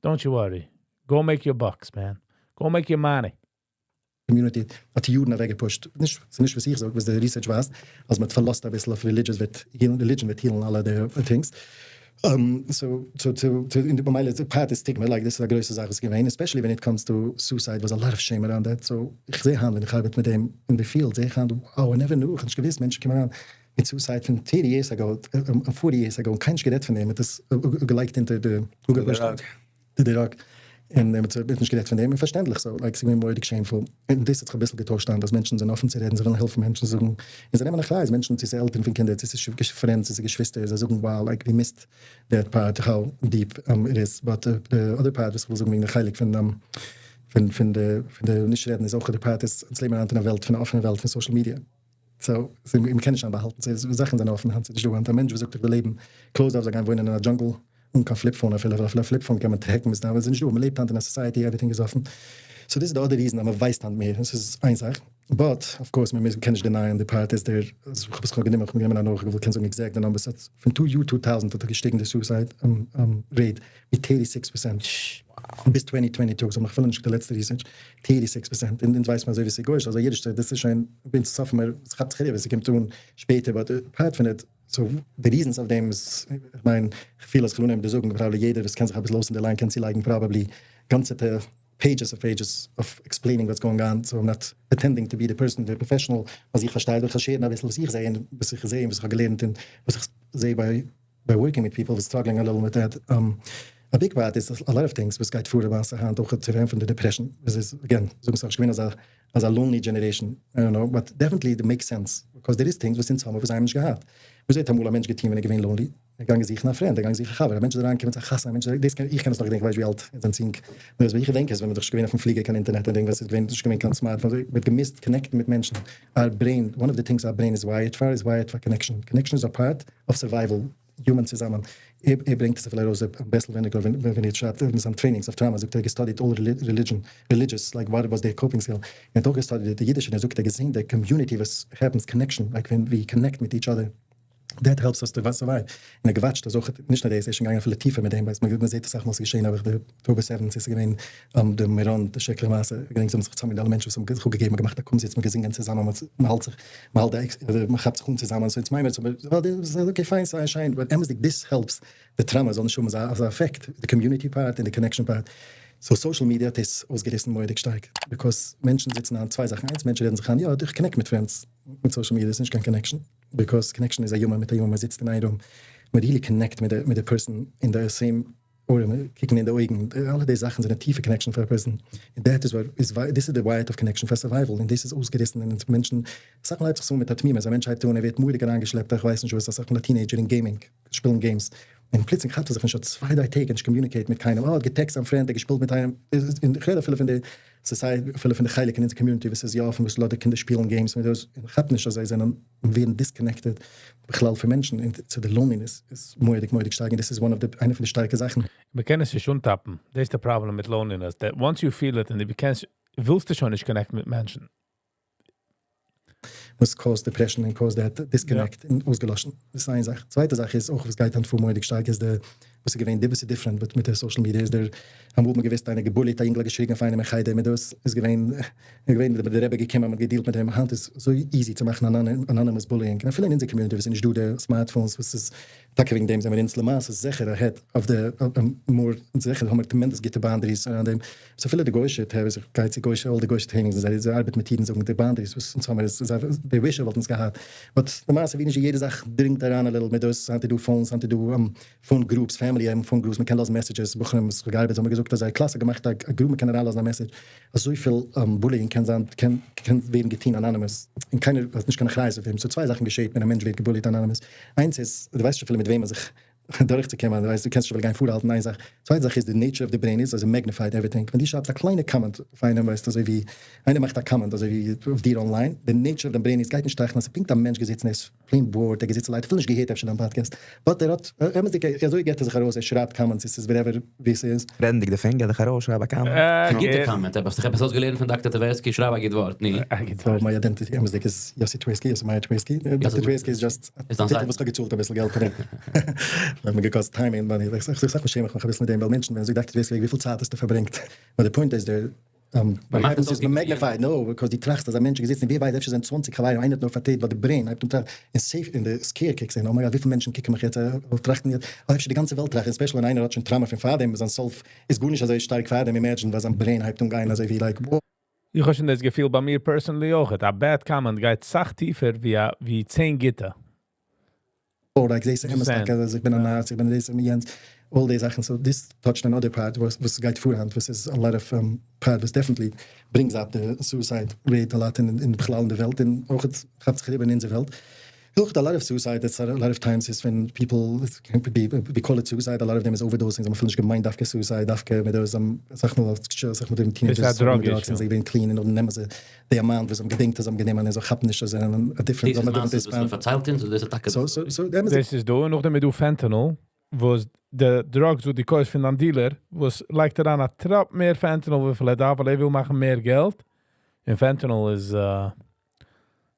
Don't you worry. Go make your bucks, man. Go make your money. Community האט די יודן אוועקגע push ט. נישט, ס'איז נישט וואס איך זאג, וואס די research ווייזט, אז מ'האט פארלאזט א ביסל אויף religious וועט heal, religion וועט heal ן אלע די things. So, אין די במילא, the part is stigma, like this איז א גרויסע זאך וואס איז געווען, especially when it comes to suicide, was a lot of shame around that. So, איך זע היינט, ווען איך ארבעט מיט דעם אין די field, זע איך היינט, wow, I never knew, איך האב נישט געוואוסט, מענטשן קומען אריין מיט suicide פון 30 years ago, 40 years ago, און קיינער נישט גערעדט פון דעם, מ'האט עס געלייגט אונטער די די rug. און מ'האט נישט גערעדט פון דעם, און פארשטענדליך, so, like, ס'איז געווען מורא'דיג shameful. און דאס האט זיך א ביסל געטוישט היינט, אז מענטשן זענען אפן צו רעדן, זיי ווילן העלפן מענטשן זאגן, און זיי נעמען אחריות, מענטשן, צו ס'איז עלטערן פון קינדער, צו ס'איז friends, צו ס'איז געשוויסטער, זיי זאגן, wow, like, we missed that part, how deep it is. But the other part, וואס איך וויל זאגן וועגן די חלק פון די נישט רעדן, איז אויך די part איז, אונז לעבן היינט אין א וועלט, פון א אפענע וועלט, פון social media. So, מ'קען נישט באהאלטן, זאכן זענען אפן, היינט איז נישט דא, היינט א מענטש וואס זאגט איך וויל לעבן, closed off, זאל גיין וואוינען אין א jungle, אן קיין flip phone, אפילו אויף א flip phone קען מען track ן, ביז דאן, ווייל עס איז נישט דא, מען לעבט היינט אין א society, everything איז אפן. So this is the other reason, אז מען ווייסט היינט מער, דאס איז איין זאך. But, of course, מען קען נישט deny ען, די part איז דער, איך האב עס גענומען, איך האב גענומען א נאך, איך וויל קען זאגן exact the numbers, פון 2 year 2000 האט ער געשטיגן די suicide rate מיט 36%. ביז 2022, so איך וויל נישט די לעצטע research, 36%. און ווייסט מען אזוי ווי ס'איז גוי'איש, אזוי יעדער שטייט, דאס איז שוין, בין סוף מער, עס כאפט זיך אריבער, עס קומט אן שפעטער, but part פון it, so the reasons of them איז, איך מיין, איך פיל אז איך וויל נעמען די זאגן, probably יעדער וואס קען זיך א ביסל אויס אין די line קען צולייגן probably גאנצע pages of pages of explaining what's going on, so I'm not pretending to be the person, the professional, וואס איך פארשטיי, איך share ן א ביסל וואס איך זע און וואס איך זע און וואס איך האב געלערנט און וואס איך זע by working with people who's struggling a little with that. A big part is a lot of things וואס גייט פאר למעשה היינט אויך צו רעדן פון די depression. דאס איז, again, זאגן זיי געווען אזא lonely generation. I don't know, but definitely it makes sense because there is things וואס אונז האבן וואס זיי האבן נישט געהאט. וואס האט אמאל א מענטש געטון ווען ער געווען lonely? ער געגאנגען זוכן א friend, ער געגאנגען זוכן א חבר, א מענטש איז אריינגעקומען צו א חתונה, א מענטש איז, דאס קען, איך קען עס נאך געדענקען, איך ווייס ווי אלט איר זענט יונג. נאר וואס איך געדענק איז ווען מען איז געווען אויפן פליגער קיין אינטערנעט און דינג וואס איז געווען, נישט געווען קיין smartphone, מען האט געמוזט connect ן מיט מענטשן. Our brain, one of the things our brain is wired for is wired for connection. Connection is a part of survival. Human צוזאמען. ער ברענגט עס אפילו ארויס בעסער ווייניגער ווען ער שרייבט אין זיין trainings אויף trauma, זאגט ער גע study ט all religion, religious, like what was their coping skill. ער האט אויך גע study ט די אידישע, און ער זאגט ער געזען די community וואס happens connection, like when we connect with each other. That helps us to survive. און ער גע watch ט אז אויך, נישט נאר דאס, ער איז שוין געגאנגען אפילו טיפער מיט דעם, ווייל מען זעט אסאך מאל ס'איז געשען, אבער די October 7 איז געווען די מירון, די שרעקליכע מעשה, איך געדענק זיי האבן זיך צוזאמען אלע מענטשן וואס האבן זיך אפגעגעבן, געמאכט א קומזיץ, מ'האט געזינגען צוזאמען, מען האלט זיך, מען האלט די, מען כאפט זיך אן צוזאמען, so יעצט מיינען מיר, ווייל okay fine, ס'איז שיין, but אמת'דיג this helps די trauma זאל נישט האבן אזא effect, די community part און די connection part. So social media האט דאס אויסגעריסן מורא'דיג שטארק, because מענטשן זיצן אן צוויי זאכן, איינס, מענטשן רעדן זיך איין, יא, איך connect מיט friends מיט social media, איז נישט קיין connection, because connection איז א human מיט א human, מען זיצט אין איין room, מען really connect מיט די person אין די same אדער קוקן אין די אויגן, אלע די זאכן זענען טיפע connection פאר א person. And that is what is, this is the wire of connection for survival. און דאס איז אויסגעריסן און מענטשן, אסאך מאל הייבט זיך עס אן מיט א תמימות, א מענטש הייבט אן, ער ווערט מורא'דיג אריינגעשלעפט, איך ווייס נישט וואס, אסאך מאל א teenager אין gaming, שפילן games, און פלוצלינג כאפט ער זיך נישט, האט 2-3 טעג נישט communicate מיט קיינעם, אה, האט גע text זיין friend, ער געשפילט מיט איינעם, און איך רעד אפילו פון די ס'איז סיי אפילו פון די חלק אין אונזער community וואס איז יא אפן, וואס לאזט די קינדער שפילן games מיט דאס און כאפט נישט אז זיי זענען ווערן disconnected בכלל פון מענטשן, און צו די loneliness איז מורא'דיג מורא'דיג שטארק, און דאס איז one of the איינע פון די שטארקע זאכן. מ'קען עס נישט אנטאפן. דאס איז די פראבלעם מיט loneliness, that once you feel it און דו קענסט, ווילסטו שוין נישט connect מיט מענטשן. וואס cause depression און cause that disconnect און אויסגעלאשן. דאס איז איין זאך. צווייטע זאך איז אויך וואס גייט היינט פאר מורא'דיג שטארק איז די וואס איז געווען די וואס איז different מיט די social media איז דער אמאל האט מען געוויסט איינער געבוליט א יונגל האט געשריגן אויף איינעם אין חדר מיט דאס איז געווען איז געווען די רבי געקומען מען האט געדילט מיט אים. היינט איז אזוי easy צו מאכן anonymous bullying, און אפילו אין אונזער community וואס איז נישט דא די smartphones, וואס איז טאקע וועגן דעם זעמיר אונז למעשה זיכער ahead of the more, זיכער האמיר tremendous גוטע boundaries אריין דעם. So אפילו די גוישע therapists, איך גיי צו גוישע, all די גוישע trainings, און זיי ארבעטן מיט אידן, זאגן די boundaries וואס אונז האמיר איז די wish וואלטן אונז געהאט, but למעשה ווי נישט יעדע זאך דרינגט אריין א little מיט דאס. היינט איז דא phones, היינט איז דא phone groups, family האבן phone groups, מ'קען לאזן messages. בחורים וואס איך האב געארבעט האבן מיר געזאגט אז זייער קלאס האט געמאכט א group, מ'קען אריינלאזן א message. אזויפיל bullying קען זיין, קען ווערן געטון anonymous און קיינער האט נישט קיין אחריות אויף דעם. So צוויי זאכן געשעט ווען א מענטש ווערט געבוליט anonymous. איינס איז, דו ווייסט נישט אפילו מיט וועמען זיך דורכצוקומען, דו ווייסט, דו קענסט נישט אפילו גיין פארהאלטן איין זאך. צווייטע זאך איז, די nature of the brain איז אז ער magnified everything. ווען דו שרייבסט א קליינע comment אויף איינעם, ווייסט, אזוי ווי איינער מאכט א comment אזוי ווי אויף דיר online, די nature of the brain איז גייט נישט טראכטן אז ס'איז פונקט א מענטש געזיצן, ער איז plain bored, ער געזיצן לייט, אפילו נישט געהערט אפשר דיין podcast, but ער האט אמת'דיג, אזוי געט ער זיך ארויס, ער שרייבט comments, עס איז whatever ווי עס איז. רעדנדיג דערפון, גיב דיך ארויס, שרייב א comment. א גוטע comment, האסט דיך עפעס אויסגעלערנט פון דאקטער טווערסקי? שרייב א גוט ווארט, ני. א גוט ווארט. So my identity אמת'דיג איז יוסי טווערסקי, יוסי מאיר טווערסקי. דאקטער טווערסקי איז just א טיטל וואס כ'האב געצאלט אביסל געלט פאר דעם. האט מיר געקאסט time און money. איך זאג סאך שעם איך מיך אביסל מיט דעם, ווייל מענטשן ווען זאגט דאקטער טווערסקי וויפיל צייט האסטו פארברענגט? But the point איז דער מ'מאכט עס איז מ'מעגניפייד, no, because דו טראכסט אז א מענטש איז געזיצן, ווער ווייסט, אפשר זענען 20 חברים, איינער האט נאר פארטעט, ווייל די brain הייבט אן טראכטן, און safe אין די scare kicks in, oh my God, וויפיל מענטשן קוקן מיך יעצט, טראכטן יעצט, oh, אפשר די גאנצע וועלט טראכט, especially ווען איינער האט שוין trauma פון פארדעם, זיין self איז גארנישט אזוי שטארק פארדעם, imagine וואס זיין brain הייבט אן גיין, אזוי ווי like, wow. איך האב שוין דאס געפיל ביי מיר personally אויך, א bad comment גייט סאך טיפער ווי 10 גוטע. Oh, like, זיי זענען אמת, אז איך בין א נאר, איך בין דאס און יענץ, all די זאכן. So this touched another part וואס גייט פארהאנד, וואס איז a lot of part וואס definitely brings up the suicide rate a lot אין בכלל אין די וועלט, און אויך כאפט זיך אריבער אין אונזער וועלט. אויך a lot of suicide, it's a lot of times is when people be, we call it suicide, a lot of them is overdosing, זיי האבן אפילו נישט געמיינט דווקא suicide, דווקא מיט דאס, זאך מאל, זאך מיט דעם teenagers, מיט drugs, און זיי געווען clean, און נעמען זיי די amount וואס זיי האבן געדענקט אז זיי האבן גענומען, און זיי כאפן נישט אז זיי זענען א different, דאס איז מעשה וואס מען פארציילט אונז, אדער דאס איז טאקע So, so, דאס איז דא, און נאכדעם איז דא fentanyl, וואס די drugs וואס דו קויפסט פון דיין dealer, וואס לייגט ער אן א טראפ מער fentanyl וויפיל ער דארף, ווייל ער וויל מאכן מער געלט. און fentanyl איז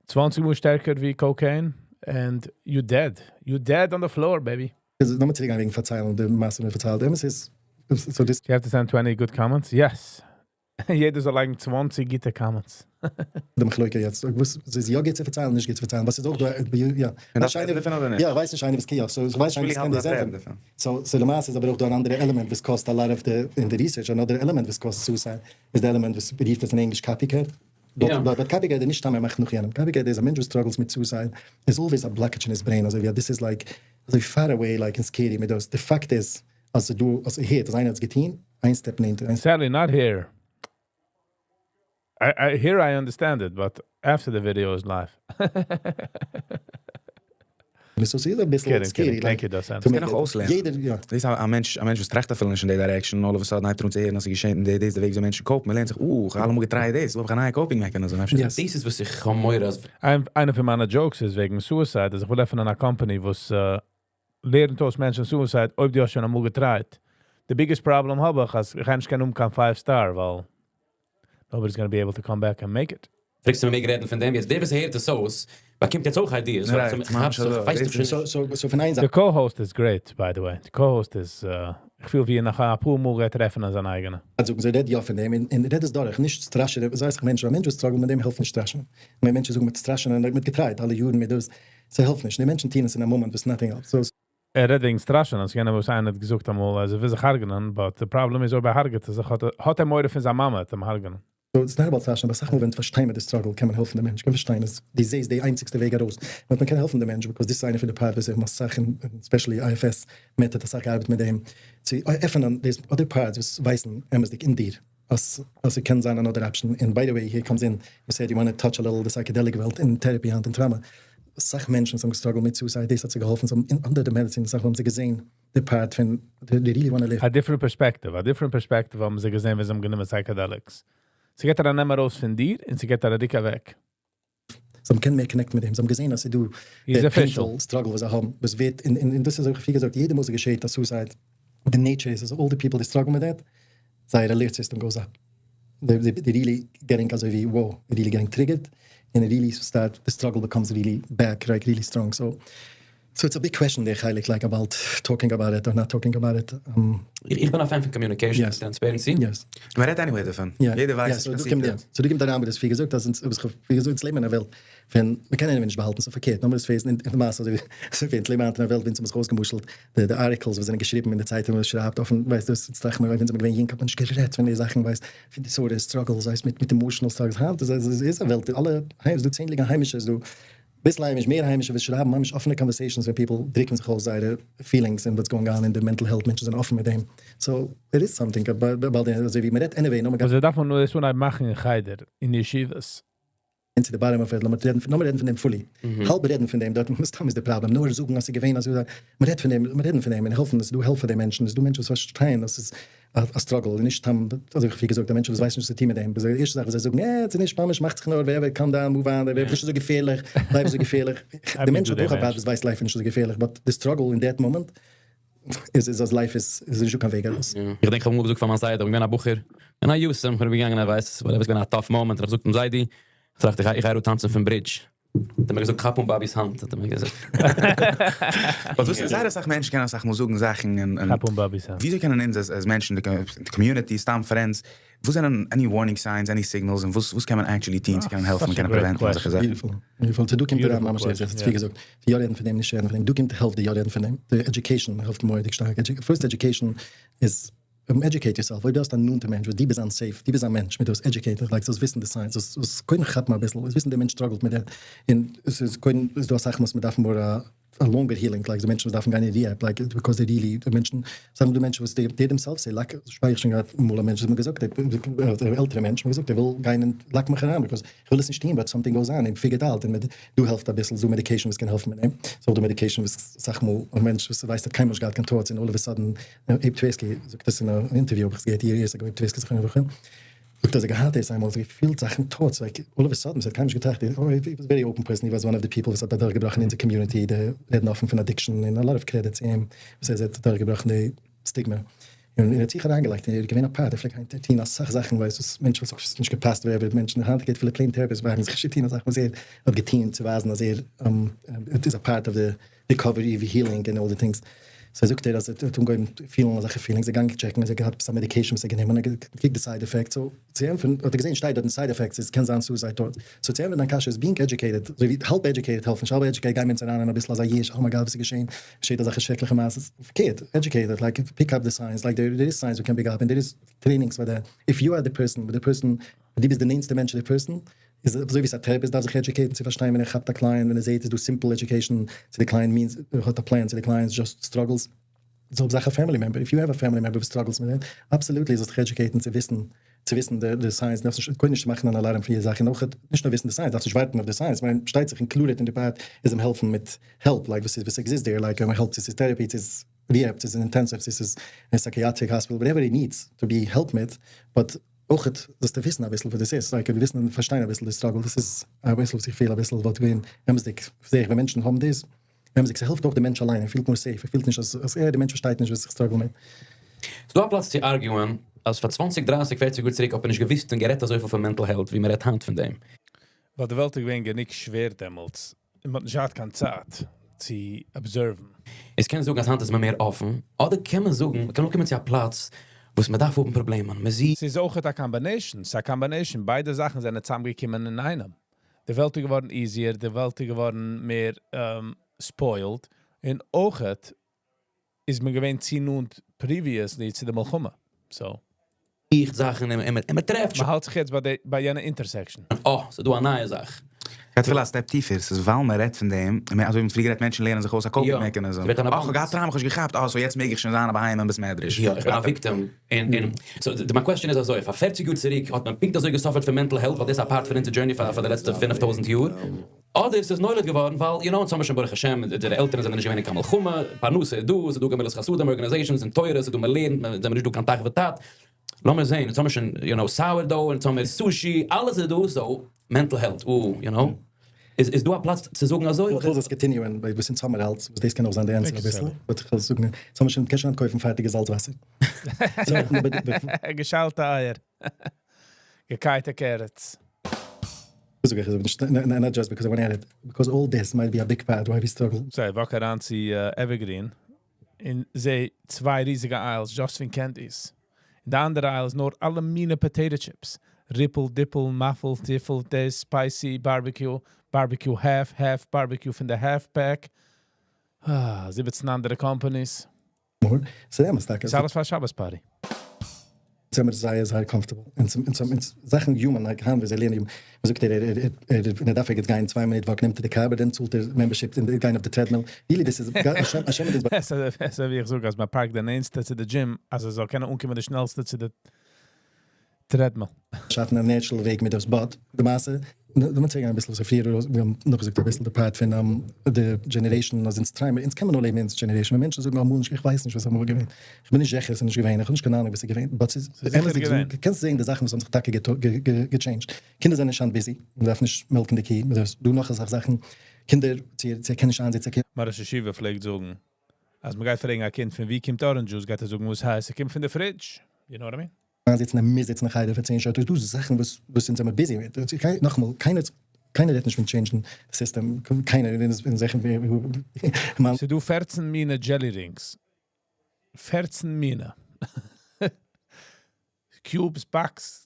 20 מאל שטערקער ווי cocaine, and you dead. You dead on the floor, baby. נאכאמאל צוריק וועגן פארציילן, די מעשה מיר פארציילט. אמת איז, so this You have to send 20 good comments? Yes. יעדער זאל לייגן 20 גוטע comments. די מחלוקה יעצט. וואס איז יא גוט צו פארציילן, נישט גוט צו פארציילן. וואס איז אויך דא, יא. ווארשיינליך אדער נישט? יא, איך ווייס נישט איינער וואס קען יא. So איך ווייס נישט איינער וואס קען דאס ענטפערן. So למעשה איז אבער אויך דא אן אנדערע element וואס cost a lot of the in the research, another element וואס cost suicide איז די element וואס רופט עס אין ענגליש copycat. But copycat איז נישט סתם ער מאכט נאך יענעם. Copycat איז א מענטש וואס struggles מיט suicide. There's always a blockage in his brain, אזוי ווי this is like אזוי far away, like and scary מיט דאס. The fact is אז דו אז ער הערט אז איינער האט עס געטון, איין step נענטער, איין Sadly not here. I here I understand it, but after the video is live. So ס'איז א ביסל Kidding, scary. kidding. Thank you, Dosan. To קען make איך it- אויסלערנען. יעדער, יא. דאס איז א מענטש וואס טראכט אפילו נישט אין די direction, all of a sudden הייבט ער אן צו הערן, אז עס געשעט אין די, דאס איז די וועג ווי מענטשן cope. מען לערנט זיך, איך האב אלעמאל געטרייט דאס, האב איך א נייע coping mechanism. Yes. דאס איז וואס איך האב מורא, אז איינע פון מיינע jokes איז וועגן suicide, אז איך וויל עפענען א company, וואס לערנט אויס מענטשן suicide, אויב דו האסט שוין אמאל געטרייט. The biggest problem האב איך, אז איך קיין קיין קיין 5 star, ווייל nobody's gonna be able to come back and make it. פרעגסט דו מיר רעדן פון דעם, יעצט דער וואס הערט עס אויס, באקומט יעצט אויך ideas. Right, ווייל ממש אזוי. ווייסט דו שוין So, so פון איין The co-host is great, by the way. The co-host is, איך פיל ווי נאך א פאר מאל גייט טרעפן זיין אייגענע. זאגן זיי, רעד יא פון דעם, און רעד עס דורך, נישט סטראשען, זיי זיך מענטשן, א מענטש וואס struggle מיט דעם העלפט נישט סטראשען. מען מענטשן זאגן מיט סטראשען און מיט געטרייט אלע יארן מיט דאס, ס'העלפט נישט. די מענטשן טוען עס אין א מאמענט וואס nothing helps. So, ער רעדט וועגן סטראשען, אז יענער וואס איינער האט געזאגט אמאל, אז ער וויל זיך הרג'נען, but the problem איז, אויב ער הרג'ט זיך, האט ער מורא פון זיין מאמע, האט אים הרג'נען. So it's not about סטראשען, אבער סאך מאל ווען פארשטיין מיט די struggle קען מען העלפן דעם מענטש, קען פארשטיין אז די זעהסט די איינציגסטע וועג ארויס. But מען קען העלפן דעם מענטש, because this איז איינע פון די part וואס איך מאך זאכן, especially IFS method, אסאך געארבעט מיט דעם, צו עפענען these other parts וואס ווייסן אמת'דיג אין דיר, אז עס קען זיין another option. And by the way, here comes in, you said you want to touch a little the psychedelic וועלט in therapy and in trauma. סאך מענטשן האבן געסטראגלט מיט suicide, דאס האט זיי געהאלפן, זיי האבן under the medicine, סאך האבן זיי געזען, the part פון, they really want to live. A different perspective, a different perspective האבן זיי געזען, ווען זיי האבן גענומען psychedelics. ס'געט דיר א נעם ארויס פון דיר און ס'געט דיר א רוק אוועק. זיי האבן געקענט מער connect ן מיט אים, זיי האבן געזען אז ס'איז דא He's די official. painful struggle וואס זיי האבן, וואס ווערט, און און דאס איז אויך ווי געזאגט, יעדע מאל ס'געשעט א suicide, the nature איז אז all the people that struggle מיט that, זייער alert system goes up. They, they, they really getting אזוי ווי, wow, really getting triggered, and it really start, the struggle becomes really back, like really strong. So it's a big question דער חלק, like about talking about it or not talking about it. איך בין א fan פון communication, transparency. מען רעדט anyway דערפון. יעדער ווייסט יא, so דא קומט, יא. So דא קומט אריין וואס ווי געזאגט, אז אונז, ווי געזאגט, אונז לעבן אין א וועלט, ווען מיר קענען נישט באהאלטן, ס'איז פארקערט, נאר דאס ווייסן אין די מאסע, אזוי ווי אונז לעבן היינט אין א וועלט, ווען ס'איז אויסגעמושלט, די articles וואס זענען געשריבן אין די צייטונג, וואס שרייבט אפן, ווייסט דאס, טראכט מען, ווען מ'איז געווען יונג האט מען נישט גערעדט פון די זאכן, ווייסט, פון די סארט struggles, ווייסט, מיט emotional struggles, היינט איז איז א וועלט, אלע, ס'איז דא צענדליגע היימישע, ס'איז דא ביסל היימיש, מער היימישע, וואס שרייבן ממש אפענע conversations, ווען people דריקן זיך אויס זייערע feelings און what's going on אין די mental health, מענטשן זענען אפן מיט דעם. So, it is something, about אזוי ווי מען רעדט anyway, נאר מען וואס דארף מען נאר דאס אנהייבן מאכן אין חדר, אין ישיבות. into the bottom of it, לאמיר רעדן, לאמיר רעדן פון דעם fully. האלב רעדן פון דעם, דארט מסתם איז די פראבלעם, נאר זאגן אז ס'איז געווען אזוי, מען רעדט פון דעם, לאמיר רעדן פון דעם און העלפן, עס איז דא help פאר די מענטשן, עס איז דא מענטשן וואס פארשטייען אז עס איז א struggle, און נישט סתם, אזוי ווי געזאגט, די מענטשן וואס ווייסן נישט וואס צו טון מיט דעם, די ערשטע זאך וואס זיי זאגן, אה, עס איז נישט ממש, מאכט זיך נאר, ווער ווער calm down, move on, ווער איז נישט אזוי געפערליך, life איז אזוי געפערליך. די מענטש האט אויך א part וואס ווייסט life איז נישט אזוי געפערליך, but the struggle in that moment איז אז life איז נישטא קיין וועג ארויס. איך דענק, איך האב אמאל געזאגט פאר מיין זיידע, איך בין געווען א בחור, און א יתום, איך בין געגאנגען, איך ווייס, whatever, עס איז געווען א tough moment, איך האב געזאגט דעם זיידי, איך טראכט, איך גיי אראפטאנצן פון bridge. האט ער מיר געזאגט, כאפ אן באבי'ס האנט, האט ער מיר געזאגט. But וואס איז זייער אסאך מענטשן קענען אסאך מאל זאגן זאכן און כאפ אן באבי'ס האנט. וויאזוי קענען אונז אז מענטשן, די community, סתם friends, וואס זענען any warning signs, any signals, און וואס קען מען actually טון צו קענען העלפן, קענען prevent ן אזעלכע זאכן? Beautiful. Beautiful. So דא קומט אריין ממש דאס, ווי געזאגט, יא רעדן פון דעם, נישט רעדן פון דעם. דא קומט העלפט די יא רעדן פון דעם. די education העלפט מורא'דיג שטארק. First education is educate yourself. אויב דו האסט א נאנטע מענטש וואס דו ביסט unsafe, דו ביסט א מענטש מיט וואס educate דיך, like זאלסט וויסן די signs, זאלסט קודם כאפן אביסל, זאלסט וויסן דער מענטש struggle ט מיט דעם. און עס איז קודם איז דא אסאך וואס מען דארף more a longer healing, like די מענטשן וואס דארפן גיין אין rehab, like because they really, די מענטשן, זיי האבן דא מענטשן וואס they themselves say, like, שפער איך שוין געהאט אמאל א מענטש וואס האט מיר געזאגט, דער עלטערע מענטש האט מיר געזאגט, ער וויל גיין אין לייג מיך אריין, because איך וויל עס נישט טון, but something goes on, און figure it out, און מיט דא העלפט אביסל, ס'דא medication וואס קען העלפן מיט דעם, ס'איז אויך דא medication וואס אסאך מאל א מענטש וואס ווייסט האט קיינמאל נישט געהאט קיין thoughts, און all of a sudden, Abe Tversky זאגט דאס אין א interview, האב איך עס געהערט years ago, Abe Tversky זכרונו לברכה, זאגט אז ער געהאט דאס איינמאל, ער האט געפילט זאכן thoughts, like all of a sudden, ער האט קיינמאל נישט געטראכט, he was very open person, he was one of the people וואס האט אדורכגעבראכן אונזער community, די רעדן אפן פון addiction, און a lot of credit צו אים, וואס ער האט אדורכגעבראכן די סטיגמע. און ער האט זיך אריינגעלייגט, און ער איז געווען א part, ער פלעגט היינט טון אסאך זאכן, ווייסט וואס מענטשן וואס האט נישט געפאסט ווער וועט מענטשן, היינט גייט אפילו plain therapists וואגן זיך נישט צו טון אזאך וואס ער האט געטון, צו ווייזן אז ער איז א part of the recovery, healing and all the things. So זאגט ער אז ער האט אנגעהויבן פילן אזעלכע feelings, ער איז געגאנגען check ן, אז ער האט געהאט עפעס א medication וואס ער האט גענומען, ער האט געקוקט די side effects, so צו ענטפערן האט ער געזען שטייט דארט אין side effects עס קען זיין suicide thoughts, so צו ענטפערן דיין קשיא איז being educated, אזוי ווי האלב educated העלפט נישט, האלב educated גייען מיר אונז אריין אין אביסל אזא יאוש, oh my god וואס איז געשען, געשעט אזעלכע שרעקליכע מעשות, פארקערט, educated, like pick up the signs, like there is signs you can pick up, and there is trainings for that, if you are the person, the person, דו ביסט די נענסטע מענטש צו די person, איז אזוי ווי א therapist דארף זיך educate ן צו פארשטיין ווען ער כאפט א client, ווען ער זעט איז דא simple education צו די client means ער האט א plan צו די client just struggles, זאל זיך א family member, if you have a family member וואס struggles מיט דעם, absolutely זאלסט דיך educate ן צו וויסן די signs, דארפסט נישט קודם נישט מאכן אן alarm פאר יעדע זאך, און אויך נישט נאר וויסן די signs, דארפסט נישט ווארטן אויף די signs, מיין פארשטייט זיך included אין די part איז אים העלפן מיט help, like וואס איז וואס exist there, like אים help צו ס'איז therapy, צו ס'איז rehab, צו ס'איז intensive, צו ס'איז אין psychiatric hospital, whatever he needs to be help מיט, but אויך זאלסטו וויסן אביסל וואס דאס איז, like וויסן און פארשטיין אביסל די struggle, דאס איז אביסל וואס איך פיל אביסל וואלט געווען אמת'דיג, זעה איך ווען מענטשן האבן דאס, אמת'דיג ס'העלפט אויך די מענטש אליין, ער פילט more safe, ער פילט נישט אז ער, די מענטש פארשטייט נישט וואס איך struggle מיט. ס'דא א פלאץ צו argue ען אז פאר 20, 30, 40 יאר צוריק האט מען נישט געוואוסט און גערעדט אזויפיל פון mental health ווי מען רעדט היינט פון דעם. ווייל די וועלט איז געווען גענוג שווער דעמאלטס און מ'האט נישט געהאט קיין צייט צו observe ן. עס קען זאגן אז היינט איז מען מער אפן, אדער קען מען זאגן, מען קען אנקומען צו א פלאץ וואס מען דארף האבן פראבלעמען, מען זיכט. ס'איז אויך א combination, ס'איז א combination, ביידע זאכן זענען צוזאמגעקומען אינאיינעם. די וועלט איז געווארן easier, די וועלט איז געווארן מער spoiled, און אויך איז מען געווען צו נאנט previously צו די מלחמה. So. איך זאכן און מען טרעפט מען האלט זיך יעצט ביי די ביי יענע intersection. אה, ס'איז דא א נייע זאך. איך וויל א step טיפער, ס'איז ווייל מען רעדט פון דעם, און אזוי ווי מ'האט פריער גערעדט, מענטשן לערנען זיך אויס א coping mechanism. ס'ווערט אן אה, כ'האב געהאט trauma, כ'האב נישט געכאפט, אה, so יעצט מעג איך שוין זיין א בהמה אין בית מדרש. יא, איך בין א victim. און, so, my question איז אזוי, פאר פערציג יאר צוריק האט מען פונקט אזוי גע suffer ט פון mental health, ווייל דאס איז א part פון אונזער journey פאר די לעצטע 5000 יאר. אדער ס'איז נולד געווארן ווייל, you know, אונז האבן שוין ברוך השם, די עלטערן זענען נישט געווען אין קיין מלחמה, פרנסה איז דא, ס'איז דא גמילות חסדים organizations און תורה, ס'איז דא מען לערנט, זענען נישט דא קיין תח ותט. לאמיר זעהן, אונז האמיר שוין you know sourdough, אונז האמיר sushi, אלעס איז דא, so mental health, או you know, איז איז דא א פלאץ צו זאגן אזוי? איך וויל דאס continue ען, ווייל וואס אונז האמיר אלץ, וואס דאס קען אויך זיין די answer אביסל, but איך וויל זאגן, אונז האמיר שוין, קענסט שוין קויפן פארטיגע זאלץ וואסער. געשיילטע אייער. געקייטע carrots. זאג איך, not just because I want to add it, because all this might be a big part why we struggle. So, איך walk אריין צו Evergreen און זע צוויי ריזיגע aisles just פון candies. און די אנדערע aisle איז נאר אלע מיני potato chips. Ripple, dipple, muffle, tiffle, דאס, spicy, barbecue, barbecue half, half, barbecue פון די half pack. אה, 17 אנדערע companies. More. So, אמת טאקע. איז אלעס פאר שבת party. זעמיר זייער זייער comfortable. און זאכן human, like היינט ווי זיי לערנען, מ'זאגט ער ער ער דארף יעצט גיין צוויי מינוט walk, נעמט ער די car, דאן צאלט ער membership און גיין אויף די treadmill. Really, this is השם השם איז עס איז ווי איך זאג, אז מען park ט די נענטסטע צו די gym, אז ער זאל קענען אנקומען די שנעלסטע צו די treadmill. שאפן א natural וועג מיט דאס, but די מעשה, לאמיר צוריקגיין אביסל וואס פריער, מיר האבן נאך געזאגט אביסל די part פון די generation, אז אונז try מיר, אונז קען מען נאר לעבן אין אונזער generation, ווען מענטשן זאגן אמאל נישט, איך ווייס נישט וואס אמאל געווען, איך בין נישט זיכער עס איז נישט געווען, איך האב נישט קיין אהנונג וואס איז געווען, but ס'איז אמת'דיג געזאגט, קענסט זען די זאכן וואס האבן זיך טאקע גע change ט, קינדער זענען נישט היינט busy, מען דארף נישט milk ן די קי, מען דארף דא נאך אסאך זאכן, קינדער צו צו קענען נישט איינזיצן. מיין ראש ישיבה פלעגט זאגן, אז מען גייט פרעגן א קינד פון ווי קומט orange juice, גייט ער זאגן וואס הייסט, ס'קומט פון די fridge, you know what I mean? איינזיצן און מוז זיצן אין חדר פאר 10 שעה, דאס איז זאכן וואס וואס אונז זעמיר busy מיט, נאכאמאל, קיינער קיינער רעדט נישט פון change ן די סיסטעם, קיינער אין זאכן ווי מיין. ס'דא 14 מיני jelly rings. 14 מיני. Cubes, box,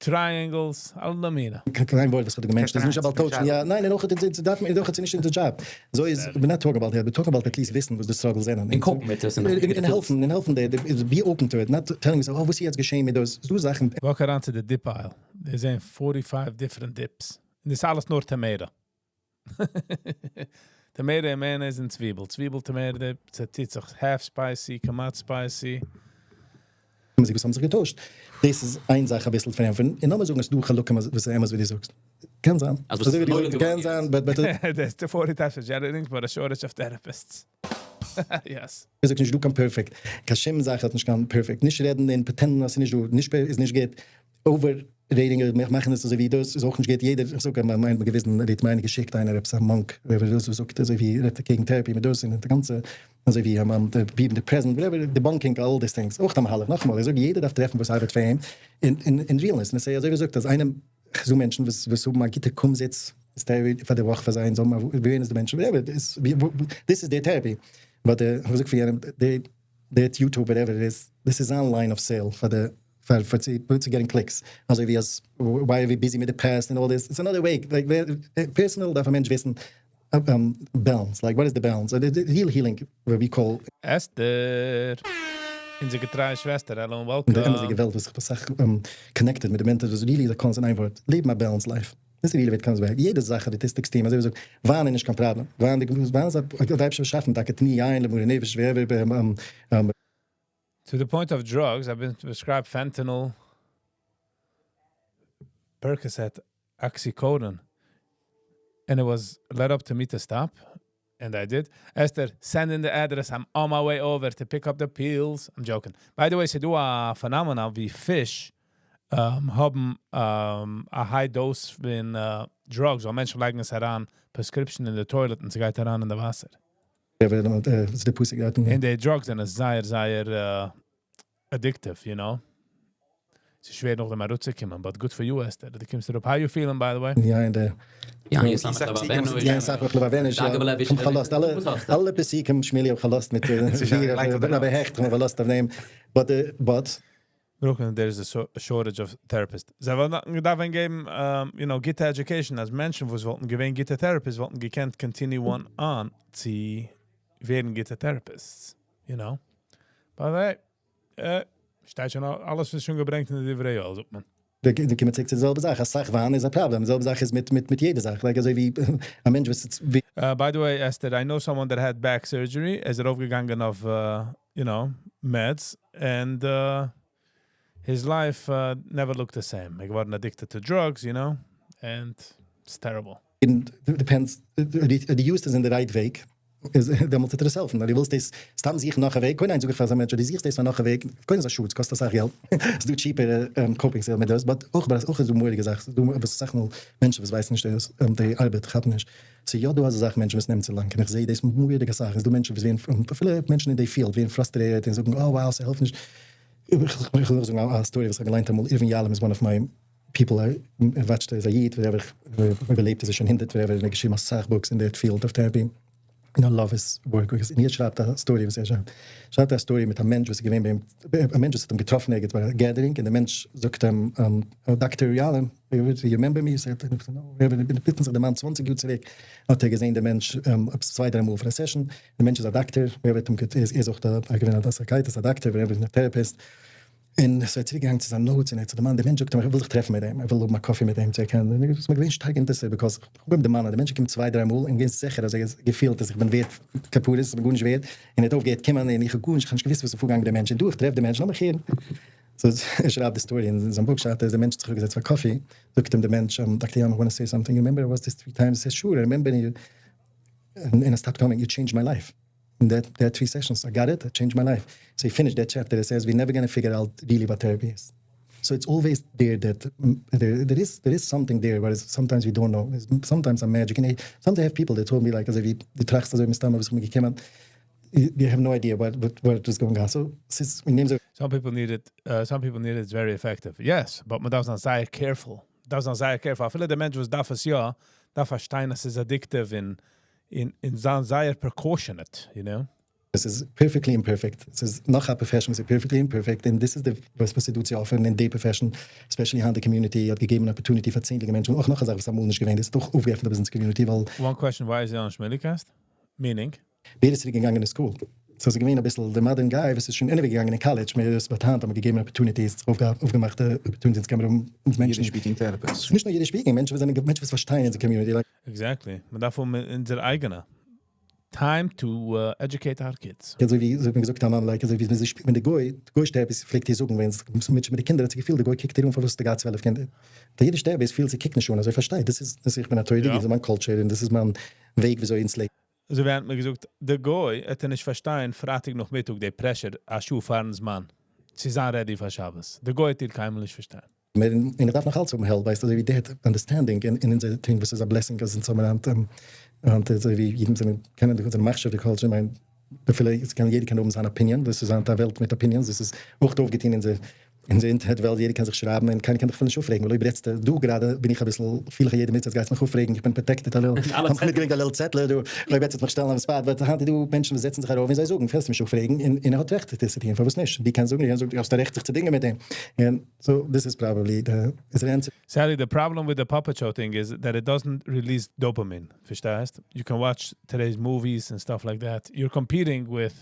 triangles, אלע מיני. קיין ווארט וואס האט געמענטשט, איז נישט about touch ן, יא, ניין, און אויך דארף מען, אויך איז נישט אונזער דזשאב, אזוי איז, we're not talking about that, we're talking about at least וויסן וואס די struggles זענען. און cope ן מיט עס און העלפן, און העלפן די, be open to it, not telling yourself, oh וואס איז יעצט געשען מיט דאס, ס'דא זאכן. Walk אריין צו די dip aisle, דא זענען 45 different dips, און דאס איז אלעס נאר tomato. Tomato און mayonnaise און צוויבל, צוויבל tomato dip, ס'טוט זיך half spicy, כמעט spicy. וואס האבן זיך געטוישט, דאס איז איין זאך אביסל פארענטפערן, און לאמיר זאגן אז ס'דא חלקים וואס איז אמת ווי דו זאגסט, קען זיין, אזוי ווי דו זאגסט, קען זיין, but but. There's the 40 types of jelly rings, but a shortage of therapists. Yes. איך זאג נישט דא קיין perfect, קיין שום זאך האט נישט קיין perfect, נישט רעדן און pretend ן אז ס'איז נישט דא, נישט איז נישט גוט, over rating אדער מאכן עס אזוי ווי דאס איז אויך נישט גוט, יעדער, איך זאג אז מיין געוויסן רעדט מיר איינער געשיקט איינער עפעס א monk ווער דאס וואס זאגט אזוי ווי רעדט אקעגן therapy מיט דאס און די גאנצע אזוי ווי be in the present whatever debunking all these things אויך א מהלך, נאכאמאל איך זאג יעדער דארף טרעפן וואס ארבעט פאר אים אין realness און עס איז אזוי ווי זאגט אז איינעם כ'זעה מענטשן וואס וואס האבן א גוטע קומזיץ איז therapy פאר די וואך פאר זיי און זיי האבן א awareness די מענטשן whatever this is their therapy but כ'האב געזאגט פאר יענעם די that YouTube whatever it is דאס איז זיין line of sale פאר די פאר פאר צו צו getting clicks אזוי ווי אז why are we busy מיט די past און all this it's another way like personal דארף א מענטש וויסן balance like what is the balance real healing what we call. אסתר! אונזער געטרייע שוועסטער, hello און אין די welcome! אמת'דיגע וועלט וואס איך בין אסאך connected מיט די מענטש וואס really די קאנסט אין איין ווארט לעבן א balanced life דאס איז really וועט קאנסט ווערן יעדע זאך האט די extreme אזוי ווי מ'זאגט וויין איז נישט קיין פראבלעם וויין די וויין איז א האט די אייבערשטער באשאפן טאקע תני יין למרי נפש ווער To the point of drugs, I've been prescribed fentanyl, Percocet, oxycodone, and it was led up to me to stop, and I did. Esther, send in the address. I'm on my way over to pick up the pills. I'm joking. By the way, ס'דא א phenomenon ווי פיש האבן א high dose פון drugs, ווייל מענטשן לייגן עס אריין prescription אין די toilet און ס'גייט אריין אין די וואסער. און די drugs זענען זייער זייער addictive, you know. ס'איז שווער נאכדעם אראפצוקומען, but good for you אסתר, דו קומסט אראפ. How you feeling by the way? יא אין די. יא אין סאך לבבנו איך האב פארלאזט אלע אלע פסוקים שמילי האב פארלאזט מיט רבי העכט האב פארלאזט אויף דעם but but. Brooklyn there is a shortage of therapists. זיי וואלטן געדארפט ווען געבן you know גוטע education אז מענטשן וואס וואלטן געווען גוטע therapists וואלטן געקענט continue ען אן צו ווערן גוטע therapists you know. But hey, שטייט שוין אלעס איז שוין געברענגט אין די דברי יואל זאגט מען. דא קומט צוריק צו די זעלבע זאך, אסאך וויין איז א פראבלעם, די זעלבע זאך איז מיט מיט יעדע זאך, like אזוי ווי א מענטש וואס. By the way אסתר, I know someone that had back surgery, ער איז ארויפגעגאנגען אויף you know meds, and his life never looked the same, ער איז געווארן addicted to drugs you know, and it's terrible. Depends, די use עס אין די right וועג. איז דעמאלטס וועט ער עס העלפן, אז דו ווילסט דאס סתם זוכן נאך א וועג, קודם איינס זאג איך פאר אזא מענטש אז דו זוכסט דאס פאר נאך א וועג, קודם איז א שאד, ס'קאסט אסאך געלט, ס'איז דא cheaper coping מיט דאס, but אויך אויך איז דא מורא'דיגע זאך, ס'איז דא וואס אסאך מאל מענטשן וואס ווייסן נישט דאס, די ארבעט כאפן נישט, ס'איז יא דא אזא זאך מענטשן וואס נעמען צו לאנג, און איך זעה דאס מורא'דיג אסאך, ס'איז דא מענטשן וואס ווערן, אפילו מענטשן אין די field ווערן frustrated און זאגן oh wow ס'העלפט נישט, איך וויל נאך זאגן א story וואס איך האב געליינט אמאל, Irvin Yalom איז one of my people I watched, ער איז א איד, whatever, איבערלעבט איז ער שוין הונדערט whatever, און ער האט געשריבן אסאך books אין די field of therapy, און I love his work, און ער שרייבט א story וואס ער שרייבט, שרייבט א story מיט א מענטש וואס איז געווען ביי אים, א מענטש וואס האט אים געטראפן ערגעץ ביי א gathering, און דער מענטש זאגט אים, Doctor Yalom, you remember me? זאגט ער, no, whatever, זיך דערמאנט 20 יאר צוריק, האט ער געזען דעם מענטש עפעס צוויי דריי מאל פאר א session, דער מענטש איז א דאקטער, ווער וועט אים, ער איז אויך א געווען א psychiatrist, א דאקטער, whatever, א therapist, און עס איז צוריקגעגאנגען צו זיין notes און ער האט זיך דערמאנט, דער מענטש זאגט אים איך וויל זיך טרעפן מיט אים, איך וויל האבן א coffee מיט אים צו ער קען, און עס איז מיר געווען שטארק אינטערעסירט because איך האב אים דערמאנט אז דער מענטש איז געקומען צוויי דריי מאל און געווען זיכער אז ער האט געפילט אז איך בין ווערט כפרות, איך בין גארנישט ווערט, און ער האט אויפגעהערט קומען און איך האב גארנישט, איך האב נישט געוואוסט וואס איז פארגעגאנגען מיט דעם מענטש, און דא איך טרעף דעם מענטש, לאמיך הערן. so ער שרייבט די story אין זיין book שרייבט ער אז דער מענטש האט זיך אראפגעזעצט פאר coffee, זאגט אים דער מענטש, Doctor Yalom, I want to say something, you remember I was this three times, he says sure, I remember you, and I stopped coming, you changed my life. In that three sessions, I got it, it changed my life. So he finished that chapter, it says, we're never going to figure out really what therapy is. So it's always there that there is something there, but sometimes we don't know. There's sometimes a magic. And sometimes I have people that told me, like, אזוי ווי דו טראכסט אזוי מסתמא וואס איך בין געקומען, you have no idea what was going on. So ס'איז, we name so Some people need it, some people need it, it's very effective. Yes, but מען דארף זיין זייער careful. דארף זיין זייער careful. אפילו דער מענטש וואס דארף עס יא, דארף פארשטיין, אז עס איז addictive אין זיין זייער precautionate, you know? This is perfectly imperfect. עס איז נאך א profession וואס איז perfectly imperfect, and this is the וואס וואס דו צו offer ן אין די profession, especially היינט די community האט געגעבן opportunity פאר צענדליגע מענטשן. אויך נאך א זאך וואס אמאל נישט געווען איז, דאך אויפגעעפנט א ביזנעס community, ווייל One question, why is he on Shmulicast? Meaning? ווער איז צוריקגעגאנגען אין school? So איז געווען א ביסל דער modern guy, וואס איז שוין anyway געגאנגען אין college, מער דאס באטאנט, האט מען געגעבן opportunities, אויפגעמאכט opportunities, קען מען האבן מענטשן. Yiddish speaking therapist. נישט נאר Yiddish speaking, מענטשן וואס זענען מענטשן וואס פארשטייען אונזער community. Like, Exactly. מען דארף האבן אונזער אייגענע. Time to educate our kids. אזוי ווי אזוי ווי געזאגט האבן, like, אזוי ווי ווען זי ווען דער גוי, דער גוי therapist פלעגט איר זאגן, ווען עס מיט די קינדער האט זי געפילט, דער גוי קוקט איר אן פארוואס דו גייסט 12 קינדער. דער Yiddish therapist פילט, זי קוקט נישט אן, אזוי פארשטייט, דאס איז, דאס איך בין א תורה, דאס איז מיין culture און דאס איז מיין וועג, ווי אזוי אונז לעבן. אזוי ווי האט מיר געזאגט, דער גוי האט ער נישט פארשטיין, פרייטאג נאכמיטאג, די pressure, א שעה פארן זמן. צו זיין ready פאר שבת. דער גוי האט איר קיינמאל נישט פארשטיין. און איך דארף נאך אלץ האבן help, ווייסט, אזוי ווי that understanding אין אונזער thing, וואס איז א blessing, אז אונז האבן היינט, היינט אזוי ווי יעדן זענען, קענען די אונזערע מחשב, די culture, מיין, אפילו עס קען יעדער קען האבן זיין opinion, דאס איז היינט א וועלט מיט opinions, דאס איז אויך אויפגעטון אין דער אינטערנעט וועלט, יעדער קען זיך שרייבן און קיינער קען דיך אפילו נישט אויפרעגן, ווייל אויב רעדסטו, דו גראדע בין איך א ביסל, פיל איך יעדער מיט, יעצט גייסט מיך אויפרעגן, איך בין protected a little, האב איך מיטגעברענגט א little צעטל, דו, אויב וועסט מיך שטעלן אויפן spot, וועט היינט דא מענטשן וואס זעצן זיך ארויף און זיי זאגן, קענסט מיך אויפרעגן, און ער האט רעכט דאס צו טון, פארוואס נישט? די קענסט זאגן, די קענסט זאגן, דו האסט א רעכט זיך צו דינגען מיט דעם. And so this is probably the is the answer. Sally, the problem with the puppet show thing is that it doesn't release dopamine. פארשטייסט? You can watch today's movies and stuff like that. You're competing with,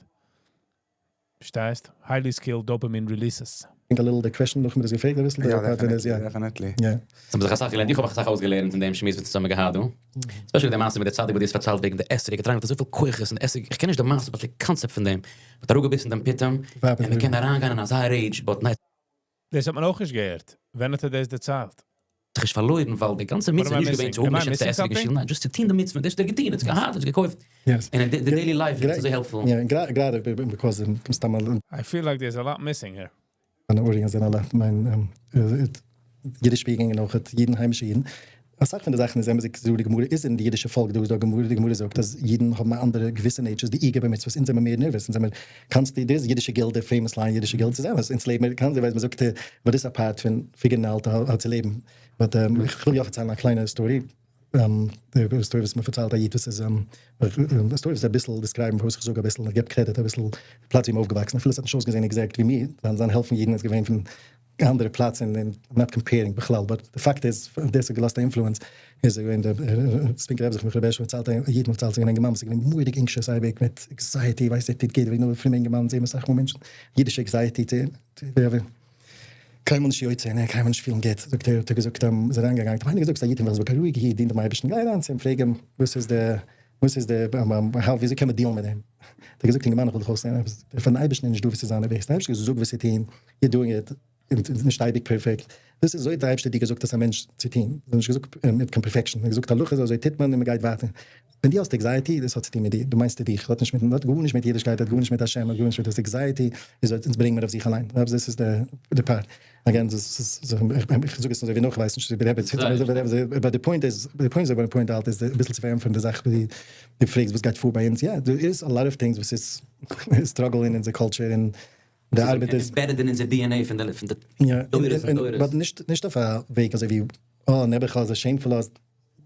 פארשטייסט? Highly skilled dopamine releases. A little the question נאך מיר דאס געפרעגט א ביסל, Ja, דער part ווען עס, definitely, ja. definitely. Ja. דאס האבן זיך אסאך געלערנט. איך האב אסאך אויסגעלערנט אין דעם שמועס, וואס צוזאמען געהאט, דו. Especially דער מעשה מיט דער צדיק, וואס דו האסט פארציילט וועגן דער אתרוג. געטראגן אזויפיל כוחות און אתרוג. איך קען נישט דער מעשה, but the concept פון דעם. מ'האט אראפגעביסן דעם פיטום. און מ'קען אריינגיין אין אזא rage, but ניין, דאס האט מען אויך נישט געהערט. ווען האט ער דאס דערציילט? זיך איז פארלוירן, ווייל די גאנצע מצוה am I נישט געווען missing? צו האבן, Am I נישט צו missing עסן something? געשילט. ניין, just צו טון די מצוה. דאס איז דער געטון, דאס געהאט, דאס געקויפט. Yes. And in the daily life, it's so helpful. Ja, גראדע, because מסתמא I feel like there's a lot missing here. אן audience זענען אלע מיין Yiddish speaking און אויך אידן, היימישע אידן. אסאך פון די זאכן איז אמת, זאגט די גמרא איז אין די אידישע פאלק, דא איז דא גמרא, די גמרא זאגט אז אידן האבן א אנדערע געוויסע natures, די eager במצוות, אונז זענען מער nervous, אונז זענען constantly, דאס אידישע guilt, די famous line, אידישע guilt, איז אמת, אונז לעבן, קאן זיין, ווייל מען זאגט, וואס איז א part פון figuring out how צו לעבן. But איך וויל יא פארציילן א קליינע story. די story וואס מיר פארציילט א איד, וואס איז די story איז א ביסל describe ן, וואס איך זאג א ביסל, איך געב credit א ביסל פלאץ ווי מ'איז אויפגעוואקסן, אפילו עס האט נישט אויסגעזען exact ווי מיר, זיין העלפן אידן איז געווען פון אנדערע פלאץ און I'm not comparing בכלל, but the fact is, דאס האט געלאזט א influence, איז געווען דער ספינקער רבי זיך מיט רבי פארציילט א איד פארציילט זיך געווען א אינגערמאן וואס איז געווען מורא'דיג anxious אייביג מיט anxiety, ווייסט איך, גייט וועגן נאר פרומע אינגערמאן זעהן אסאך מאל מענטשן, אידישע anxiety, whatever. קיינמאל נישט יוצא, ניין, קיינמאל נישט פילן גוט, זאגט ער, האט ער געזאגט, איז ער אריינגעגאנגען, האט אים איינער געזאגט, ס'איז א איד אין וויליאמסבורג, א רואיגע איד, דינט דעם אייבערשטן, גיי אריין צו אים, פרעג אים, וואס איז די, וואס איז די, how, וויאזוי קען מען deal ן מיט דעם? האט ער געזאגט, אינגערמאן, איך וויל דיך אויסלערנען עפעס, פארן אייבערשטן איז נישט דא וואס צו זיין nervous, דער אייבערשטער האט געזאגט וואס צו טון, you're doing it. און נישט אייביג perfect. דאס איז אזוי האט דער אייבערשטער דיר געזאגט אז א מענטש צו טון. ער האט נישט געזאגט מיט קיין perfection, ער האט געזאגט הלכה איז אזוי טוט מען און מען גייט ווייטער. ווען דו האסט anxiety, דאס האט צו טון מיט דיר, דו מיינסט דיך, האט נישט מיט, האט גארנישט מיט אידישקייט, האט גארנישט מיט השם, האט גארנישט מיט דאס anxiety איז אונז ברענגן מיר אויף זיך אליין. דאס איז די part. Again, דאס איז, איך זאג עס אזוי ווי נאך, איך ווייס נישט, but the point איז, the point איז, point out איז, אביסל צו פארענטפערן די זאך, ווי דו פרעגסט וואס גייט פאר ביי אונז, יא, there is a lot of things וואס איז struggle אין אונזער culture און די ארבעט איז. Embedded אין אונזער DNA פון די דורות און דורות. But נישט אויף א וועג אזוי ווי, אה, נעבעך אזוי shameful אז,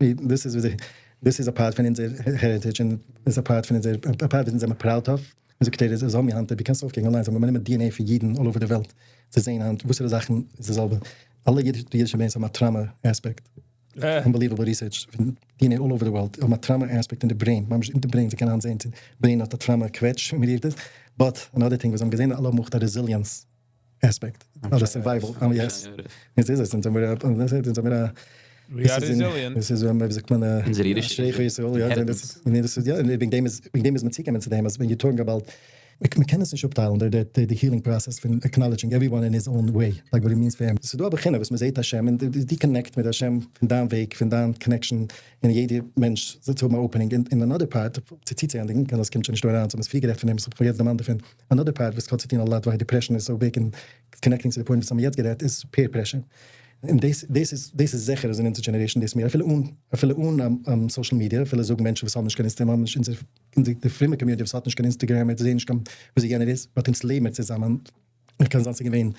דאס איז ווי, דאס איז א part פון אונזער heritage און איז א part פון אונזער, א part וואס אונז זעמיר proud of. אונזער כתר איז אזוי מיר היינט, דו קענסט אויפקוקן אליינס, אבער מ'נעמט DNA פון אידן all over די וועלט צו זען היינט וואסערע זאכן איז די זעלבע. אלע אידישע brains האבן א trauma aspect. Unbelievable research פון DNA all over די וועלט האבן א trauma aspect אין די brain, ממש אין די brain, זיי קענען היינט זען צו brain האט א trauma קוועטש ווי מ'רופט עס. But another thing וואס זיי האבן געזען, אלע האבן אויך א resilience aspect, אדער survival, yes. עס איז עס, אונז האמיר א, אונז האמיר א, We are resilient. דאס איז ווי זאגט מען, אונזער אידישע אשריך ישראל, יא, דאס איז, דאס איז, יא, וועגן דעם איז, וועגן דעם איז מען צוגעקומען צו דעם, אז ווען you talking about, מען קען עס נישט אפטיילן, די healing process פון acknowledging everyone in his own way, like what it means for him. ס'איז דא א בחינה וואס מען זעט השם, און די connect מיט השם פון דיין וועג, פון דיין connection, און יעדע מענטש זאל האבן א opening, און another part, צו צוצוענדיגן, קען דאס קומט שוין נישט דא אריין, so מ'איז פרי גערעדט פון דעם, so כ'האב יעצט דערמאנט דערפון, another part וואס האט צו טון a lot why depression איז so big און connecting צו די point וואס האבן יעצט גערעדט איז peer pressure. און דאס דאס איז דאס איז זיכער אז אין אונזער generation דאס מער אפילו אן אפילו אן social media אפילו זאגן מענטשן וואס האבן נישט קיין Instagram האבן נישט אונזער אונזער די פרומע community וואס האט נישט קיין Instagram זיי זעען נישט קיין וואס יענער איז but אונז לעבן מיר צוזאמען. איך קען זיין ס'איז געווען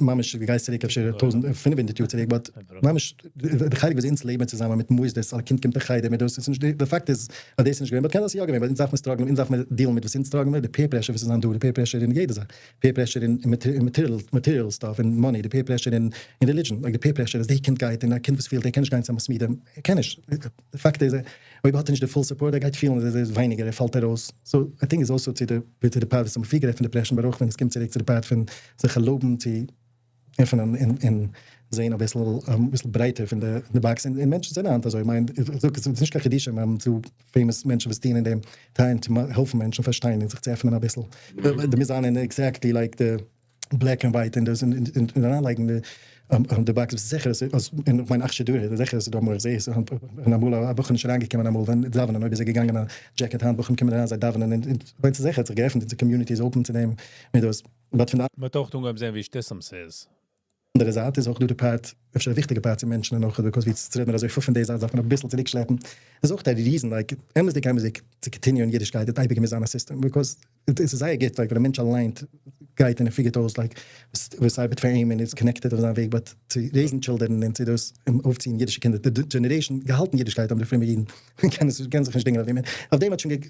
ממש דו גייסט צוריק אפשר 1500 יאר צוריק but ממש די חלק וואס אונז לעבן צוזאמען מיט מוסדות א קינד קומט אין חדר מיט דאס איז נישט די פאקט איז אז דאס איז נישט געווען but קען זיין ס'איז יא געווען but אונז דארף מען struggle ן אונז דארף מען deal ן מיט וואס אונז struggle ן מיט די peer pressure וואס איז היינט דא די peer pressure אין יעדע זאך peer pressure אין material stuff אין money די peer pressure אין religion like די peer pressure אז די קינד גייט און א קינד וואס פילט ער קען נישט גיין צו א מתמידים ער קען נישט די פאקט איז אויב האט ער נישט די full support ער גייט פילן אז ער איז ווייניגער ער פאלט ארויס so I think איז also צו די צו די part וואס האבן פריער גערעדט פון depression but אויך ווען עס קומט צוריק צו די part פון זיך ערלויבן צו עפענען און זעהן אביסל אביסל ברייטער פון די box און מענטשן זענען היינט אזוי מיין איך זאג עס איז נישט קיין חידושים מיר האבן צו famous מענטשן וואס טוען אין דעם try ען צו העלפן מענטשן פארשטיין און זיך צו עפענען אביסל די מוז זיין אין exactly like די black and white און דאס און אריינלייגן די די box וואס זיכער אז אין מיין אכשר דור זיכער אז דא אמאל איך זעה עס און אמאל א בחור נישט אריינגעקומען אמאל ווען דאווענען אויב איז ער געגאנגען א jacket היינט בחורים קומען אריין זיי דאווענען און ווען ס'איז זיכער האט זיך געעפנט אונזער community איז open צו דעם מיט דאס but פון די מ'האט אויך אנגעהויבן זען ווי שטותים ס'איז. אנדערע זייט איז אויך דא די part, אפשר א וויכטיגע part צו מענטשן און אויך because ווי צו רעדן אזוי פון די זייט דארף מען אביסל צוריק שלעפן, איז אויך די reason like אמת'דיג אמת'דיג צו continue ען אידישקייט האט אייביג געמוזט זיין א סיסטעם because עס איז זייער גוט like ווען א מענטש אליין גייט און ער figure ט אויס like וואס ארבעט פאר אים און איז connected אויף זיין וועג but צו raise ן children און צו דאס אויפציען אידישע קינדער די generation געהאלטן אידישקייט האבן די פרומע אידן קען זיך נישט דינגען אויף דעם אויף דעם האט שוין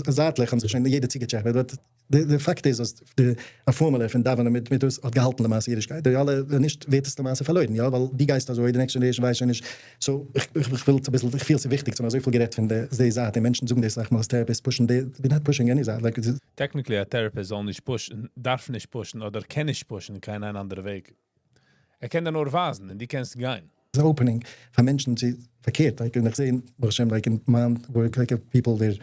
זייטליך האבן זיך שוין יעדער צוגעטשעפעט but די פאקט איז אז די א פארמולע פון דאווענען מיט מיט דאס האט געהאלטן למעשה אידישקייט, די אלע ווען נישט ווערט עס למעשה פארלוירן, יא ווייל דו גייסט אזוי די next generation ווייסט שוין נישט, so איך וויל אביסל איך פיל ס'איז וויכטיג צו האבן אזויפיל גערעדט פון די זייט און מענטשן זאגן דאס אסאך מאל אז therapists push ן די we're not pushing any זייט like. Technically א therapist זאל נישט push ן, דארף נישט push ן אדער קען נישט push ן קיין איין אנדערע וועג. ער קען דיר נאר ווייזן און דו קענסט גיין. איז א opening פאר מענטשן צו פארקערט like און איך זעה ברוך השם like אין מיין work like people ווער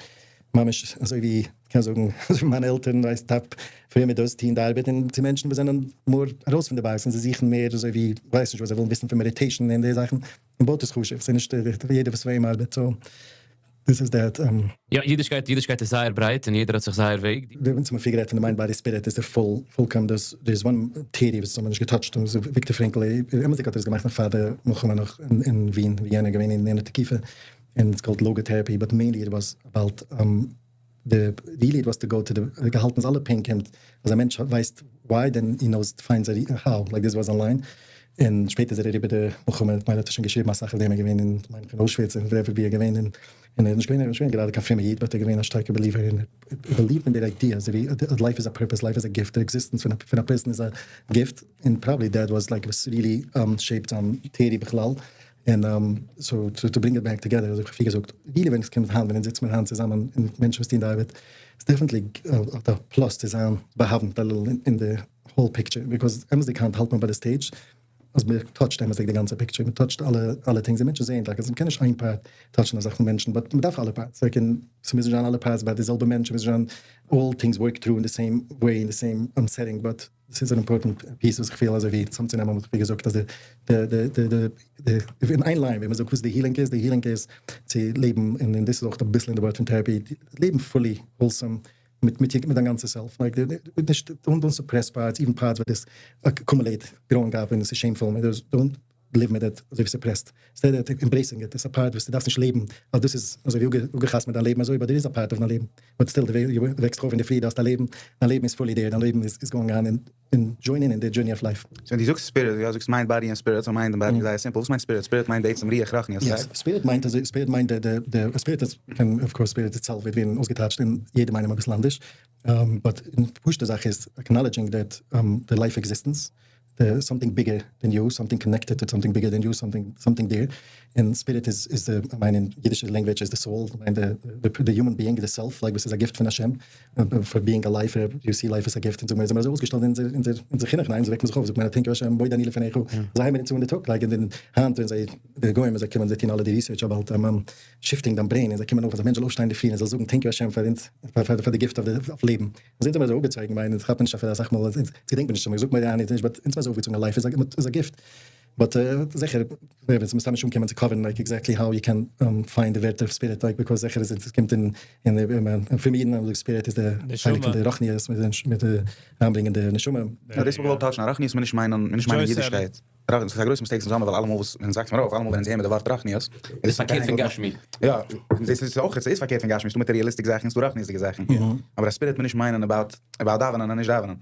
ממש אזוי ווי קען זאגן אזוי ווי מיינע עלטערן ווייסט top פרומע דאס טוהן די ארבעט און צו מענטשן וואס זענען more ארויס פון די box און זיי זוכן מער אזוי ווי ווייס נישט וואס זיי ווילן וויסן פון meditation און די זאכן און both איז חשוב ס'איז נישט יעדער וואס פאר אים ארבעט so דאס איז that. יא, אידישקייט, אידישקייט איז זייער ברייט און יעדער האט זיך זייער וועג. די אונז האבן פריער גערעדט פון די mind body spirit איז די פול פולקאם דאס דער איז one theory וואס האבן מיר נישט גע touch ט און וויקטאר פרענקל אמת'דיג האט ער עס געמאכט נאך פאר די מלחמה נאך אין ווין ווי יענער געווען אין יענע תקופה און it's called logotherapy but mainly it was about the really it was to go to the געהאלטן אז אלע pain קומט אז א מענטש ווייסט why then he knows finds how like this was אליין און שפעטער איז ער אריבער די מלחמה מיין האט ער שוין געשריבן אסאך אויף דעם ער געווען אין מיין פון אוישוויץ און wherever ווי ער געווען און און ער איז נישט געווען ער איז נישט געווען גראדע קיין פרומע איד but ער געווען א שטארקע believer און ער believe ט אין דער idea אזוי ווי life איז א purpose life איז א gift די existence פון א person איז א gift און probably that was like וואס really shaped זיין theory בכלל און so to bring it back together אזוי ווי איך האב פריער געזאגט really ווען עס קומט היינט ווען אונז זיצן מיר היינט צוזאמען און מענטשן וואס טוען די ארבעט איז definitely א plus צו זיין באהאווענט א little אין די whole picture because אמת'דיג היינט האלט מען ביי די stage. אז מען touch ט אמת'דיג די גאנצע picture, מען touch ט אלע אלע things, און מענטשן זעען טאקע אז מען קען נישט איין part touch ן א זאך פון מענטשן, but מען דארף אלע parts, like און ס'מוז נישט זיין אלע parts ביי די זעלבע מענטש, ס'מוז נישט זיין all things work through in the same way in the same setting, but ס'איז אן important piece וואס איך פיל אזוי ווי צאמצונעמען וואס איך האב געזאגט אז די די די די די אין איין line ווי מען זאגט וואס די healing איז, די healing איז צו לעבן און דאס איז אויך אביסל אין די ווארט פון therapy, לעבן fully wholesome מיט מיט מיט דיין גאנצע self, like נישט don't suppress parts, even parts וואס דאס accumulate growing up און עס איז shameful, don't live מיט it אזוי ווי suppressed, instead of embracing it, עס איז א part וואס דו דארפסט נישט לעבן אז דאס איז אזוי ווי אפגע'חתמ'ט דיין לעבן אזוי, but דער איז א part אויף דיין לעבן, but still דו וועקסט זיך אויף אינדערפרי דו האסט א לעבן, דיין לעבן איז fully there, דיין לעבן איז going on און join in אין די journey of life. So ווען דו זאגסט spirit, יא זאגסט mind body און spirit, so mind און body איז זייער simple, וואס מיינט spirit? Spirit מיינט בעצם רוח רוחניות, right? Yes, spirit מיינט אזוי, spirit מיינט די די spirit איז of course spirit itself וועט ווערן אויסגעטייטשט אין יעדעם איינעם אביסל אנדערש, but פשוטע זאך איז acknowledging that the life existence, the something bigger than you, something connected to something bigger than you, something something there, און spirit איז איז די, כ'מיין אין אידישע language איז די soul, כ'מיין די די human being, די self, like וואס איז א gift פון השם, for being alive, you see life is a gift, און זאג מיר, זעמיר אזוי אויסגעשטעלט אין אונזער אונזער אונזער חינוך, ניין? אזוי וועקט מען זיך אויף, זאגט מען thank you השם, מודה אני לפניך, אזוי הייבן מיר אונז אן די טאג, like און היינט ווען זיי די גוים ווען זיי קומען זיי טון אלע די research about shifting דיין brain, און זיי קומען אויף אז א מענטש זאל אויפשטיין אינדערפרי און זאל זאגן thank you השם פאר אונז, פאר פאר די gift אויף לעבן. אונז זענען אזוי אפגעצויגן מיין אונז כאפט מען נישט אפילו אסאך מאל אונז געדענקט מען נישט צו זאגט מיר יא נישט but אונז זענען אזוי אויפגעצויגן אז life איז א gift but זיכער וועט מען מסתם נישט אנקומען צו cover ן like exactly how you can find די ווערטער spirit like because זיכער איז עס קומט אין אין פרומע אידן האבן געזאגט spirit איז די חלק פון די רוחניות מיט די אריינברענגען די נשמה. יא דאס וואלט געוואלט touch ן אז רוחניות מיינט נישט מיינען נישט מיינען אידישקייט. רוחניות איז א גרויסע mistake צוזאמען ווייל אלעמאל וואס מען זאגט מיר אויף אלעמאל ווען אונז הערן מיר די ווארט רוחניות איז עס פארקערט פון גשמי. יא, און דאס איז אויך, ס'איז פארקערט פון גשמי, ס'דא materialistic זאכן, ס'דא רוחניות'דיגע זאכן. אבער א spirit מוז נישט מיינען about about דאווענען און נישט דאווענען.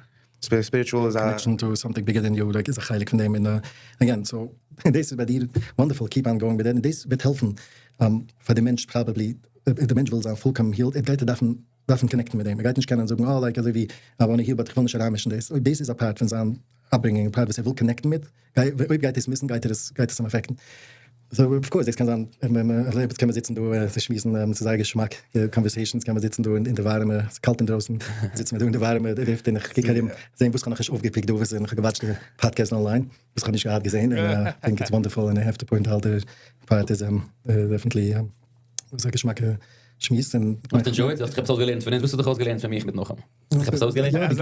Spiritual איז א. Connection to something bigger than you like איז א חלק פון דעם און again so דאס איז ביי דיר wonderful keep on going מיט דעם און דאס וועט העלפן פאר די מענטש probably די מענטש וויל זיין פולקאם healed ער גייט דארפן דארפן connect ן מיט דעם, ער גייט נישט קענען זאגן אה like אזוי ווי I wanna heal but איך וויל נישט אריינמישן דאס, אויב דאס איז א part פון זיין upbringing, א part וואס ער וויל connect ן מיט, אויב גייט עס miss ן גייט ער עס גייט עס אים affect ן. So of course דאס קען זיין, יעצט קען מען זיצן דא צו שמועסן, ס'איז זייער געשמאק די conversations, קען מען זיצן דא אין די ווארעמע, ס'איז קאלט אינדרויסן, זיצן מיר דא אין די ווארעמע לופט און איך קוק ארום זען וואס כ'האב נאכנישט אויפגע pick ט דא, וואס איך האב גע watch ט די podcast online, וואס כ'האב נישט געהאט געזען, און I think it's wonderful און I have to point out די part איז definitely וואס א געשמאקע שמועס און. האסט enjoyed? האסט דיך עפעס אויסגעלערנט פון אונז? וואס האסט דיך אויסגעלערנט פון מיך מיט נחום? האסט דיך עפעס אויסגעלערנט?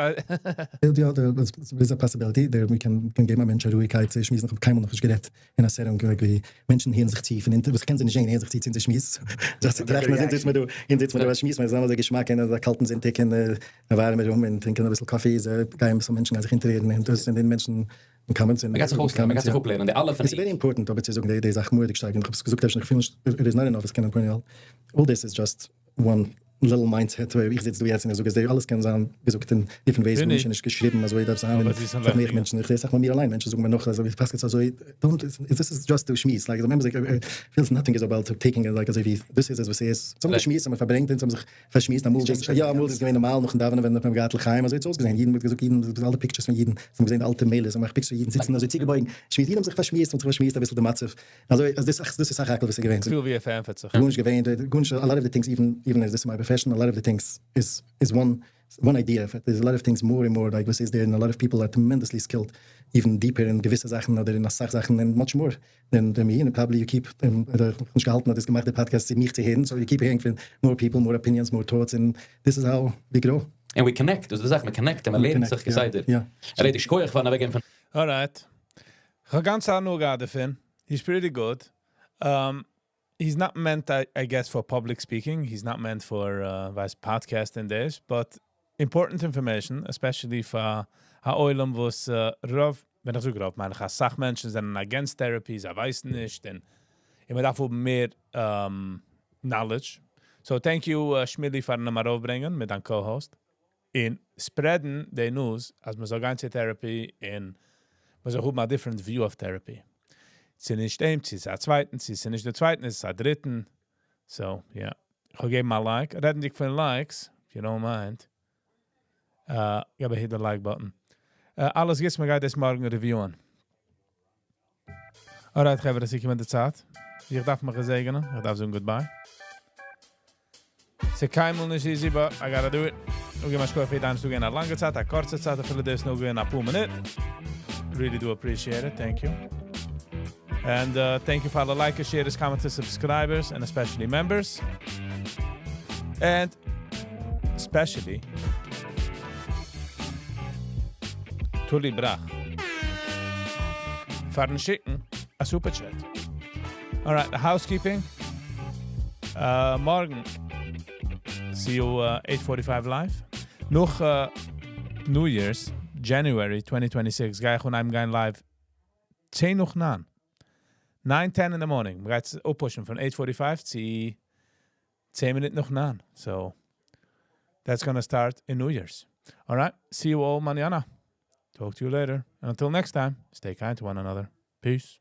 יא, דער איז א possibility דער מ'קען געבן א מענטש א רואיגקייט צו שמועסן, איך האב קיינמאל נאכנישט גערעדט אין א setting ווי מענטשן הערן זיך צו פון אונטער וואס כ'קען זיי נישט זעהן הערן זיך צו צו אונזער שמועס, just צו טראכטן אז אונז זיצט מיר דא, אונז זיצט מיר דא א שמועס, מיר זענען אזוי געשמאק אין אזא קאלטן זונטאג אין א ווארעמע room און טרינקען אביסל coffee, גייען אביסל מענטשן גייען זיך אונטערהערן און דאס און די מענטשן און comments און מ'גייט זיך אויסלערנען, מ'גייט זיך אפלערנען די אלע פון It's very important אבער צו זאגן די זאך מורא'דיג שטארק און איך האב עס געזאגט אפשר איך פיל נישט it is not enough עס קען point all this is just one little mindset ווי איך זיץ דא יעצט און איך זאג עס דיר אלעס קען זיין געזאגט אין different ways און נישט געשריבן אזוי דארף זיין און ס'האט מער מענטשן איך זע אסאך מאל מיר אליין מענטשן זאגן מיר נאך אזוי ווי פאסט יעצט אזוי don't this is just א שמועס like feels nothing is about taking like אזוי ווי דאס איז עס וואס ס'איז ס'האבן געשמועסט האבן מיר פארברענגט אונז האבן זיך פארשמועסט אמאל איז יא אמאל איז געווען נארמאל נאכן דאווענען ווען מ'האט געהאט לחיים אזוי האט עס אויסגעזען אידן מ'האט געזאגט אידן אלע pictures פון אידן זיי האבן געזען די אלטע מעלער זיי האבן געמאכט pictures אידן זיצן אזוי צוגעבויגן שמועסט אידן האבן זיך פארשמועסט מ'האט זיך פארשמועסט אביסל די מצב אזוי אז דאס דאס איז סך הכל וואס איז געווען כ'פיל ווי ער פארענטפערט זיך. גארנישט געווען גארנישט a lot of the things even even as this my profession a lot of the things is is one one idea of it there's a lot of things more and more like וואס איז there and a lot of people are tremendously skilled even deeper אין געוויסע זאכן אדער אין אסאך זאכן and much more than than me and probably you keep אדער איך האב נישט געהאלטן אז דו האסט געמאכט די פאדקעסט צו מיך צו הערן so you keep hearing פון more people more opinions more thoughts and this is how we grow. And we connect, דאס איז די זאך, מען connect און מען לערנט זיך כסדר. ערלעדיג, שכוח פארן אוועקגעבן פון. Alright. כ'האב גאנץ הנאה געהאט דערפון. He's pretty good. He's not meant I guess for public speaking, he's not meant for ווייסט podcast און דאס, but important information, especially פאר א עולם וואס רוב, ווען איך זאג רוב מיין איך אסאך מענטשן זענען against therapy, זיי ווייסן נישט און און מען דארף האבן מער knowledge. So thank you שמילי פארן אים ארויפברענגען מיט דיין co-host און spread ן די news אז מען זאל גיין צו therapy און מען זאל האבן א different view אויף therapy. צו נישט אים, צו ס'איז א צווייטן, צו ס'איז נישט די צווייטן, איז עס א דריטן. So, yeah. איך האב געגעבן א like. רעדנדיג פון likes, if you don't mind, געב א hit די like button. אלעס גוטס, מען גייט דאס מארגן review ען. Alright חברה, עס איז געקומען די צייט. איך דארף מיך געזעגענען, איך דארף זאגן goodbye. ס'איז קיינמאל נישט easy, but I gotta do it. אפגעבן א שכוח פאר יעדע איינער וואס איז דא געווען א לאנגע צייט, א קורצע צייט, אפילו דאס נאר געווען אפאר מינוט. Really do appreciate it. Thank you. And thank you for all the likers, sharers, commenters, subscribers, and especially members. And especially Tuli Brach פארן שיקן א super chat. Alright, the housekeeping. מארגן, see you 8:45 live. נאך New Year's, January 2026, גיי איך אנהייבן גיין live 10 נאך 9. 9:10 in the morning. מ'גייט עס up pushen פון 8:45 צו 10 מינוט נאך 9. So, that's gonna start in New Year's. All right, see you all mañana. Talk to you later. And until next time, stay kind to one another. Peace.